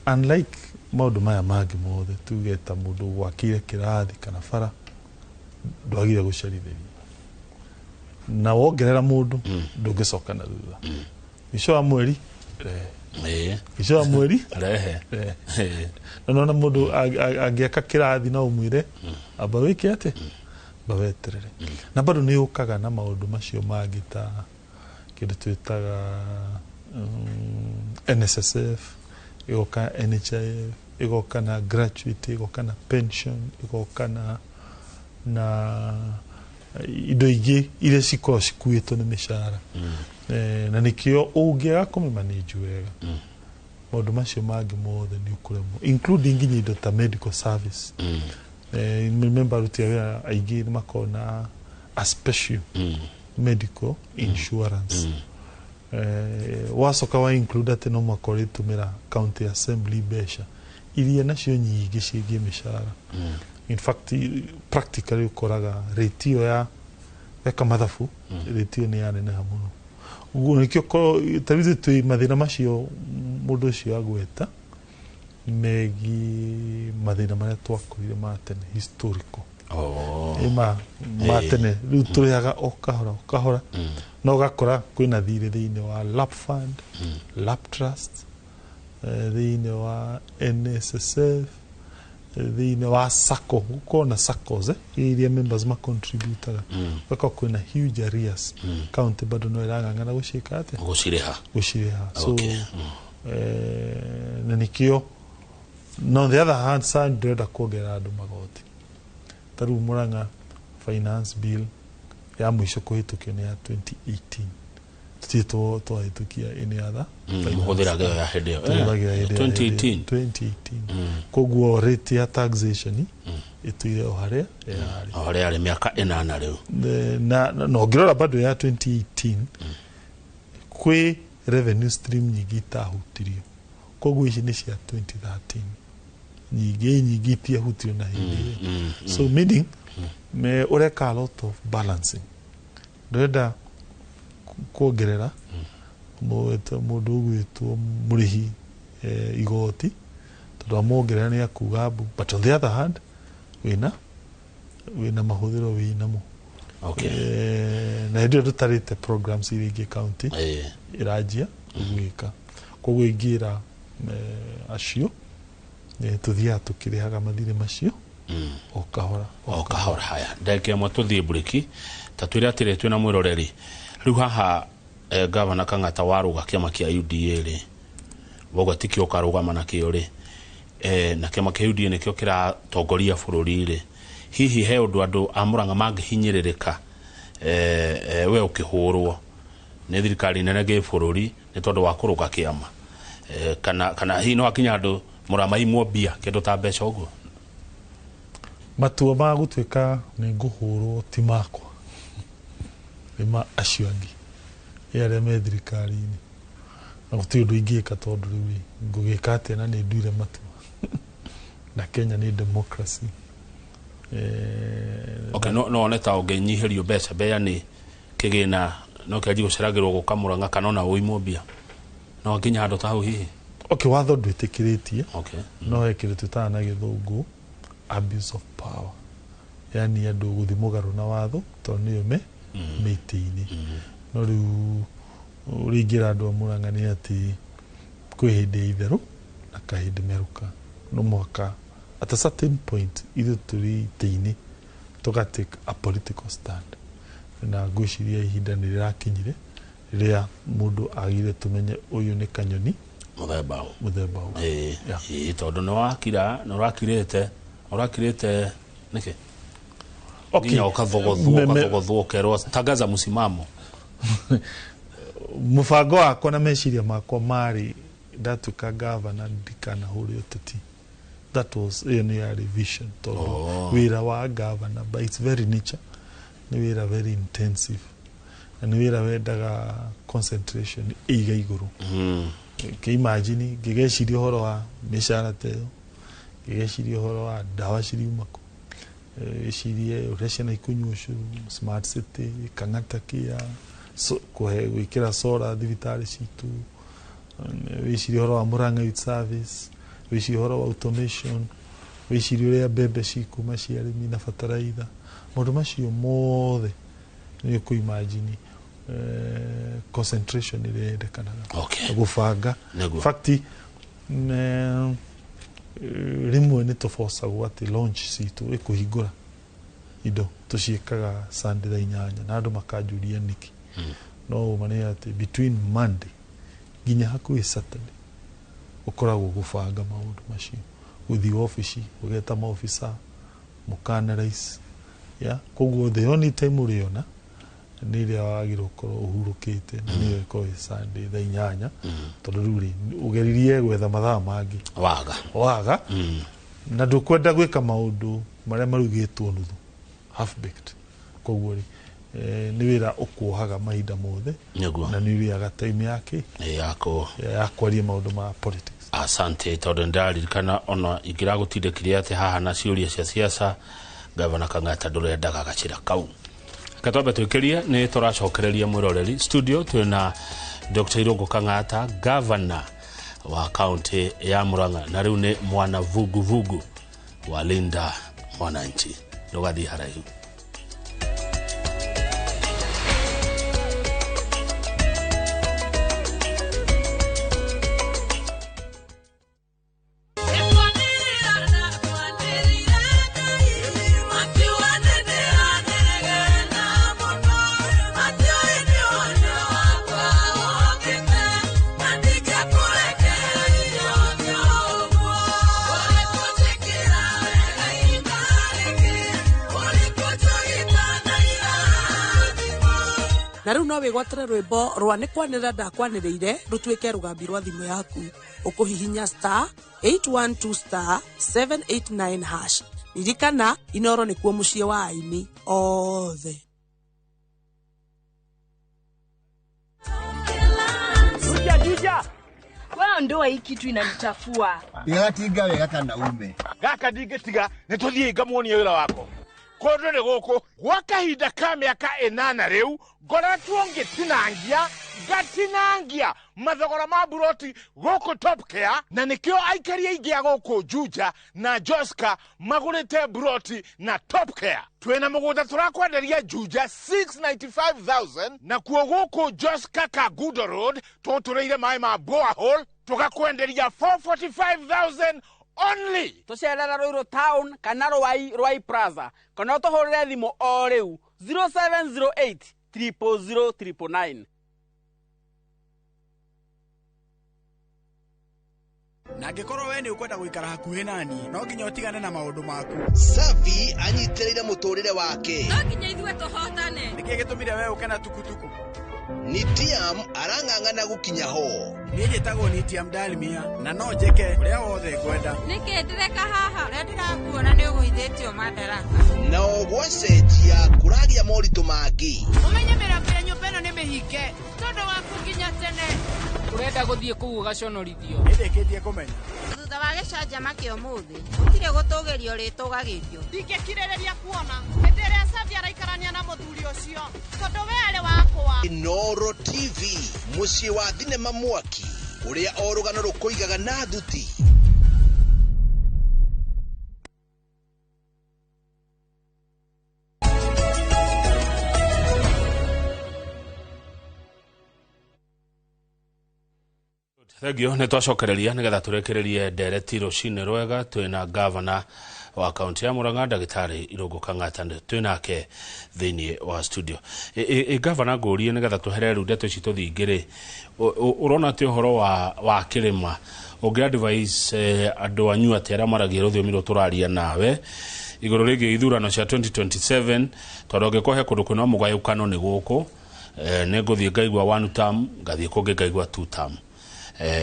unlike maũndũ maya mangĩ mothe, tuge ta mũndũ gwakĩire kĩrathi kana bara, ndwagire gũcerithĩria na wongerera mũndũ ndũngĩcoka na thutha. Mũico wa mweri rehe, mũico wa mweri rehe. Rehe. Na nona mũndũ angĩaka kĩrathi no ũmwĩre amba wĩke atĩ amba weterere, na bado nĩ yũkaga na maũndũ macio mangĩ ta kĩndũ twĩtaga NSSF, ĩgoka NHIF, ĩgoka na gratuity, ĩgoka na pension, ĩgoka na indo ingĩ iria cikoragwo cikuĩtwo nĩ mĩcara. Na nĩkĩo ũngĩaga kũmĩmanage wega, maũndũ macio mangĩ mothe nĩ ũkũremwo, including nginya indo ta medical service. Remember aruti a wĩra aingĩ nĩ makoragwo na a special medical insurance. Wacoka wa include atĩ no mũhaka ũrĩtũmĩra county assembly mbeca iria nacio nyingĩ ciĩgiĩ mĩcara. In fact, practically ũkoraga rate ĩyo ya weka mathabu, rate ĩyo nĩ yaneneha mũno. Ũguo nĩkĩo ta rĩu ithuĩ twĩ mathĩna macio mũndũ ũcio agweta megiĩ mathĩna marĩa twakorire ma tene, historical. Ĩ ma tene rĩu tũrĩhaga o kahora o kahora, na ũgakora kwĩna thirĩ thĩinĩ wa LAP fund, LAP trust, thĩinĩ wa NSSF, thĩinĩ wa SACCO, gũkorwo na SACCOs, iria members macontributaga, ũgakora kwĩna huge arrears. County bado no ĩrang'ang'ana gũciĩka atĩa? Gũcirĩha. Gũcirĩha. So na nĩkĩo na on the other hand side ndĩrenda kuongerera andũ magoti. Ta rĩu Murang'a finance bill ya mũico kũhĩtũkio nĩ ya 2018. Tutirĩ twahĩtũkia any other finance Mũhũthĩraga ĩyo ya hĩndĩ ĩyo. Tũhũthagĩra hĩndĩ ĩyo ya 2018. 2018. Koguo rate ya taxation ĩtũire o harĩa yarĩ. O harĩa yarĩ mĩaka 8 rĩu. Na ũngĩrora bado ya 2018 kwĩ revenue stream nyingĩ itahutirio, koguo ici nĩ cia 2013, nyingĩ itiahutirio na hĩndĩ ĩyo. So meaning me ũreka a lot of balancing, ndũrenda kuongerera mũndũ ũgwĩtwo mũrĩhi igoti, tondũ amuongerera nĩ akuga mbu, but on the other hand wĩna mahũthĩro wĩnamo. Na hĩndĩ ĩyo tũtarĩte programs iria ingĩ county ĩranjia gwĩka, koguo ingĩra acio tũthiaga tũkĩrĩhaga mathirĩ macio o kahora. O kahora. Haya, ndagĩka ĩmwe tũthiĩ mburĩki, ta twĩre atĩrĩ, twĩna mwĩroreri rĩu haha. Gavana Kang'ata warũga kĩama kĩa UDA rĩ, woguo tikĩo ũkarũgama nakĩo rĩ, na kĩama kĩa UDA nĩkĩo kĩratongoria bũrũri rĩ, hihi he ũndũ andũ a Murang'a mangĩhinyĩrĩrĩka we ũkĩhũrwo nĩ thirikari nene gĩbũrũri nĩ tondũ wa kũrũga kĩama, kana hihi no hakinya andũ mũramaimwo mbia kĩndũ ta mbeca ũguo? Matua ma gũtuĩka nĩ ngũhũrwo ti makwa, nĩ ma acio angĩ arĩa me thirikari-inĩ, na gũtirĩ ũndũ ingĩka, tondũ rĩu rĩ ngũgĩka atĩa na nĩ nduire matua, na Kenya nĩ democracy. Okay, no one ta ũngĩnyihĩrio mbeca mbea nĩ kĩgĩna no kĩanjie gũceragĩrwo gũka Murang'a, kana ona ũimwo mbia no nginya handũ ta hau hihi? Okay, watho ndwĩtĩkĩrĩtie. No he kĩndũ twĩtaga na gĩthũngũ abuse of power, yani andũ gũthiĩ mũgarũ na watho tondũ nĩo me mĩtĩ-inĩ. No rĩu ũrĩa ingĩra andũ a Murang'a nĩ atĩ kwĩ hĩndĩ ya itherũ na kahĩndĩ merũka, no mũhaka at a certain point ithuĩ tũrĩ itĩ-inĩ tũga take a political stand, na ngwĩciria ihinda nĩ rĩrakinyire rĩrĩa mũndũ agire tũmenye ũyũ nĩ kanyoni mũthemba mũthemba ũ. Tondũ nĩ wakira, nĩ ũrakirĩte nĩkĩ? Nginya ũkathogothwo ũkerwo tangaza msimamo. Mũbango wakwa na meciria makwa marĩ ndatuĩka gavana ndikanahũre ũteti. That was ĩyo nĩ yarĩ vision, tondũ wĩra wa gavana by its very nature nĩ wĩra very intensive, na nĩ wĩra wendaga concentration ĩiga igũrũ. Kĩimagine ngĩgeciria ũhoro wa mĩcara ta ĩyo, ngĩgeciria ũhoro wa ndawa ciriuma kũ, ĩcirie ũrĩa ciana ikũnyua ũcũrũ, smart city, Kang'ata kĩa gwĩkĩra solar thibitarĩ citũ, wĩcirie ũhoro wa Murang'a Youth Service, wĩcirie ũhoro wa automation, wĩcirie ũrĩa mbembe cikuma cia arĩmi na bataraitha, maũndũ macio mothe nĩ ũkũimagine concentration ĩrĩa yendekanaga gũbanga. Nĩguo. Fact rĩmwe nĩ tũbocagwo atĩ launch citũ ĩkũhingũra indo tũciĩkaga Sunday thaa 8, na andũ makanjũria nĩkĩ. No ũma nĩ atĩ between Monday nginya hakuhĩ Saturday ũkoragwo gũbanga maũndũ macio, gũthiĩ obici ũgeta maobisa mũka-analyze, yeah? Koguo the only time ũrĩona nĩ ĩrĩa wagĩrĩirwo gũkorwo ũhurũkĩte na nĩyo ĩkorwo ĩ Sunday thaa 8, tondũ rĩu rĩ ũgeririe gwetha mathaa mangĩ waga na ndũkwenda gwĩka maũndũ marĩa marugĩtwo nuthu, half baked. Koguo rĩ nĩ wĩra ũkuohaga mahinda mothe na nĩ ũrĩaga time yake ya kwaria maũndũ ma politics. Asante, tondũ nĩndaririkana ona ingĩragũtindĩkirie atĩ haha na ciũria cia siasa Gavana Kang'ata ndũrendaga gacĩra kau. Reke twambe twĩkĩrie, nĩ tũracokereria mwĩroreri studio twĩna Dr. Irũngũ Kang'ata, gavana wa kaunti ya Murang'a, na rĩu nĩ mwana vuguvugu wa Linda Mwananchi. Ndũgathiĩ haraihu. Thank you. Na rĩu no wĩgwatĩre rwĩmbo rwa nĩ kwanĩrĩra ndakwanĩrĩire rũtuĩke rũgambi rwa thimũ yaku. Ũkũhihinya star 812 star 789 hash. Ririkana Inoro nĩkuo mũciĩ wa aini othe. Juja, juja. Wewe ndoa hii kitu inanichafua. Igatinga wega kana ume. Gaka ndingĩtiga nĩ tũthiĩ ngamuonie wĩra wako. Kũndũ nĩ gũkũ gwa kahinda ka mĩaka 8 rĩu ngoretwo ngĩtinangia ngatinangia mathogora ma buroti gũkũ Top Care, na nĩkĩo aikari aingĩ a gũkũ Juja na Joska magũrĩte buroti na Top Care. Twĩna mũgũnda tũrakwenderia Juja 695,000 nakuo gũkũ Joska Kagudo Road tũtũrĩire maĩ ma borehole tũgakwenderia 445,000 only. Tũcerera Ruiru Town kana Ruai Ruai Plaza kana ũtũhũrĩre thimũ o rĩu 0708 000 999. Na angĩkorwo we nĩ ũkwenda gũikara hakuhĩ nani no nginya ũtigane na maũndũ maku. Savi anyitĩrĩire mũtũrĩre wake. No nginya ithuĩ tũhotane. Nĩkĩĩ gĩtũmire we ũke na tukutuku? Nitiam arang'ang'ana gũkinya ho. Niĩ njĩtagwo Nitiam Dalmia na no njĩke ũrĩa wothe ngwenda. Nĩkĩ ndĩreka haha? Ũrĩa ndĩrakuona nĩ ũgũithĩtio madaraka. Nao gwacenjia kũragĩa moritũ mangĩ. Ũmenye mĩrango ya nyũmba ĩno nĩ mĩhinge tondũ waku nginya tene. Ũrenda gũthiĩ kũu ũgaconorithio. Nĩndĩkĩtie kũmenya. Thutha wa gĩcanjama kĩa ũmũthĩ gũtirĩ gũtũgĩrio rĩtũgagĩrio. Ndingĩkirĩrĩria kuona hĩndĩ ĩrĩa Savi araikarania na mũthuri ũcio tondũ we arĩ wakwa. Inooro TV mũciĩ wa thinema mwaki ũrĩa o rũgano rũkũigaga na thuti. Thengio nĩ twacokereria nĩgetha tũrekererie ndereti rũcinĩ rwega. Twĩna gavana wa kaunti ya Murang'a ndagĩtarĩ Irũngũ Kang'ata twĩnake thĩinĩ wa studio. Gavana ngũrie nĩgetha tũhere rĩu ndeto ici tũthiĩ rĩ, ũrona atĩ ũhoro wa kĩrĩma ũngĩ advise andũ anyu atĩ arĩa maragia rũthiomi rũrũ tũraria nawe igũrũ rĩgiĩ ithurano cia 2027 tondũ angĩkorwo he kũndũ kwĩna mũgayũkano nĩ gũkũ, nĩ ngũthiĩ ngaigua one term ngathiĩ kũngĩ ngaigua two term.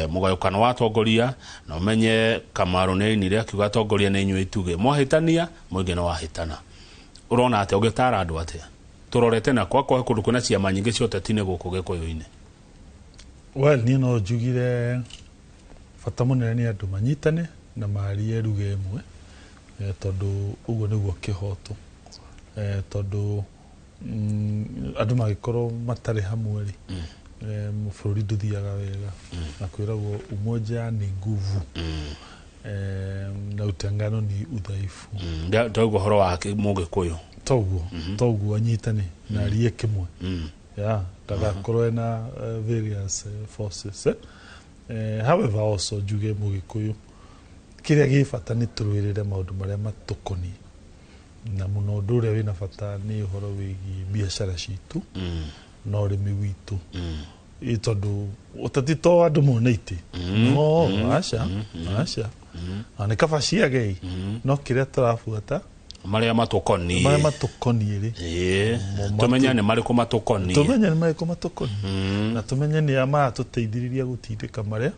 Mũgayũkano wa atongoria na ũmenye Kamaru nĩ ainire akiuga atongoria nĩ inyuĩ itugĩ mwahĩtania mũingĩ nĩ wahĩtana. Ũrona atĩa ũngĩtara andũ atĩa tũrorete na kwa kũndũ kwĩna ciama nyingĩ cia ũteti nĩ gũkũ Gĩkũyũ-inĩ? Well, niĩ no njugire bata mũnene nĩ andũ manyitane na marie ruga ĩmwe, tondũ ũguo nĩguo kĩhoto, tondũ andũ mangĩkorwo matarĩ hamwe rĩ, bũrũri ndũthiaga wega na kwĩragwo umoja ni nguvu na utengano ni udhaifu. Toguo ũhoro wa Mũgĩkũyũ toguo anyitane na arie kĩmwe, yeah, ndagakorwo na various forces. However also njuge Mũgĩkũyũ kĩrĩa gĩ bata nĩ tũrũĩrĩre maũndũ marĩa matũkoniĩ, na mũno ũndũ ũrĩa wĩna bata nĩ ũhoro wĩgiĩ biacara citũ na ũrĩmi witũ, tondũ ũteti to andũ mone itĩ no aca aca na nĩ kaba ciage, no kĩrĩa tũrabuata marĩa matũkoniĩ, marĩa matũkoniĩ rĩ, tũmenye nĩ marĩkũ matũkoniĩ, tũmenye nĩ marĩkũ matũkoniĩ na tũmenye nĩ a maratũteithĩrĩria gũtindĩka marĩa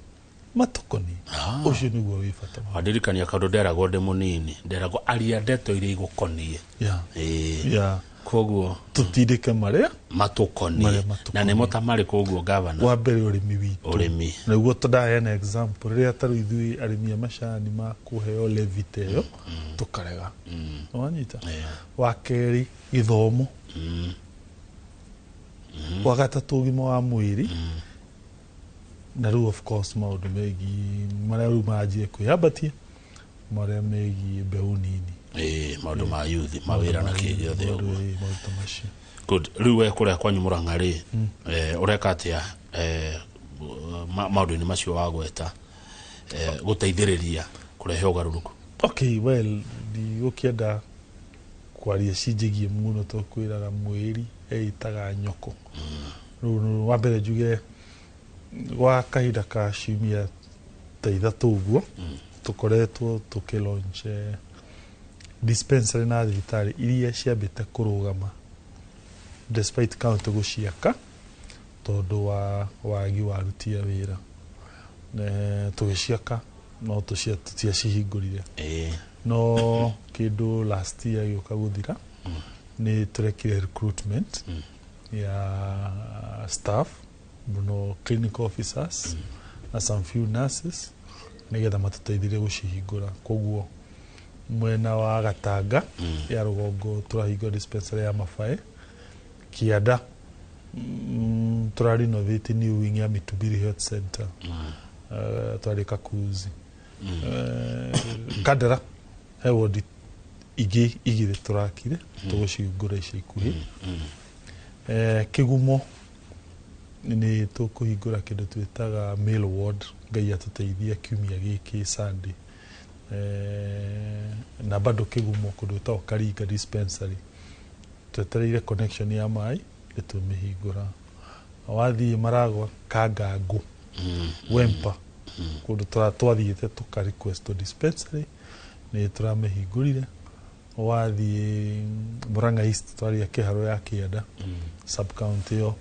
matũkoniĩ. Ũcio nĩguo wĩ bata. Wandirikania kaũndũ nderagwo ndĩ mũnini, nderagwo aria ndeto iria igũkoniĩ. Koguo tutindĩke marĩa matũkoniĩ na nĩmo ta marĩkũ ũguo gavana? Wa mbere ũrĩmi witũ, ũrĩmi nĩguo tũndaheana example rĩrĩa ta rĩu ithuĩ arĩmi a macani makũheo levy ta ĩyo tũkarega, wanyita. Wa kerĩ gĩthomo, wa gatatũ ũgima wa mwĩrĩ, na rĩu of course maũndũ megiĩ marĩa rĩu maranjia kwĩyambatia marĩa megiĩ mbeũ nini, maũndũ ma youth mawĩra na kĩ gĩothe ũguo. Good. Rĩu we kũrĩa kwanyu Murang'a rĩ, ũreka atĩa maũndũ-inĩ macio wagweta gũteithĩrĩria kũrehe ũgarũrũku? Okay, well, ndigũkĩenda kwaria cinjĩgie mũno to kwĩraga mwĩri eitaga nyoko. Rĩu wa mbere njuge gwa kahinda ka ciumia ta ithatũ ũguo tũkoretwo tũkĩ launch dispensary na thibitarĩ iria ciambĩte kũrũgama Despite county gũciaka tondũ wa wagi wa aruti a wĩra, tũgĩciaka no tũtiacihingũrire. No kĩndũ last year gĩũka gũthira nĩ tũrekire recruitment ya staff mũno, clinical officers na some few nurses, nĩgetha matũteithĩrie gũcihingũra. Koguo mwena wa Gatanga ya rũgongo tũrahingũra dispensary ya Mabae Kĩanda, tũra renovate new wing ya Mitubiri Health Center, twarĩ Kakuzi. Kandara he wodi ingĩ igĩrĩ tũrakire, tũgũcihingũra ica ikuhĩ. Kĩgumo nĩ tũkũhingũra kĩndũ twĩtaga male ward, Ngai atũteithia, kiumia gĩkĩ Sunday. Na bado Kĩgumo kũndũ gwĩtagwo Karinga dispensary, twetereire connection ya maĩ nĩtũmĩhingũra. Wathiĩ Maragwa, Kangangũ, Wempa, kũndũ twathiĩte tũka request dispensary nĩ tũramĩhingũrire. Wathiĩ Murang'a East, twaria Kĩharo ya Kĩanda sub county ĩyo,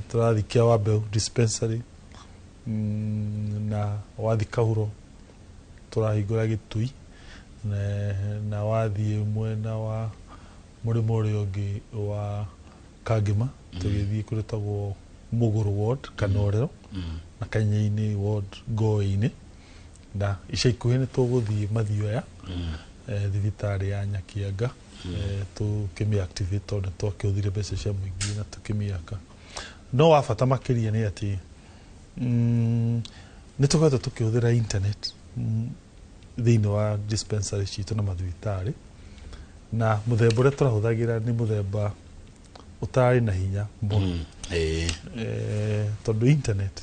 tũrathiĩ Kĩawambeu dispensary, na wathiĩ Kahuro tũrahingũra Gĩtui, na wathiĩ mwena wa mũrĩmo ũrĩa ũngĩ wa Kangema tũgĩthiĩ kũrĩtagwo Mũgũrũ ward Kanorero, na Kanya-inĩ ward Ngoĩ-inĩ, na ica ikuhĩ nĩ tũgũthiĩ Mathioya, thibitarĩ ya Nyakianga, tũkĩmĩ activate tondũ nĩ twakĩhũthire mbeca cia mũingĩ na tũkĩmĩaka. No wa bata makĩria nĩ atĩ nĩ tũkoretwo tũkĩhũthĩra internet thĩinĩ wa dispensary citũ na mathibitarĩ, na mũthemba ũrĩa tũrahũthagĩra nĩ mũthemba ũtarĩ na hinya mũno, tondũ internet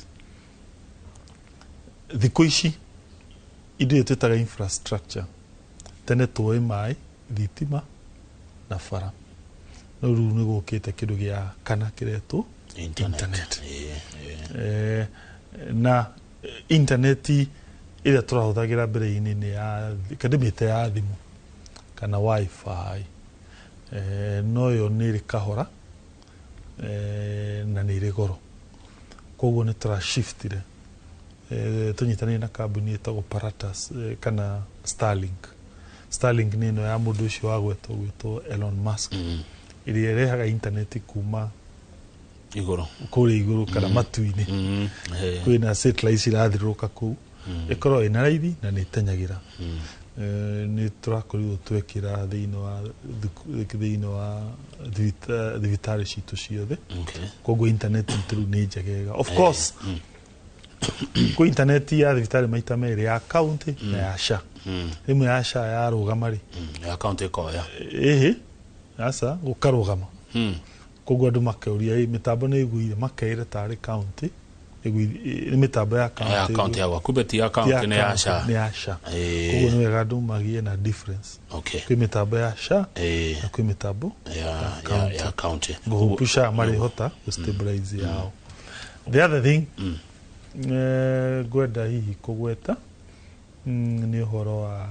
thikũ ici indo iria twĩtaga infrastructure, tene twoĩ maĩ, thitima na bara, no rĩu nĩ gũkĩte kĩndũ gĩa kana kĩretwo internet. Na internet ĩrĩa tũrahũthagĩra mbere-inĩ nĩ ya ndĩmĩte ya thimũ kana wifi, no yo nĩ ĩrĩ kahora, na nĩ ĩrĩ goro. Koguo nĩ tũrashiftire, tũnyitanĩire na kambuni ĩtagwo Paratus, kana Starlink. Starlink nĩ ĩno ya mũndũ ũcio wagwetwo gwĩtwo Elon Musk, ĩrĩa ĩrehaga internet kuma igũrũ, kũrĩa igũrũ kana matu-inĩ. Kwĩna satellites irathiũrũrũka kũu, ĩkorwo ĩna raithi na nĩ ĩtenyagĩra. Nĩ tũrakorirwo twekĩra thĩinĩ wa thibitarĩ citũ ciothe. Koguo internet itũ rĩu nĩ njegega. Of course kwĩ internet ya thibitarĩ maita merĩ, ya county na ya SHA. Rĩmwe ya SHA yarũgama rĩ, ya county ĩkoya. Ĩhĩ, aca gũkarũgama. Koguo andũ makeuria, "Ĩ, mĩtambo nĩ ĩgũire?" Makeire tarĩ county nĩ mĩtambo ya ya county. County ya gwaku, ti ya Ti county, nĩ ya county, SHA. Nĩ ya SHA. Koguo nĩ wega andũ magĩe na difference. Kwĩ mĩtambo ya SHA na kwĩ mĩtambo ya county. Ngũhope SHA marĩhota gũ stabilize yao. The other thing ngwenda hihi kũgweta nĩ ũhoro wa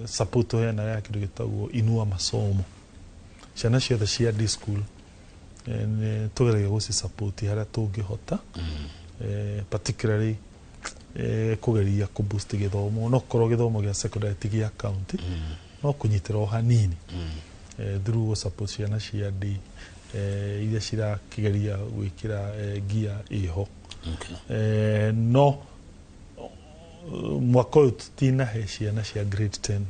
support ũheanaga ya kĩndũ gĩtagwo Inua Masomo. Ciana ciothe cia day school, nĩ tũgeragia gũci support harĩa tũngĩhota, particularly kũgeria kũ boost gĩthomo. No korwo gĩthomo gĩa secondary ti gĩa county, no kũnyitĩra o hanini through gũ support ciana cia day iria cirakĩgeria gwĩkĩra ngia ĩho. No mwaka ũyũ tũtinahe ciana cia grade 10,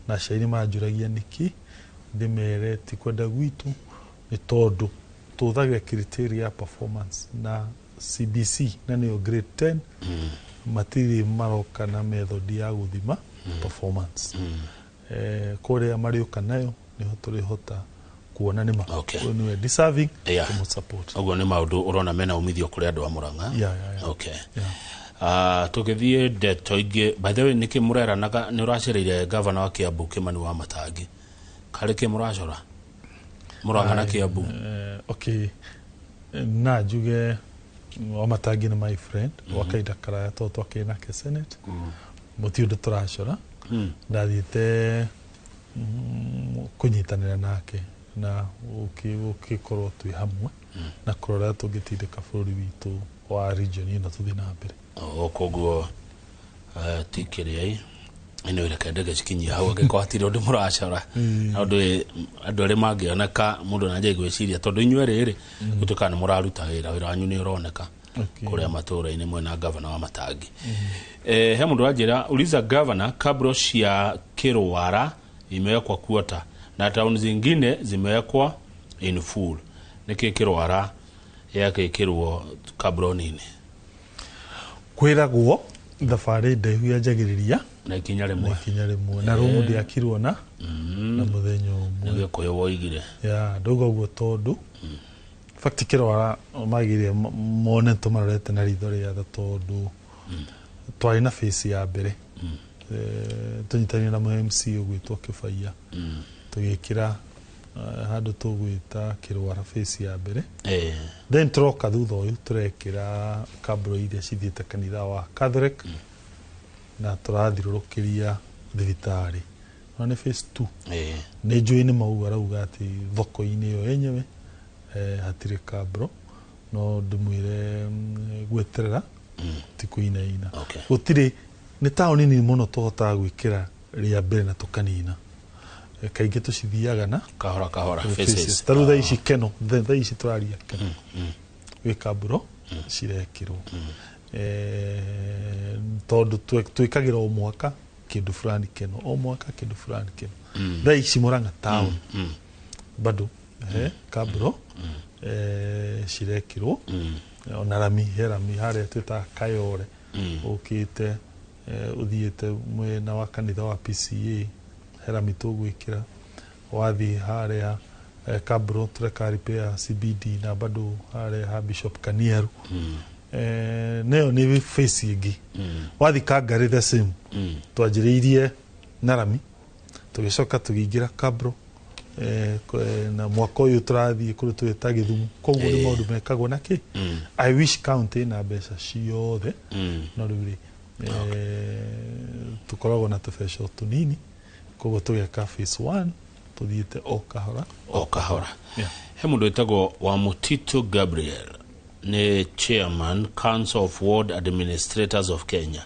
na aciari nĩ manjũragia nĩkĩ. Ndĩmere ti kwenda gwitũ, nĩ tondũ tũhũthagĩra criteria ya performance na CBC, na nĩyo grade 10 matirĩ maroka na method ya gũthima performance. Kũrĩa marĩũka nayo nĩho tũrĩhota kuona nĩma ũyũ nĩwe deserving kũmũ support. Ũguo nĩ maũndũ ũrona mena umithio kũrĩ andũ a Murang'a? Yeah. Okay. Tũgĩthiĩ ndeto ingĩ, by the way, nĩkĩ mũreranaga nĩ ũracereire gavana wa Kiambu Kimani wa Matangi? Karĩ kĩ mũracora Murang'a na Kiambu? Okay, na njuge Wamatangi nĩ my friend wa kahinda karaya tondũ twakĩrĩ nake senate. Mũti ũndũ tũracora, ndathiĩte Kũnyitanĩra nake na ũkĩkorwo twĩ hamwe na kũrora tũngĩtindĩka bũrũri witũ wa region ĩno tũthiĩ na mbere. O koguo ti kĩrĩa ĩno reke ndege cikinyia hau angĩkorwo hatirĩ ũndũ mũracora na ũndũ andũ arĩa mangĩoneka mũndũ na njai gwĩciria tondũ inyuĩ rĩrĩ gũtuĩka nĩ mũraruta wĩra wĩra wanyu nĩ ũroneka kũrĩa matũũra-inĩ mwena gavana wa Matangi. He mũndũ wanjĩra uliza gavana kabro cia Kĩrwara imewekwa kuota na town zingine zimewekwa in full. Nĩkĩ Kĩrwara yakĩkĩrwo kabro-inĩ? Kwĩragwo thabarĩ ndaihu yanjagĩrĩria na ikinya rĩmwe, na ikinya rĩmwe na rumu ndĩakirwo na mũthenya ũmwe. Nĩ Gĩkũyũ woigire ya ndauga ũguo tondũ fact Kĩrwara magĩrĩire mone tũmarorete na ritho rĩa tha tondũ twarĩ na face ya mbere tũnyitanĩire na MC ũgwĩtwo Kĩbaiya tũgĩkĩra handũ tũgwĩta Kĩrwara face ya mbere. Then tũroka thutha ũyũ tũrekĩra kabro iria cithiĩte kanitha wa Catholic na tũrathirũrũkĩria thibitarĩ no nĩ phase 2. Nĩ njũĩ nĩ mauga arauga atĩ thoko-inĩ ĩyo yenyewe hatirĩ kabro no ndĩmwĩre gweterera ti kũinaina. Gũtirĩ nĩ taũni nini mũno tũhotaga gwĩkĩra rĩa mbere na tũkanina. Kaingĩ tũcithiaga na kahora kahora faces. Ta rĩu thaa ici Keno, thaa ici tũraria Keno gwĩ kabro cirekĩrwo tondũ twĩkagĩra o mwaka kĩndũ fulani Keno, o mwaka kĩndũ fulani Keno. Thaa ici Murang'a town bado kabro cirekĩrwo ona rami he rami harĩa twĩtaga Kayore ũkĩte ũthiĩte mwena wa kanitha wa PCA he rami tũgwĩkĩra wathiĩ harĩa kabro tũreka repair CBD na bado harĩa ha Bishop Kaniaru nayo nĩ face ĩngĩ. Wathiĩ Kangari the same twanjĩrĩirie na rami tũgĩcoka tũgĩingĩra kabro na mwaka ũyũ tũrathiĩ kũrĩa tũgĩta Gĩthumo. Koguo nĩ maũndũ mekagwo na kĩ I wish county ĩna mbeca ciothe no rĩu rĩ tũkoragwo na tũbeca tũnini koguo tũgeka phase 1 tũthiĩte o kahora o kahora. He mũndũ wĩtagwo wa Mutito Gabriel nĩ chairman Council of Ward Administrators of Kenya.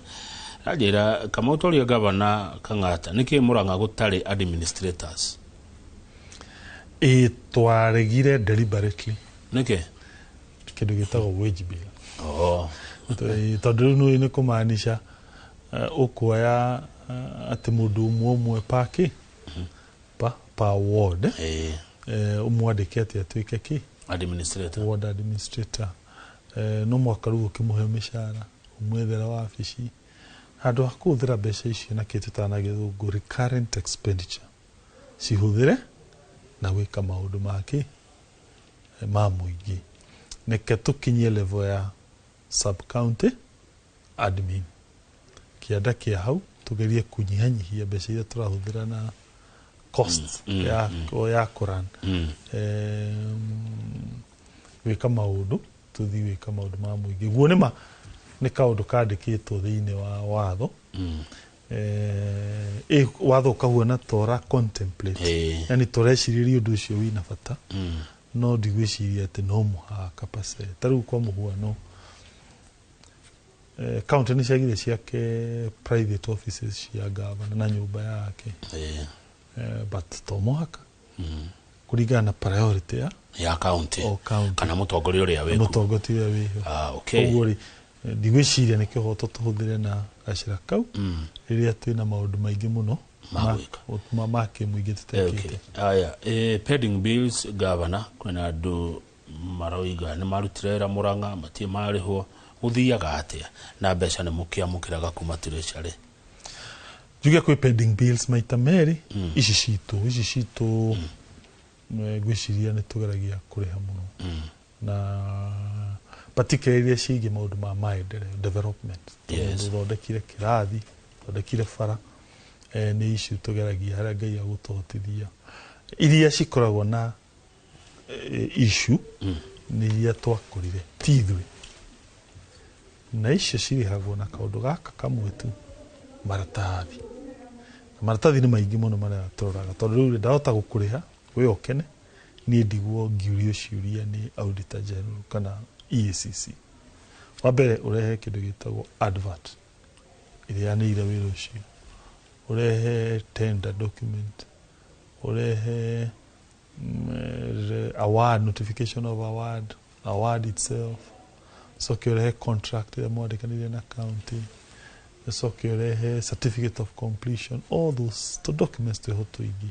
Anjĩra Kamau twaria gavana Kang'ata nĩkĩ Murang'a gũtarĩ administrators? Twaregire deliberately. Nĩkĩ? Kĩndũ gĩtagwo wage bill. Tondũ rĩu nĩũĩ nĩ kũmaanisha ũkuoya atĩ mũndũ ũmwe ũmwe pa kĩ pa ward ũmwandĩke atĩ atuĩke kĩ administrator, ward administrator. No mwaka rĩu ũkĩmũhe mĩcara ũmwethera wabici handũ ha kũhũthĩra mbeca icio na kĩ tũtaga na gĩthũngũ recurrent expenditure cihũthĩre na gwĩka maũndũ make ma mũingĩ. Neke tũkinyie level ya sub county admin kĩanda kĩa hau tũgerie kũnyihanyihia mbeca iria tũrahũthĩra na cost ya kũran gwĩka maũndũ tũthiĩ gwĩka maũndũ ma mũingĩ. Guo nĩma nĩ kaũndũ kandĩkĩtwo thĩinĩ wa watho watho ũkahuana tora contemplate yani tũrecirĩria ũndũ ũcio wĩna bata no ndigwĩciria atĩ no mũhaka pase. Ta rĩu kwa mũhuano county nĩ ciagire ciake private offices cia gavana na nyũmba yake but to mũhaka kũringana na priority ya county kana mũtongoria ũrĩa wĩkuo mũtongoria ũrĩa wĩho. Koguo rĩ ndigwĩciria nĩ kĩhoto tũhũthĩre na gacĩra kau rĩrĩa twĩna maũndũ maingĩ mũno ma kĩmũingĩ tũtekĩte. Aya, pending bills governor kwĩna andũ maroiga nĩ marutire wĩra Murang'a matirĩ marĩhwo gũthiaga atĩa na mbeca nĩ mũkĩamũkĩraga kuma treasury? Njuge kwĩ pending bills maita merĩ ici citũ ngwĩciria nĩ tũgeragia kũrĩha mũno na particularly iria ciĩgiĩ maũndũ ma maendeleo development. Thondekire kĩrathi, thondekire bara nĩ issue tũgeragia harĩa Ngai agũtũhotithia. Iria cikoragwo na issue nĩ iria twakorire ti ithuĩ na icio cirĩhagwo na kaũndũ gaka kamwe tu maratathi. Maratathi nĩ maingĩ mũno marĩa tũroraga, tondũ rĩu ndahota gũkũrĩha we ũkene, niĩ ndigwo ngiũrio ciũria nĩ Auditor General kana EACC. Wa mbere ũrehe kĩndũ gĩtagwo advert ĩrĩa yanĩire wĩra ũcio, ũrehe tender document, ũrehe award, notification of award, award itself, ũcoke ũrehe contract ĩrĩa mwandĩkanĩire na county, ũcoke ũrehe certificate of completion, all those tũ documents twĩho tũingĩ.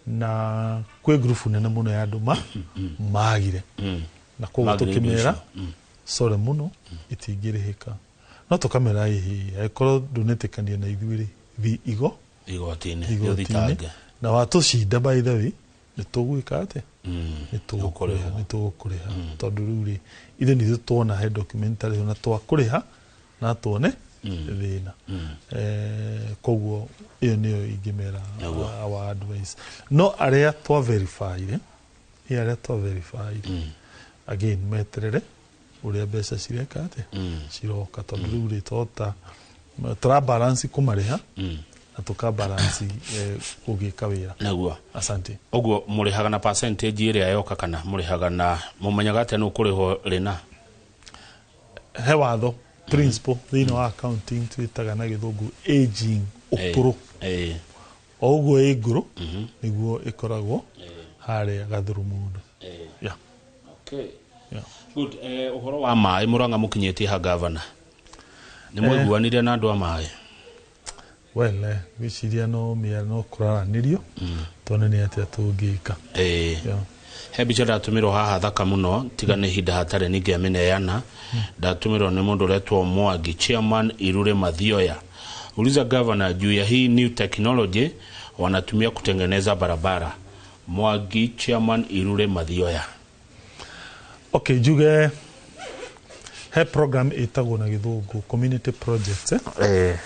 Na kwĩ ngurubu nene mũno ya andũ magire, na koguo Magire indo tũkĩmera icio. Sorry mũno, itingĩrĩhĩka, no tũkamera ĩhĩ, angĩkorwo ndũnetĩkania na ithuĩ rĩ, thi igo igoti-inĩ, igoti-inĩ, ũthitange. Na watũcinda, by the way, nĩ tũgwĩka atĩa? Nĩ tũgũkũrĩha, nĩ tũgũkũrĩha, tondũ rĩu rĩ, ithuĩ nĩ ithuĩ tuona he documentary ĩyo na twakũrĩha na tuone thĩna. Koguo ĩyo nĩyo ingĩmera our advice. No arĩa twa verify-ire, ĩ arĩa twa verify-ire, again meterere ũrĩa mbeca cireka atĩa, ciroka, tondũ rĩu rĩ, tota tũra balance kũmarĩha na tũka balance gũgĩka wĩra. Naguo. Asante. Ũguo mũrĩhaga na percentage ĩrĩa yoka, kana mũrĩhaga na mũmenyaga atĩa nĩ ũkũrĩhwo rĩna? He watho, principle thĩinĩ wa accounting twĩtaga na gĩthũngũ aging, ũkũrũ. O ũguo ĩ ngũrũ nĩguo ĩkoragwo harĩa gathuru mũndũ. Yeah. Okay. Yeah. Good. Ũhoro wa maĩ Mũrang'a mũkinyĩtie ha, gavana? Nĩ mwaiguanire na andũ a maĩ? Well, gwĩciria no mĩa no kũraranĩrio tuone nĩ atĩa tũngĩka. Yeah. He mbica ndatũmĩrwo haha thaka mũno, tiga nĩ ihinda hatarĩ ningĩamĩneana. Ndatũmĩrwo nĩ mũndũ ũretwo Mwangi, chairman Irure Mathioya. Uliza governor juu ya hii new technology wanatumia kutengeneza barabara. Mwangi, chairman Irure Mathioya. Okay, njuge he program ĩtagwo na gĩthũngũ community projects, eh?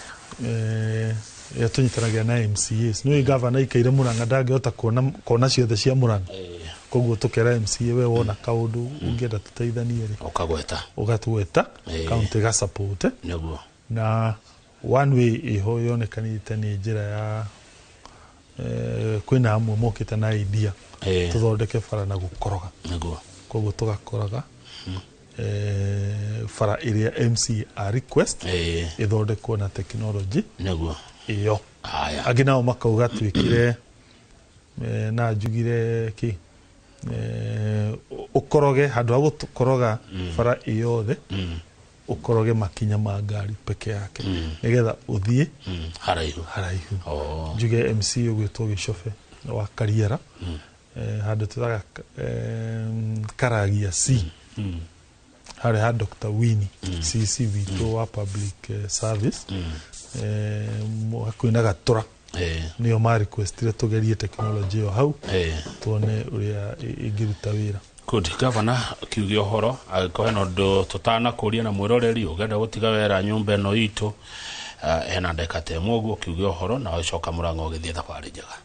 Ĩrĩa tũnyitanagĩra na MCAs. Nĩũĩ gavana ikaire Mũrang'a ndangĩhota kuona kona ciothe cia Mũrang'a, koguo tũkera MCA, we wona kaũndũ ũngĩenda tũteithanie rĩ, ũkagweta, ũgatweta, county ĩgasupport. Nĩguo. Na one way ĩho yonekanĩte nĩ njĩra ya kwĩna amwe mokĩte na idea tũthondeke bara na gũkoroga. Koguo tũgakoraga bara ĩrĩa MC a request ĩthondekwo na technology ĩyo. Haya. Angĩ nao makauga twĩkire na njugire kĩ, ũkoroge handũ ha gũkoroga bara ĩyothe, ũkoroge makinya ma ngari peke yake, nĩgetha ũthiĩ haraihu. Haraihu. Njuge MC ũgwĩtwo Gĩcobe wa Kariera, handũ twĩtaga Karagia C, harĩa ha Dr. Winnie, CC witũ wa public service, hakuhĩ na Gatũra, nĩo ma requestire tũgerie technology ĩyo hau, tuone ũrĩa ĩngĩruta wĩra. Good. Gavana, kiuge ũhoro angĩkorwo hena ũndũ tũtanakũria, na mwĩroreri ũngĩenda gũtiga wera nyũmba ĩno itũ, hena ndagĩka ta ĩmwe ũguo kiuge ũhoro, na ũcoka Mũrang'a ũgĩthiĩ thabarĩ njega.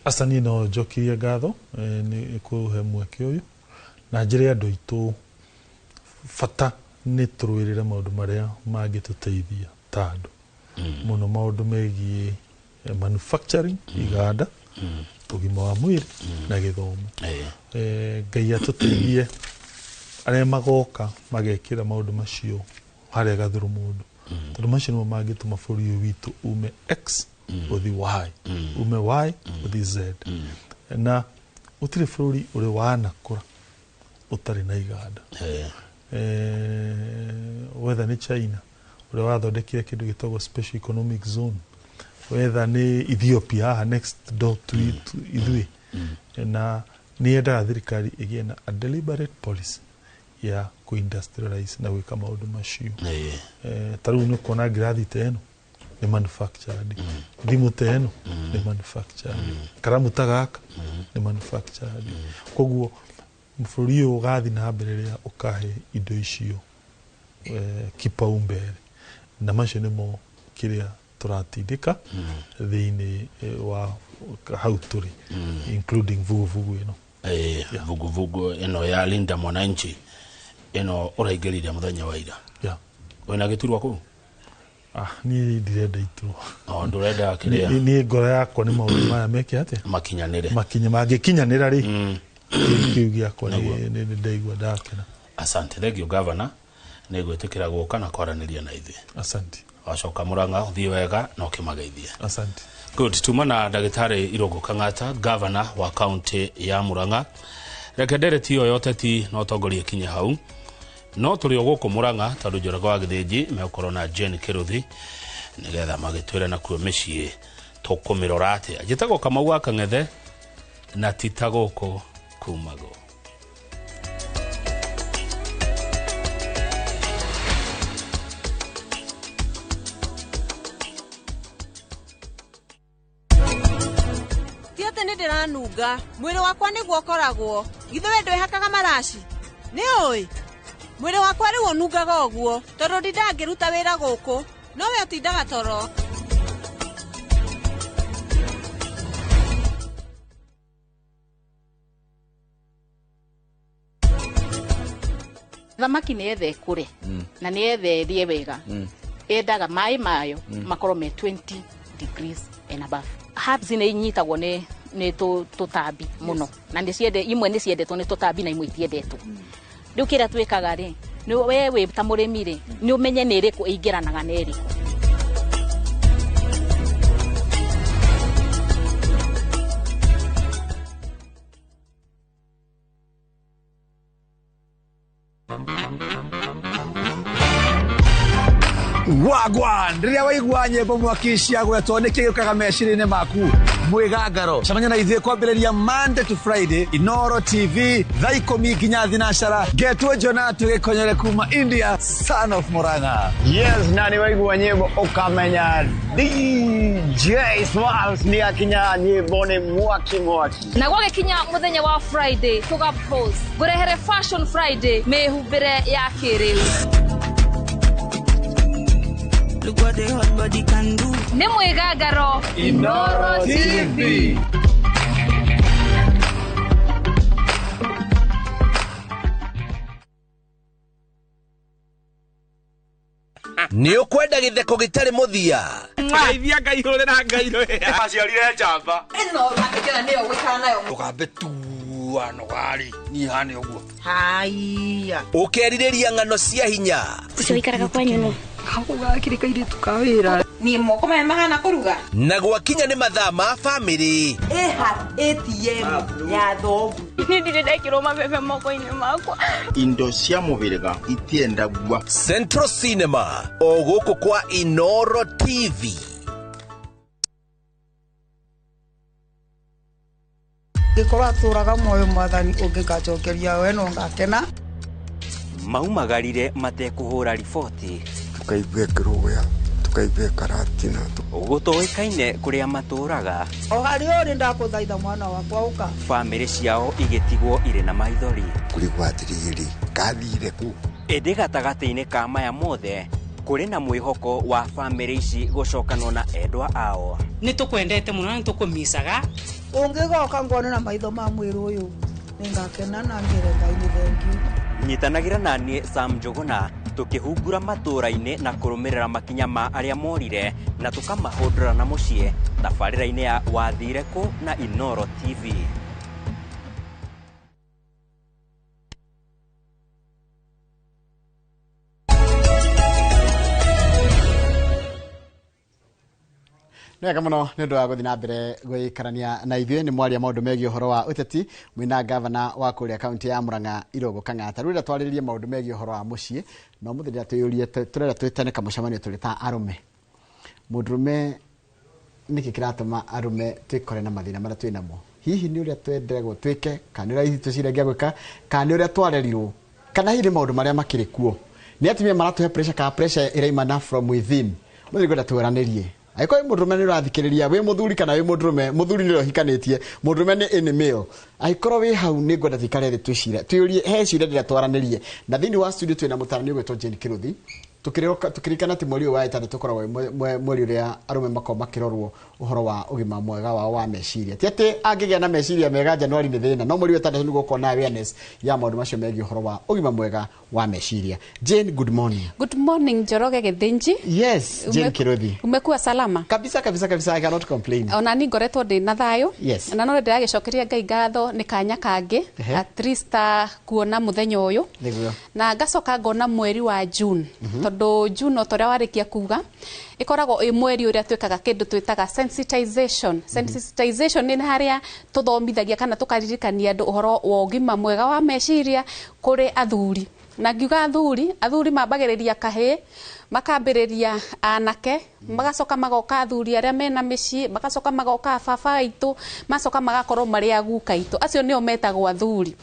Aca, niĩ no njokirie ngatho nĩ kũhe mweke ũyũ, na njĩre andũ aitũ bata nĩ tũrũĩrĩre maũndũ marĩa mangĩtũteithia ta andũ, mũno maũndũ megiĩ manufacturing, iganda, ũgima wa mwĩrĩ na gĩthomo. Ngai atũteithie, arĩa magoka magekĩra maũndũ macio harĩa gathuru mũndũ, tondũ macio nĩmo mangĩtũma bũrũri ũyũ witũ ume X ũthi Y, ume Y ũthi Z. Na gũtirĩ bũrũri ũrĩ wanakũra ũtarĩ na iganda. Whether nĩ China ũrĩa wathondekire kĩndũ gĩtagwo special economic zone, whether nĩ Ethiopia haha next door to ithuĩ, na nĩ yendaga thirikari ĩgĩe na a deliberate policy ya kũ-industrialize na gwĩka maũndũ macio. Ta rĩu nĩ ũkuona ngirathi ta ĩno nĩ manufactured, thimũ ta ĩno nĩ manufactured, karamu ta gaka nĩ manufactured. Koguo bũrũri ũyũ ũgathiĩ na mbere rĩrĩa ũkahe indo icio kipaumbele, na macio nĩmo kĩrĩa tũratindĩka thĩinĩ wa hau tũrĩ, including vuguvugu ĩno. Vuguvugu ĩno ya Linda Mwananchi ĩno ũraingĩrire mũthenya wa ira. Yeah. Wĩna gĩturwa kũu? Niĩ ndirenda iturwa. O ndũrenda kĩrĩa? Niĩ ngoro yakwa nĩ maũndũ maya meke atĩa? Makinyanĩre. Makinya mangĩkinyanĩra rĩ, kĩu gĩakwa nĩ ndaigua ndakena. Asante, thank you governor, nĩ gwĩtĩkĩra gũka na kwaranĩria na ithuĩ. Asante. Wacoka Murang'a ũthiĩ wega na ũkĩmageithie. Asante. Good, tuma na ndagĩtarĩ Irũngũ Kang'ata, governor wa kaunti ya Murang'a. Reke ndereti ĩyo ya ũteti na ũtongoria ĩkinye hau, no tũrĩ o gũkũ Murang'a tondũ Njoroge wa Gĩthĩnji megũkorwo na Jane Kĩrũthi nĩgetha magĩtwĩre nakuo mĩciĩ tũkũmĩrora atĩa. Njĩtagwo Kamau wa Kang'ethe na ti ta gũkũ kumagwo. Ti atĩ nĩ ndĩranunga, mwĩrĩ wakwa nĩguo ũkoragwo. Githĩ we ndwĩhakaga maraci? Nĩ ũĩ? Mwĩrĩ wakwa rĩu ũnungaga ũguo tondũ ndindangĩruta wĩra gũkũ, no we ũtindaga toro. Thamaki nĩ yetha ĩkũre na nĩ yetha ĩrĩe wega, yendaga maĩ mayo makorwo me 20 degrees and above. Herbs nĩ inyitagwo nĩ tũtambi mũno, na nĩ ciende imwe nĩ ciendetwo nĩ tũtambi na imwe itiendetwo. Rĩu kĩrĩa twĩkaga rĩ, nĩ we wĩ ta mũrĩmi rĩ, nĩ ũmenye nĩ ĩrĩkũ ĩingĩranaga na ĩrĩkũ. Wagwan, rĩrĩa waigua nyĩmbo mwaki ciagwetwo nĩ kĩ gĩũkaga meciria-inĩ maku? Mwĩgangaro. Cemania na ithuĩ kwambĩrĩria Monday to Friday, Inoro TV, thaa 10 nginya 9. Ngetwo Jona tũgĩkonyere kuma India, son of Murang'a. Yes, na nĩ waigua nyĩmbo ũkamenya DJ Smalls nĩ akinya, nyĩmbo nĩ mwaki mwaki. Na gwagĩkinya mũthenya wa Friday tũga pose ngũrehere Fashion Friday, mĩhumbĩre ya kĩrĩu. Look what the hot body can do. Nĩ mwĩgangaro Inoro TV. Nĩ ũkwenda gĩtheko gĩtarĩ mũthia? Ngeithia Ngai hũrĩra Ngai rwĩha. Aciarire njamba. Ĩno ũrakĩkena nĩyo gũikara nayo. Ũgambe tua nogari niĩ hane ũguo. Haiya. Ũkerirĩria ng'ano cia hinya. Ũcio ũikaraga kwanyu nũ? Gakĩrĩ kairĩtu ka wĩra. Niĩ moko maya mahana kũruga. Na gwakinya nĩ mathaa ma bamĩrĩ. Ĩha ATM ya thoguo. Niĩ ndirĩ ndekĩrwo mabebe moko-inĩ makwa. Indo cia mũhĩrĩga itiendagua. Central Cinema o gũkũ kwa Inoro TV. Ngĩkorwo atũraga muoyo mwathani ũngĩkanjokeria we no ngakena. Maumagarire matekũhũra riboti. Tukaigua kĩrũya, tukaigua karatina. Gũtoĩkaine kũrĩa matũraga. O harĩa ũrĩ ndakũthaitha mwana wakwa ũka. Bamĩrĩ ciao igĩtigwo irĩ na maithori. Kũrigwo atĩrĩrĩ, kathire kũ? Ĩndĩ gatagatĩ-inĩ ka maya mothe kũrĩ na mwĩhoko wa bamĩrĩ ici gũcokanwo na endwa ao. Nĩ tũkwendete mũno na nĩ tũkũmicaga. Ũngĩgoka ngone na maitho ma mwĩrĩ ũyũ, nĩngakena na ngĩre Ngai nĩ thengiũ. Nyitanagĩra na niĩ Sam Njũgũna tũkĩhungura matũũra-inĩ na kũrũmĩrĩra makinya ma arĩa morire na tũkamahũndũra na mũciĩ tabarĩra-inĩ ya Wathire Kũ na Inoro TV. Nĩ wega mũno nĩ ũndũ wa gũthiĩ na mbere gũikarania na ithuĩ. Nĩ mwaria maũndũ megiĩ ũhoro wa ũteti mwĩna gavana wa kũrĩa kaunti ya Murang'a Irũngũ Kang'ata. Rĩu rĩrĩa twarĩrĩrie maũndũ megiĩ ũhoro wa mũciĩ, no mũthĩ rĩrĩa twĩyũrie, tũrenda twĩtane kamũcemanio tũrĩ ta arũme. Mũndũrũme, nĩkĩ kĩratũma arũme twĩkore na mathĩna marĩa twĩ namo? Hihi nĩ ũrĩa twenderagwo twĩke, kana nĩ ũrĩa hihi twĩciragia gwĩka, kana nĩ ũrĩa twarerirwo, kana hihi nĩ maũndũ marĩa makĩrĩ kuo? Nĩ atumia maratũhe pressure kana pressure ĩraimana from within? Mũthĩ ngwenda tũranĩrie. Angĩkorwo wĩ mũndũrũme nĩ ũrathikĩrĩria, wĩ mũthuri kana wĩ mũndũrũme, mũthuri nĩ ũrĩa ũhikanĩtie, mũndũrũme nĩ any male. Angĩkorwo wĩ hau nĩ ngwenda tũikare thĩ twĩcire, twĩyũrie he ciũria ndĩrenda twaranĩrie. Na thĩinĩ wa studio twĩna mũtarani ũgwĩtwo Jane Kĩrũthi. Tukĩririkana atĩ mweri ũyũ wa ĩtandatũ ũkoragwo wĩ mweri ũrĩa arũme makoragwo makĩrorwo ũhoro wa ũgima mwega wao wa meciria. Ti atĩ angĩgĩa na meciria mega Januari nĩ thĩna, no mweri wa ĩtandatũ nĩguo ũkorwo na awareness ya maũndũ macio megiĩ ũhoro wa ũgima mwega wa meciria. Jane, good morning. Good morning, Njoroge Githinji. Yes, Jane Kirothi. Umekuwa salama? Kabisa kabisa kabisa, I cannot complain. Ona ni ngoretwo ndĩ na thayũ. Yes. Na no ndĩragĩcokeria Ngai ngatho nĩ kanya kangĩ at least kuona mũthenya ũyũ. Nĩguo. Na ngacoka ngona mweri wa June. Tondũ June o ta ũrĩa warĩkia kuga ĩkoragwo ĩ mweri ũrĩa twĩkaga kĩndũ twĩtaga sensitization. Sensitization nĩ harĩa tũthomithagia kana tũkaririkania andũ ũhoro wa ũgima mwega wa meciria kũrĩ athuri. Na ngiuga athuri mambagĩrĩria kahĩĩ, makambĩrĩria anake, magacoka magoka athuri arĩa mena mĩciĩ, magacoka magoka baba aitũ, magacoka magakorwo marĩ aguka aitũ. Acio nĩo metagwo athuri.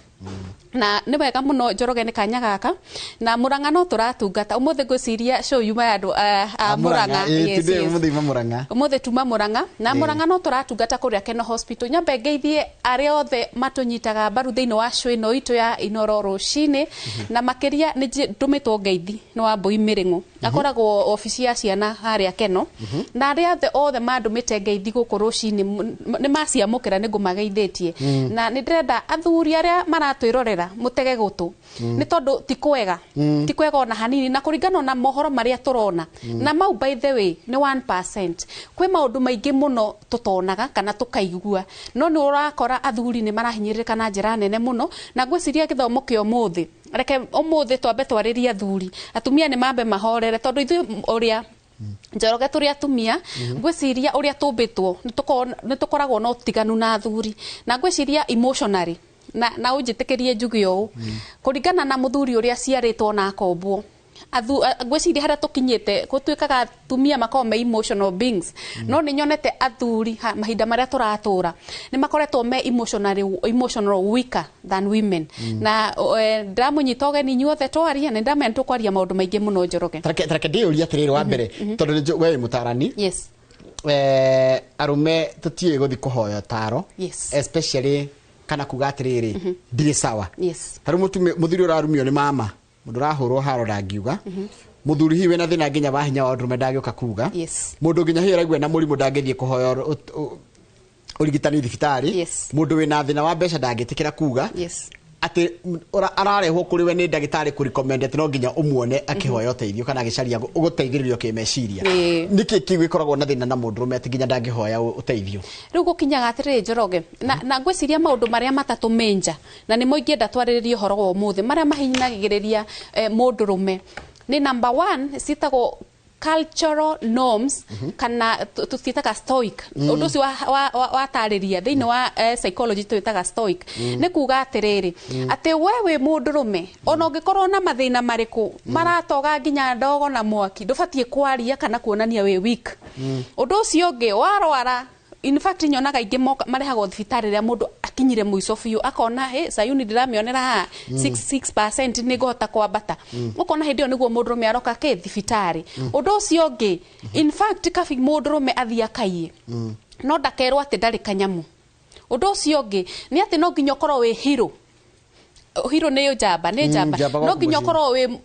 Na nĩ wega mũno Njoroge nĩ kanya gaka na Murang'a no tũratungata ũmũthĩ. Ngwĩciria show yuma ya andũ a Murang'a. Yes, yes. Ũmũthĩ yuma Murang'a. Ũmũthĩ tuma Murang'a na Murang'a no tũratungata kũrĩa Keno Hospital. Nyambe ngeithie arĩa othe matũnyitaga mbaru thĩinĩ wa show ĩno itũ ya Inoro rũcinĩ, na makĩria nĩ ndũmĩtwo ngeithi nĩ Wambui Mĩrĩng'ũ, akoragwo obici ya ciana harĩa Keno, na arĩa othe mandũmĩte ngeithi gũkũ rũcinĩ nĩ maciamũkĩra, nĩ ngũmageithĩtie. Na nĩ ndĩrenda athuri arĩa maratwĩrorera mũtege gũtũ, nĩ tondũ ti kwega, ti kwega ona hanini, na kũringana na mohoro marĩa tũrona na mau, by the way, nĩ 1%. Kwĩ maũndũ maingĩ mũno tũtonaga kana tũkaigua, no nĩ ũrakora athuri nĩ marahinyĩrĩrĩka na njĩra nene mũno. Na ngwĩciria gĩthomo kĩa ũmũthĩ, reke ũmũthĩ twambe twarĩrie athuri, atumia nĩ mambe mahorere, tondũ ithuĩ ũrĩa Njoroge tũrĩ atumia, ngwĩciria ũrĩa tũmbĩtwo nĩ tũkoragwo na ũtiganu na athuri, na ngwĩciria emotionally na ũnjĩtĩkĩrie njuge ũũ, kũringana na mũthuri ũrĩa aciarĩtwo na akombwo, ngwĩciria harĩa tũkinyĩte gũtuĩkaga atumia makoragwo me emotional beings, no nĩ nyonete athuri mahinda marĩa tũratũra nĩ makoretwo me emotional weaker than women. Na ndĩramũnyita ũgeni inyuothe twarie, na ndĩramenya tũkwaria maũndũ maingĩ mũno, Njoroge. Tareke ndĩyũrie atĩrĩrĩ, wa mbere, tondũ we wĩ mũtarani. Yes. Arũme tũtiũĩ gũthiĩ kũhoya ũtaro, Yes. especially kana kuga atĩrĩrĩ, ndirĩ sawa. Yes. Ta rĩu mũthuri ũrarumio nĩ mama, mũndũ ũrahũrwo haro ndangiuga, mũthuri hihi wĩna thĩna nginya wa hinya wa ũndũrũme ndangĩũka kuga, Yes. mũndũ nginya hihi ũraigua na mũrimũ ndangĩthiĩ kũhoya ũrigitani thibitarĩ, Yes. mũndũ wĩna thĩna wa mbeca ndangĩtĩkĩra kuga, Yes. atĩ ararehwo kũrĩ we nĩ ndagĩtarĩ kũrecommend atĩ no nginya ũmuone akĩhoya ũteithio kana agĩcaria gũteithĩrĩrio kĩmeciria. Nĩkĩ kĩu gĩkoragwo na thĩna na mũndũrũme atĩ nginya ndangĩhoya ũteithio? Rĩu gũkinyaga atĩrĩrĩ, Njoroge, na ngwĩciria maũndũ marĩa matatũ menja na nĩmo ingĩenda twarĩrĩrie ũhoro wa ũmũthĩ marĩa mahinyagĩrĩria mũndũrũme nĩ number one citagwo cultural norms, kana tũciĩtaga stoic. Ũndũ ũcio watarĩria thĩinĩ wa psychology twĩtaga stoic. Nĩ kuga atĩrĩrĩ, atĩ we wĩ mũndũrũme, ona ũngĩkorwo na mathĩna marĩkũ maratoga nginya ndogo na mwaki, ndũbatiĩ kwaria kana kuonania wĩ weak. Ũndũ ũcio ũngĩ, warwara, in fact nyonaga aingĩ marehagwo thibitarĩ rĩrĩa mũndũ akinyire mũico biũ, akona hĩ Sayuni ndĩramĩonera haha 6% nĩ ngũhota kwambata, ũkona hĩndĩ ĩyo nĩguo mũndũrũme aroka kĩ thibitarĩ. Ũndũ ũcio ũngĩ, in fact kabi mũndũrũme athiĩ akaiye, no ndakerwo atĩ ndarĩ kanyamu. Ũndũ ũcio ũngĩ nĩ atĩ no nginya ũkorwo wĩ hero. Hero nĩ njamba, nĩ njamba, njamba no gwaku nginya mũciĩ. Ũkorwo wĩ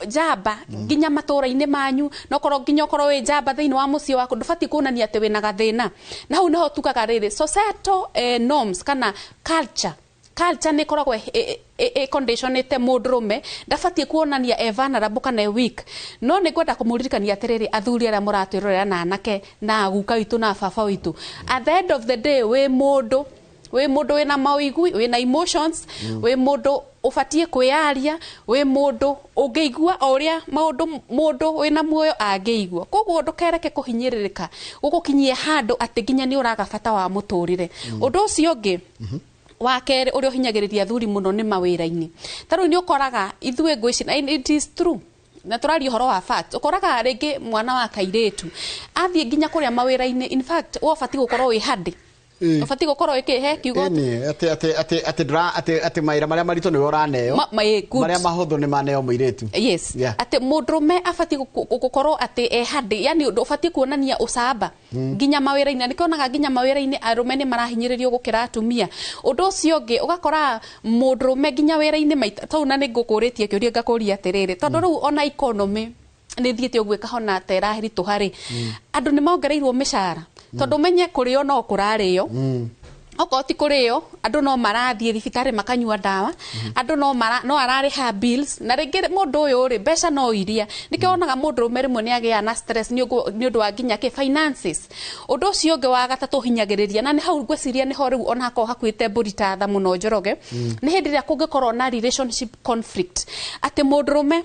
njamba nginya matũra-inĩ manyu, no korwo nginya ũkorwo wĩ njamba thĩinĩ wa mũciĩ waku, ndũbatiĩ kuonania atĩ wĩna gathĩna. Na hau nĩho tugaga rĩrĩ societal norms kana culture nĩ ĩkoragwo ĩ-conditionĩte mũndũrũme ndabatiĩ kuonania e vulnerable kana e weak. No nĩ ngwenda kũmũririkania atĩrĩrĩ, athuri arĩa mũratwĩrorera na anake na guka witũ na baba witũ, at the end of the day wĩ mũndũ wĩna mawĩigui, wĩna emotions, wĩ mũndũ ũbatiĩ kwĩyaria, wĩ mũndũ ũngĩigua o ũrĩa maũndũ mũndũ wĩna muoyo angĩigua. Koguo ndũkereke kũhinyĩrĩrĩka gũgũkinyie handũ atĩ nginya nĩ ũraga bata wa mũtũrĩre. Ũndũ ũcio ũngĩ wa kerĩ ũrĩa ũhinyagĩrĩria athuri mũno nĩ mawĩra-inĩ. Ta rĩu nĩ ũkoraga ithuĩ ngwĩciria, and it is true, na tũraria ũhoro wa fact, ũkoraga rĩngĩ mwana wa kairĩtu athiĩ nginya kũrĩa mawĩra-inĩ, in fact we ũbatiĩ gũkorwo wĩ handi, ũbatiĩ gũkorwo wĩ he kiugo. Ĩni, atĩ ndũra atĩ mawĩra marĩa maritũ nĩwe ũraneo, Good. marĩa mahũthũ nĩ maneo mũirĩtu. Yes. Atĩ mũndũrũme abatiĩ gũkorwo atĩ e handi, yani ũndũ ũbatiĩ kuonania ũcamba nginya mawĩra-inĩ. Na nĩkĩonaga nginya mawĩra-inĩ arũme nĩ marahinyĩrĩrio gũkĩra atumia. Ũndũ ũcio ũngĩ, ũgakora mũndũrũme nginya wĩra-inĩ maita tau, na nĩ ngũkũrĩtie kĩũria ngakũria atĩrĩrĩ, tondũ rĩu ona economy Nĩ thiĩte ũguo ĩkahona ta ĩraritũha rĩ, andũ nĩ mongereirwo mĩcara, tondũ menye kũrĩo no kũrarĩo. Okorwo ti kũrĩo, andũ no marathiĩ thibitarĩ makanyua ndawa, andũ no mara, no ararĩha bills. Na rĩngĩ mũndũ ũyũ rĩ, mbeca no iria nĩkĩo wonaga mũndũrũme rĩmwe nĩ agĩaga na stress nĩ ũndũ wa nginya kĩ finances. Ũndũ ũcio ũngĩ wa gatatũ ũhinyagĩrĩria, na nĩ hau ngwĩciria nĩho rĩu ona hakorwo hakuĩte mbũri ta tha mũno, Njoroge, nĩ hĩndĩ ĩrĩa kũngĩkorwo na relationship conflict, atĩ mũndũrũme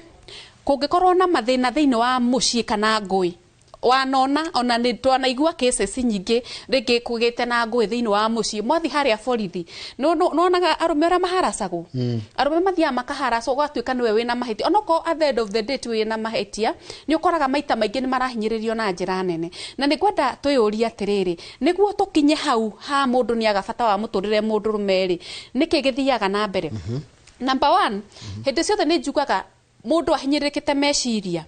kũngĩkorwo na mathĩna thĩinĩ wa mũciĩ kana ngũĩ wanona. Ona nĩ twanaigua cases nyingĩ, rĩngĩ kũgĩte na ngũĩ thĩinĩ wa mũciĩ, mwathi harĩa borithi nĩwonaga arũme ũrĩa maharacagwo. Arũme mathiaga makaharacwo, ũgatuĩka nĩwe wĩna mahĩtia, onokorwo at the end of the day ti wĩna mahĩtia. Nĩ ũkoraga maita maingĩ nĩ marahinyĩrĩrio na njĩra nene, na nĩ ngwenda twĩyũrie atĩrĩrĩ, nĩguo tũkinye hau ha mũndũ nĩ aga bata wa mũtũrĩre mũndũrũme rĩ, nĩkĩ gĩthiaga na mbere? Number one, hĩndĩ ciothe nĩ njugaga mũndũ ahinyĩrĩrĩkĩte meciria,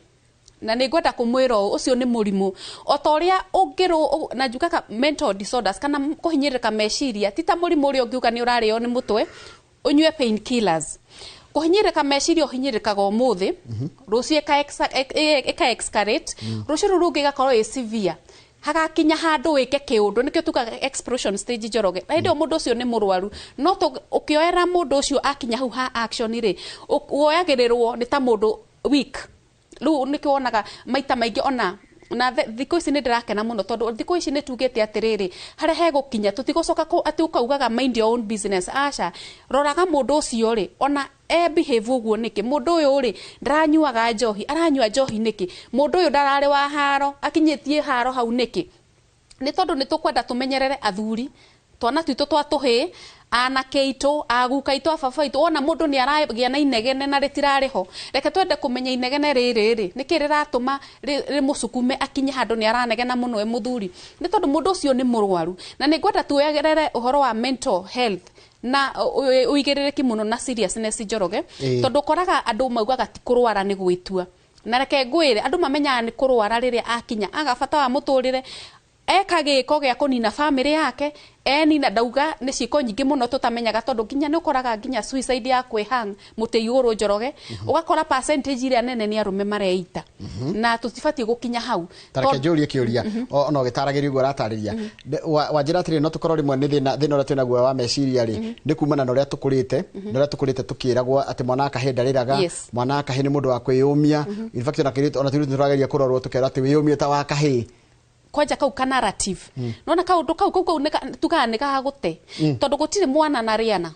na nĩ ngwenda kũmwĩra ũũ, ũcio nĩ mũrimũ o ta ũrĩa ũngĩrũ na njugaga mental disorders kana kũhinyĩrĩrĩka meciria ti ta mũrimũ ũrĩa ũngiuga nĩ ũrarĩo nĩ mũtwe ũnyue painkillers. Kũhinyĩrĩrĩka meciria ũhinyĩrĩrĩkaga ũmũthĩ, rũciũ ĩka escalate, rũciũ rũu rũngĩ ĩgakorwo ĩ severe, hagakinya handũ wĩke kĩũndũ, nĩkĩo tugaga explosion stage, Njoroge. Na hĩndĩ ĩyo mũndũ ũcio nĩ mũrwaru. No ũkĩoera mũndũ ũcio akinya hau ha action rĩ, woyagĩrĩrwo nĩ ta mũndũ weak. Rĩu nĩkĩo wonaga maita maingĩ ona na thikũ ici nĩ ndĩrakena mũno, tondũ thikũ ici nĩ tugĩte atĩrĩrĩ, harĩa hegũkinya tũtigũcoka atĩ ũkaugaga mind your own business. Aca, roraga mũndũ ũcio rĩ, ona e behave ũguo nĩkĩ? Mũndũ ũyũ rĩ, ndaranyuaga njohi, aranyua njohi nĩkĩ? Mũndũ ũyũ ndararĩ wa haro, akinyĩtie haro hau nĩkĩ? Nĩ tondũ nĩ tũkwenda tũmenyerere athuri, twana twitũ twa tũhĩĩ, anake aitũ, aguka aitũ, ababa aitũ. Wona mũndũ nĩ aragĩa na inegene na rĩtirarĩ ho, reke twende kũmenya inegene rĩrĩ rĩ, nĩkĩ rĩratũma rĩmũcukume akinye handũ nĩ aranegena mũno e mũthuri? Nĩ tondũ mũndũ ũcio nĩ mũrwaru. Na nĩ ngwenda tuoyerere ũhoro wa mental health na ũigĩrĩrĩki mũno na seriousness, Njoroge, tondũ ũkoraga andũ maugaga ti kũrwara, nĩ gwĩtua. Na reke ngwĩre, andũ mamenyaga nĩ kũrwara rĩrĩa akinya aga bata wa mũtũrĩre, eka gĩko gĩa kũnina bamĩrĩ yake enina. Ndauga nĩ ciĩko nyingĩ mũno tũtamenyaga, tondũ nginya nĩ ũkoraga nginya suicide ya kwĩhang mũtĩ igũrũ, Njoroge, ũgakora percentage ĩrĩa nene nĩ arũme mareita, na tũtibatiĩ gũkinya hau. Tareke njũrie kĩũria ona ũgĩtaragĩria ũguo ũratarĩria. Wanjĩra atĩrĩrĩ, no tũkorwo rĩmwe nĩ thĩna ũrĩa twĩnaguo wa meciria rĩ, nĩ kumana na ũrĩa tũkũrĩte, na ũrĩa tũkũrĩte tũkĩragwo atĩ mwana wa kahĩĩ ndarĩraga, mwana wa kahĩĩ nĩ mũndũ wa kwĩyũmia. In fact, ona kĩrĩtu, ona tũirĩtu nĩtũrageria kũrorwo, tũkerwo atĩ wĩyũmie ta wa kahĩĩ. Kwanja kau ka narrative, nona kaũndũ kau tugaga nĩ gagũte, tondũ gũtirĩ mwana na rĩana.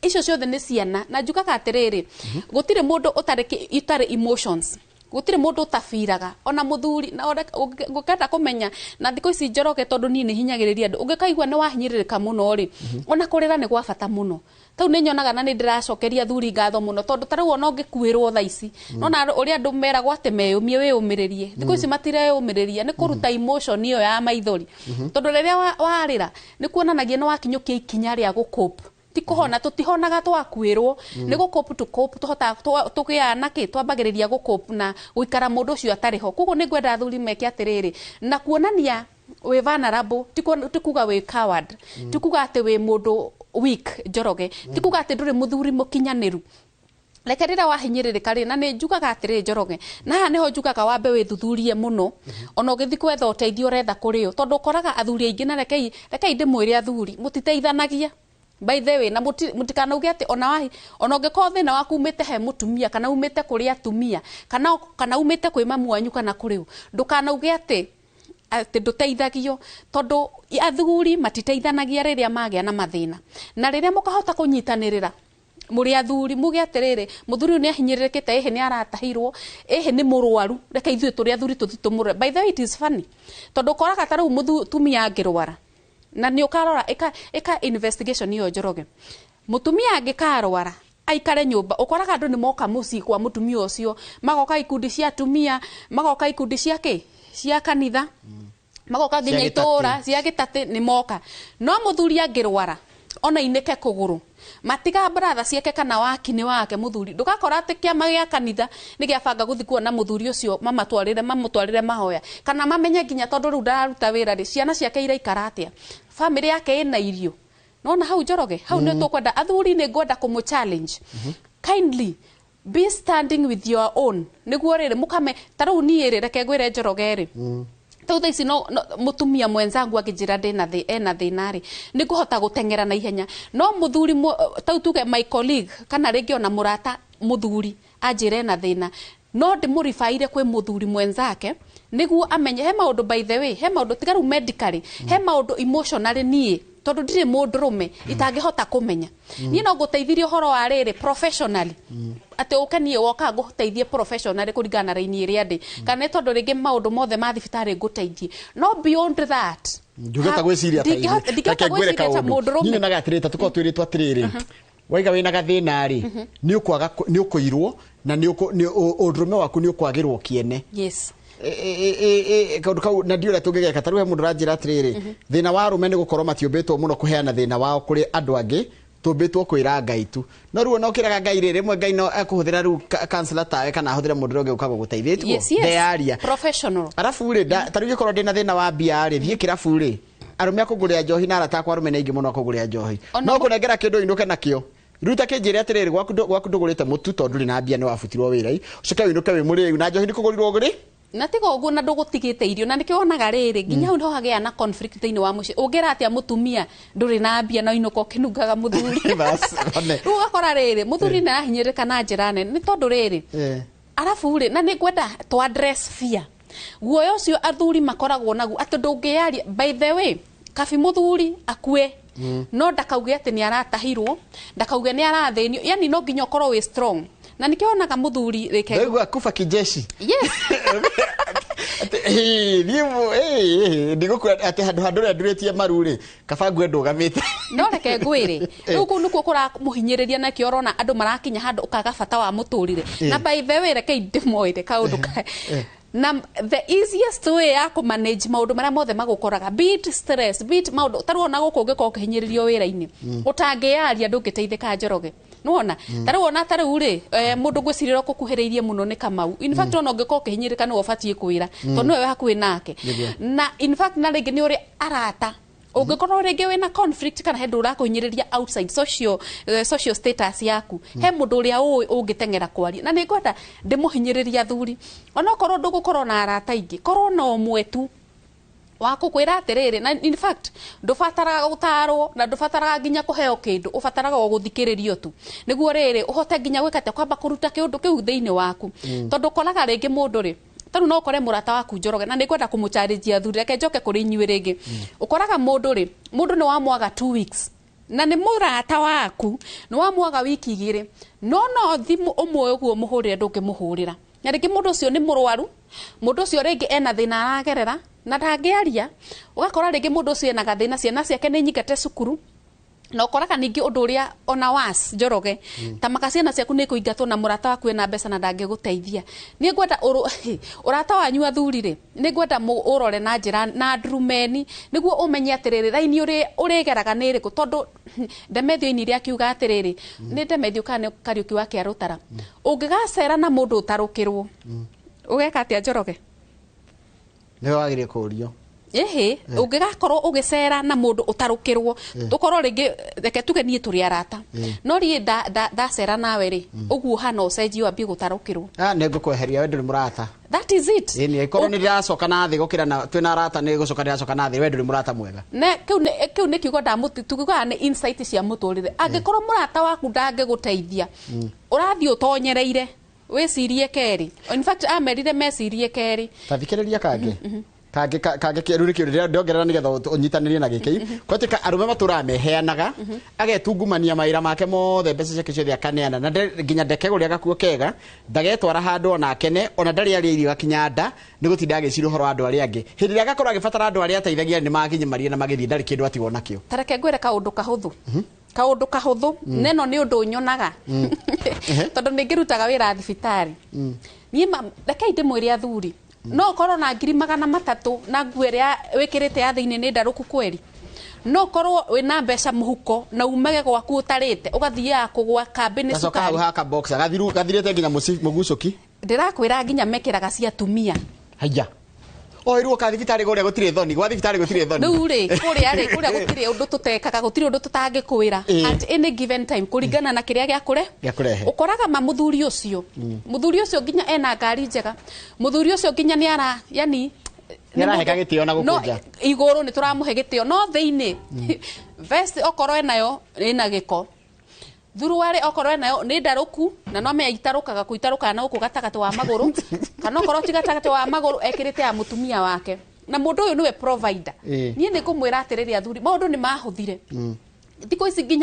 Icio ciothe nĩ ciana. Na njugaga atĩrĩrĩ, gũtirĩ mũndũ ũtarĩ emotions, gũtirĩ mũndũ ũtabiraga, ona mũthuri. Na ũngĩenda kũmenya na thikũ ici, Njoroge, tondũ niĩ nĩ hinyagĩrĩria andũ, ũngĩkaigua nĩ wahinyĩrĩrĩka mũno rĩ, ona kũrĩra nĩ gwa bata mũno. Tau nĩ nyonaga na nĩ ndĩracokeria athuri ngatho mũno, tondũ ta rĩu ona ũngĩkuĩrwo thaa ici, nona ũrĩa andũ meragwo atĩ meyũmie, wĩyũmĩrĩrie, thikũ ici matireyũmĩrĩria nĩ kũruta emotion ĩyo ya maithori, tondũ rĩrĩa warĩra nĩ kuonanagia nĩ wakinyũkia ikinya rĩa gũcope. Ti kũhona, tũtihonaga twakuĩrwo, nĩ gũcope. To cope tũhotaga tũgĩaga na kĩ, twambagĩrĩria gũcope na gũikara mũndũ ũcio atarĩ ho. Koguo nĩ ngwenda athuri meke atĩrĩrĩ, na kuonania wĩ vulnerable ti kuga wĩ coward, ti kuga atĩ wĩ mũndũ weak, Njoroge, ti kuga atĩ ndũrĩ mũthuri mũkinyanĩru. Reke rĩrĩa wahinyĩrĩrĩka rĩ, na nĩ njugaga atĩrĩ, Njoroge, na haha nĩho njugaga wambe wĩthuthurie mũno ona ũgĩthiĩ gwetha ũteithio ũretha kũrĩ ũ, tondũ ũkoraga athuri aingĩ, na rekei ndĩmwĩre, athuri mũtiteithanagia, by the way. Na mũtikanauge atĩ ona wahi, ona ũngĩkorwo thĩna waku umĩte he mũtumia, kana umĩte kũrĩ atumia, kana umĩte kwĩ mamu wanyu, kana kũrĩ ũ, ndũkanauge atĩ ndũteithagio, tondũ athuri matiteithanagia rĩrĩa magĩa na mathĩna. Na rĩrĩa mũkahota kũnyitanĩrĩra mũrĩ athuri, muge atĩrĩrĩ, mũthuri ũyũ nĩ ahinyĩrĩrĩkĩte, ĩhĩ nĩ aratahirwo, ĩhĩ nĩ mũrwaru, reke ithuĩ tũrĩ athuri tũthiĩ tũmũrore. By the way, it is funny, tondũ ũkoraga ta rĩu mũtumia angĩrwara, na nĩ ũkarora ĩka investigation ĩyo, Njoroge, mũtumia angĩkarwara aikare nyũmba, ũkoraga andũ nĩ moka mũciĩ kwa mũtumia ũcio, magoka ikundi cia atumia, magoka ikundi cia kĩ, cia kanitha, magoka nginya Cia gĩtatĩ. Itũũra cia gĩtatĩ nĩ moka. No mũthuri angĩrwara ona inĩke kũgũrũ, matiga brother ciake kana wakini wake mũthuri. Ndũgakora atĩ kĩama gĩa kanitha nĩ gĩabanga gũthiĩ kuona mũthuri ũcio, mamatwarĩre, mamũtwarĩre mahoya, kana mamenye nginya tondũ rĩu ndararuta wĩra rĩ, ciana ciake iraikara atĩa, famĩlĩ yake ĩna irio. Nona hau, Njoroge, hau nĩ tũkwenda athuri, nĩ ngwenda kũmũ challenge kindly. Be standing with your own nĩguo rĩrĩ mũkame ta rĩu niĩ rĩ, reke ngwĩre Njoroge rĩ, tau thaa ici no mũtumia mwenzangu angĩnjĩra ndĩna ena thĩna rĩ, nĩ ngũhota gũteng'era na ihenya. No mũthuri tau tuge my colleague kana rĩngĩ ona mũrata mũthuri anjĩre ena thĩna, no ndĩmũribaire kwĩ mũthuri mwenzake nĩguo amenye he maũndũ. By the way, he maũndũ tiga rĩu medically, he maũndũ emotionally niĩ tondũ ndirĩ mũndũrũme itangĩhota kũmenya. Niĩ no ngũteithirie ũhoro wa rĩrĩ professionally, atĩ ũke niĩ woka ngũteithie professionally kũringana na raini ĩrĩa ndĩ, kana nĩ tondũ rĩngĩ maũndũ mothe ma thibitarĩ ngũteithie, no beyond that Ndungĩhota gwĩciria ta ithuĩ. Ndingĩhota Reke ngwĩre gwĩciria ta kaũndũ. mũndũrũme. Niĩ nyonaga atĩrĩrĩ, ta tũkorwo twĩrĩtwo atĩrĩrĩ, waiga wĩna gathĩna rĩ, nĩ ũkwaga nĩ ũkũirwo na nĩ ũndũrũme waku nĩ ũkwagĩrwo kĩene. Kaũndũ kau na ndiũrĩa tũngĩgeka. Ta rĩu he mũndũ ũranjĩra atĩrĩrĩ, thĩna wa arũme nĩ gũkorwo matiũmbĩtwo mũno kũheana thĩna wao kũrĩ andũ angĩ, tũmbĩtwo kwĩra Ngai tu. No rĩu ona ũkĩraga Ngai rĩ, rĩmwe Ngai no ekũhũthĩra rĩu counselor tawe kana ahũthĩre mũndũ ũrĩa ũngĩ ũka gũgũteithia tiguo? Ndeyaria. Professional. Arabu rĩ, ta rĩu ingĩkorwo ndĩna thĩna wa mbia rĩ, thiĩ kĩrabu rĩ, arũme akũgũrĩra njohi na arata akwa arũme nĩ aingĩ mũno akũgũrĩra njohi, no kũnengera kĩndũ inũke nakĩo. Rĩu ta kĩnjĩre atĩrĩrĩ, gwaku ndũgũrĩte mũtu tondũ ndũrĩ na mbia, nĩ wabutirwo wĩra, ũcoke wĩinũke wĩ mũrĩu na njohi nĩ kũgũrirwo rĩ. Na tiga ũguo na ndũgũtigĩte irio, na nĩkĩo wonaga rĩrĩ nginya hau niho hagĩa na conflict thĩinĩ wa mũciĩ. Ũngĩra atĩa mũtumia ndũrĩ na mbia na ũinũka ũkĩnungaga mũthuri? Bas, one. Rĩu ũgakora rĩrĩ mũthuri nĩ arahinyĩrĩrĩka na njĩra nene nĩ tondũ rĩrĩ, arabu rĩ, na nĩ ngwenda to address fear, guoya ũcio athuri makoragwo naguo atĩ ndũngĩyaria. By the way, kabi mũthuri akue no ndakauge atĩ nĩ aratahirwo, ndakauge nĩ arathĩnio, yani no nginya ũkorwo wĩ strong, na nĩkĩo wonaga mũthuri rĩke Ndaigua kufa kijeshi. Yes. Niĩ ndigũkua atĩ handũ handũ ũrĩa ndurĩtie maru rĩ, kaba ngue ndũgamĩte. No reke ngwĩre, rĩu kũu nĩkuo kũramũhinyĩrĩria, nakĩo ũrona andũ marakinya handũ ũkaga bata wa mũtũrĩre. Na by the way, reke ndĩmwĩre kaũndũ ka na the easiest way ya kũmanage maũndũ marĩa mothe magũkoraga, be it stress, be it maũndũ ta rĩu ona gũkũ ũngĩkorwo ũkĩhinyĩrĩrio wĩra-inĩ, ũtangĩyaria ndũngĩteithĩka, Njoroge, nĩwona? Ta rĩu ona ta rĩu rĩ, mũndũ ngwĩciria ũkũkuhĩrĩirie mũno nĩ Kamau. In fact, ona ũngĩkorwo ũkĩhinyĩrĩka nĩwe ũbatiĩ kwĩra, tondũ nĩwe wĩ hakuhĩ nake. Na in fact, na rĩngĩ nĩ ũrĩ arata, ũngĩkorwo rĩngĩ wĩna conflict kana he ndũ ũrakũhinyĩrĩria outside social status yaku, he mũndũ ũrĩa ũĩ ũngĩteng'era kwaria. Na nĩ ngwenda ndĩmũhinyĩrĩria athuri, onokorwo ndũgũkorwo na arata aingĩ, korwo na ũmwe tu wa gũkwĩra atĩrĩrĩ. Na in fact, ndũbataraga gũtarwo na ndũbataraga nginya kũheo kĩndũ, ũbataraga o gũthikĩrĩrio tu nĩguo rĩrĩ ũhote nginya gwĩka atĩa, kwamba kũruta kĩũndũ kĩu thĩinĩ waku. Tondũ ũkoraga rĩngĩ mũndũ rĩ, tarĩu no ũkore mũrata waku Njoroge, na nĩ ngwenda kũmũcarĩnjia athuri, reke njoke kũrĩ inyuĩ rĩngĩ. Ũkoraga mũndũ rĩ, mũndũ nĩ wamwaga 2 weeks na nĩ mũrata waku, nĩ wamwaga wiki 2, no thimũ ũmwe ũguo mũhũrĩre ndũngĩmũhũrĩra. Na rĩngĩ mũndũ ũcio nĩ mũrwaru, mũndũ ũcio rĩngĩ ena thĩna aragerera na ndangĩaria. Ũgakora rĩngĩ mũndũ ũcio ena gathĩna, ciana ciake nĩ nyingate cukuru, na ũkoraga ningĩ ũndũ ũrĩa ona was Njoroge, ta maka ciana ciaku nĩ kũingatwo na mũrata waku ena mbeca na ndangĩgũteithia. Nĩ ngwenda ũrata wanyu athuri rĩ, nĩ ngwenda ũrore na njĩra na ndurumeni nĩguo ũmenye atĩrĩrĩ, raini ũrĩgeraga nĩ ĩrĩkũ. Tondũ Ndemethio inire akiuga atĩrĩrĩ, nĩ Ndemethio kana nĩ Kariũki wa Kĩarũtara, ũngĩgacera na mũndũ ũtarũkĩrwo ũgeka atĩa, Njoroge? Nĩwe wagĩrĩire kũũrio. Ĩhĩ, ũngĩgakorwo ũgĩcera na mũndũ ũtarũkĩrwo, ũkorwo rĩngĩ, reke tuge niĩ tũrĩ arata, no riĩ ndacera nawe rĩ, ũguo hana ũcenjie wambie gũtarũkĩrwo. Ah, nĩ ngũkweheria, we ndũrĩ mũrata. That is it. Ĩni ĩkorwo nĩ ndĩracoka na thĩ gũkĩra na twĩna arata, nĩ gũcoka ndĩracoka na thĩ, we ndũrĩ mũrata mwega. Ne kĩu nĩ kiugo ndamũti tugiugaga nĩ insight cia mũtũrĩre. Angĩkorwo mũrata waku ndangĩgũteithia, ũrathiĩ ũtonyereire, wĩcirie kerĩ. In fact, amerire mecirie kerĩ. Ta thikĩrĩria kangĩ kangĩ kangĩ kĩru nĩ kĩũria ndongerera nĩgetha ũnyitanĩrie na gĩkĩ kwatĩka arũme matũraga meheanaga, agetungumania mawĩra make mothe, mbeca ciake ciothe akaneana na nginya ndekegũrĩa gakuo kega, ndagetwara handũ ona akene, ona ndarĩ arĩa irio gakinya nda nĩ gũtinda agĩciria ũhoro wa andũ arĩa angĩ. Hĩndĩ ĩrĩa agakorwo agĩbatara andũ arĩa ateithagia nĩ makinyimaria na magĩthiĩ, ndarĩ kĩndũ atigwo nakĩo. Ta reke ngwĩre kaũndũ kahũthũ, kaũndũ kahũthũ, neno nĩ ũndũ nyonaga tondũ nĩ ngĩrutaga wĩra thibitarĩ niĩ. Rekei ndĩmwĩre athuri, no ũkorwo na 300,000 na nguo ĩrĩa wĩkĩrĩte ya thĩinĩ nĩ ndarũku kweri, no ũkorwo wĩna mbeca mũhuko na umage gwaku ũtarĩte, ũgathiaga kũgwa kambĩ nĩ gacoka hau cukari. Haka boxer gathiru gathirĩte nginya mũgucũki. Ndĩrakwĩra nginya mekĩraga cia atumia. Haya, Oirwo ka thibitarĩ kũrĩa gũtirĩ thoni, gwa thibitarĩ gũtirĩ thoni. Rĩu rĩ, kũrĩa rĩ, kũrĩa gũtirĩ ũndũ tũtekaga, gũtirĩ ũndũ tũtangĩkwĩra at any given time kũringana na kĩrĩa gĩakũre. Gĩakũrehe. Ũkoraga ma mũthuri ũcio, mũthuri ũcio nginya ena ngari njega, mũthuri ũcio nginya nĩ ara, yani Nĩaraheka gĩtĩo na gũkũ no nja. Igũrũ nĩ tũramũhe gĩtĩo, no thĩinĩ vest okorwo enayo ĩna gĩko, thuruarĩ okorwo enayo nĩ ndarũku, na no menya itarũkaga kũitarũkaga na gũkũ gatagatĩ wa magũrũ, kana okorwo ti gatagatĩ wa magũrũ, ekĩrĩte ya mũtumia wake, na mũndũ ũyũ nĩwe provider. Niĩ nĩ ngũmwĩra atĩrĩrĩ, athuri, maũndũ nĩ mahũthire thikũ ici nginya.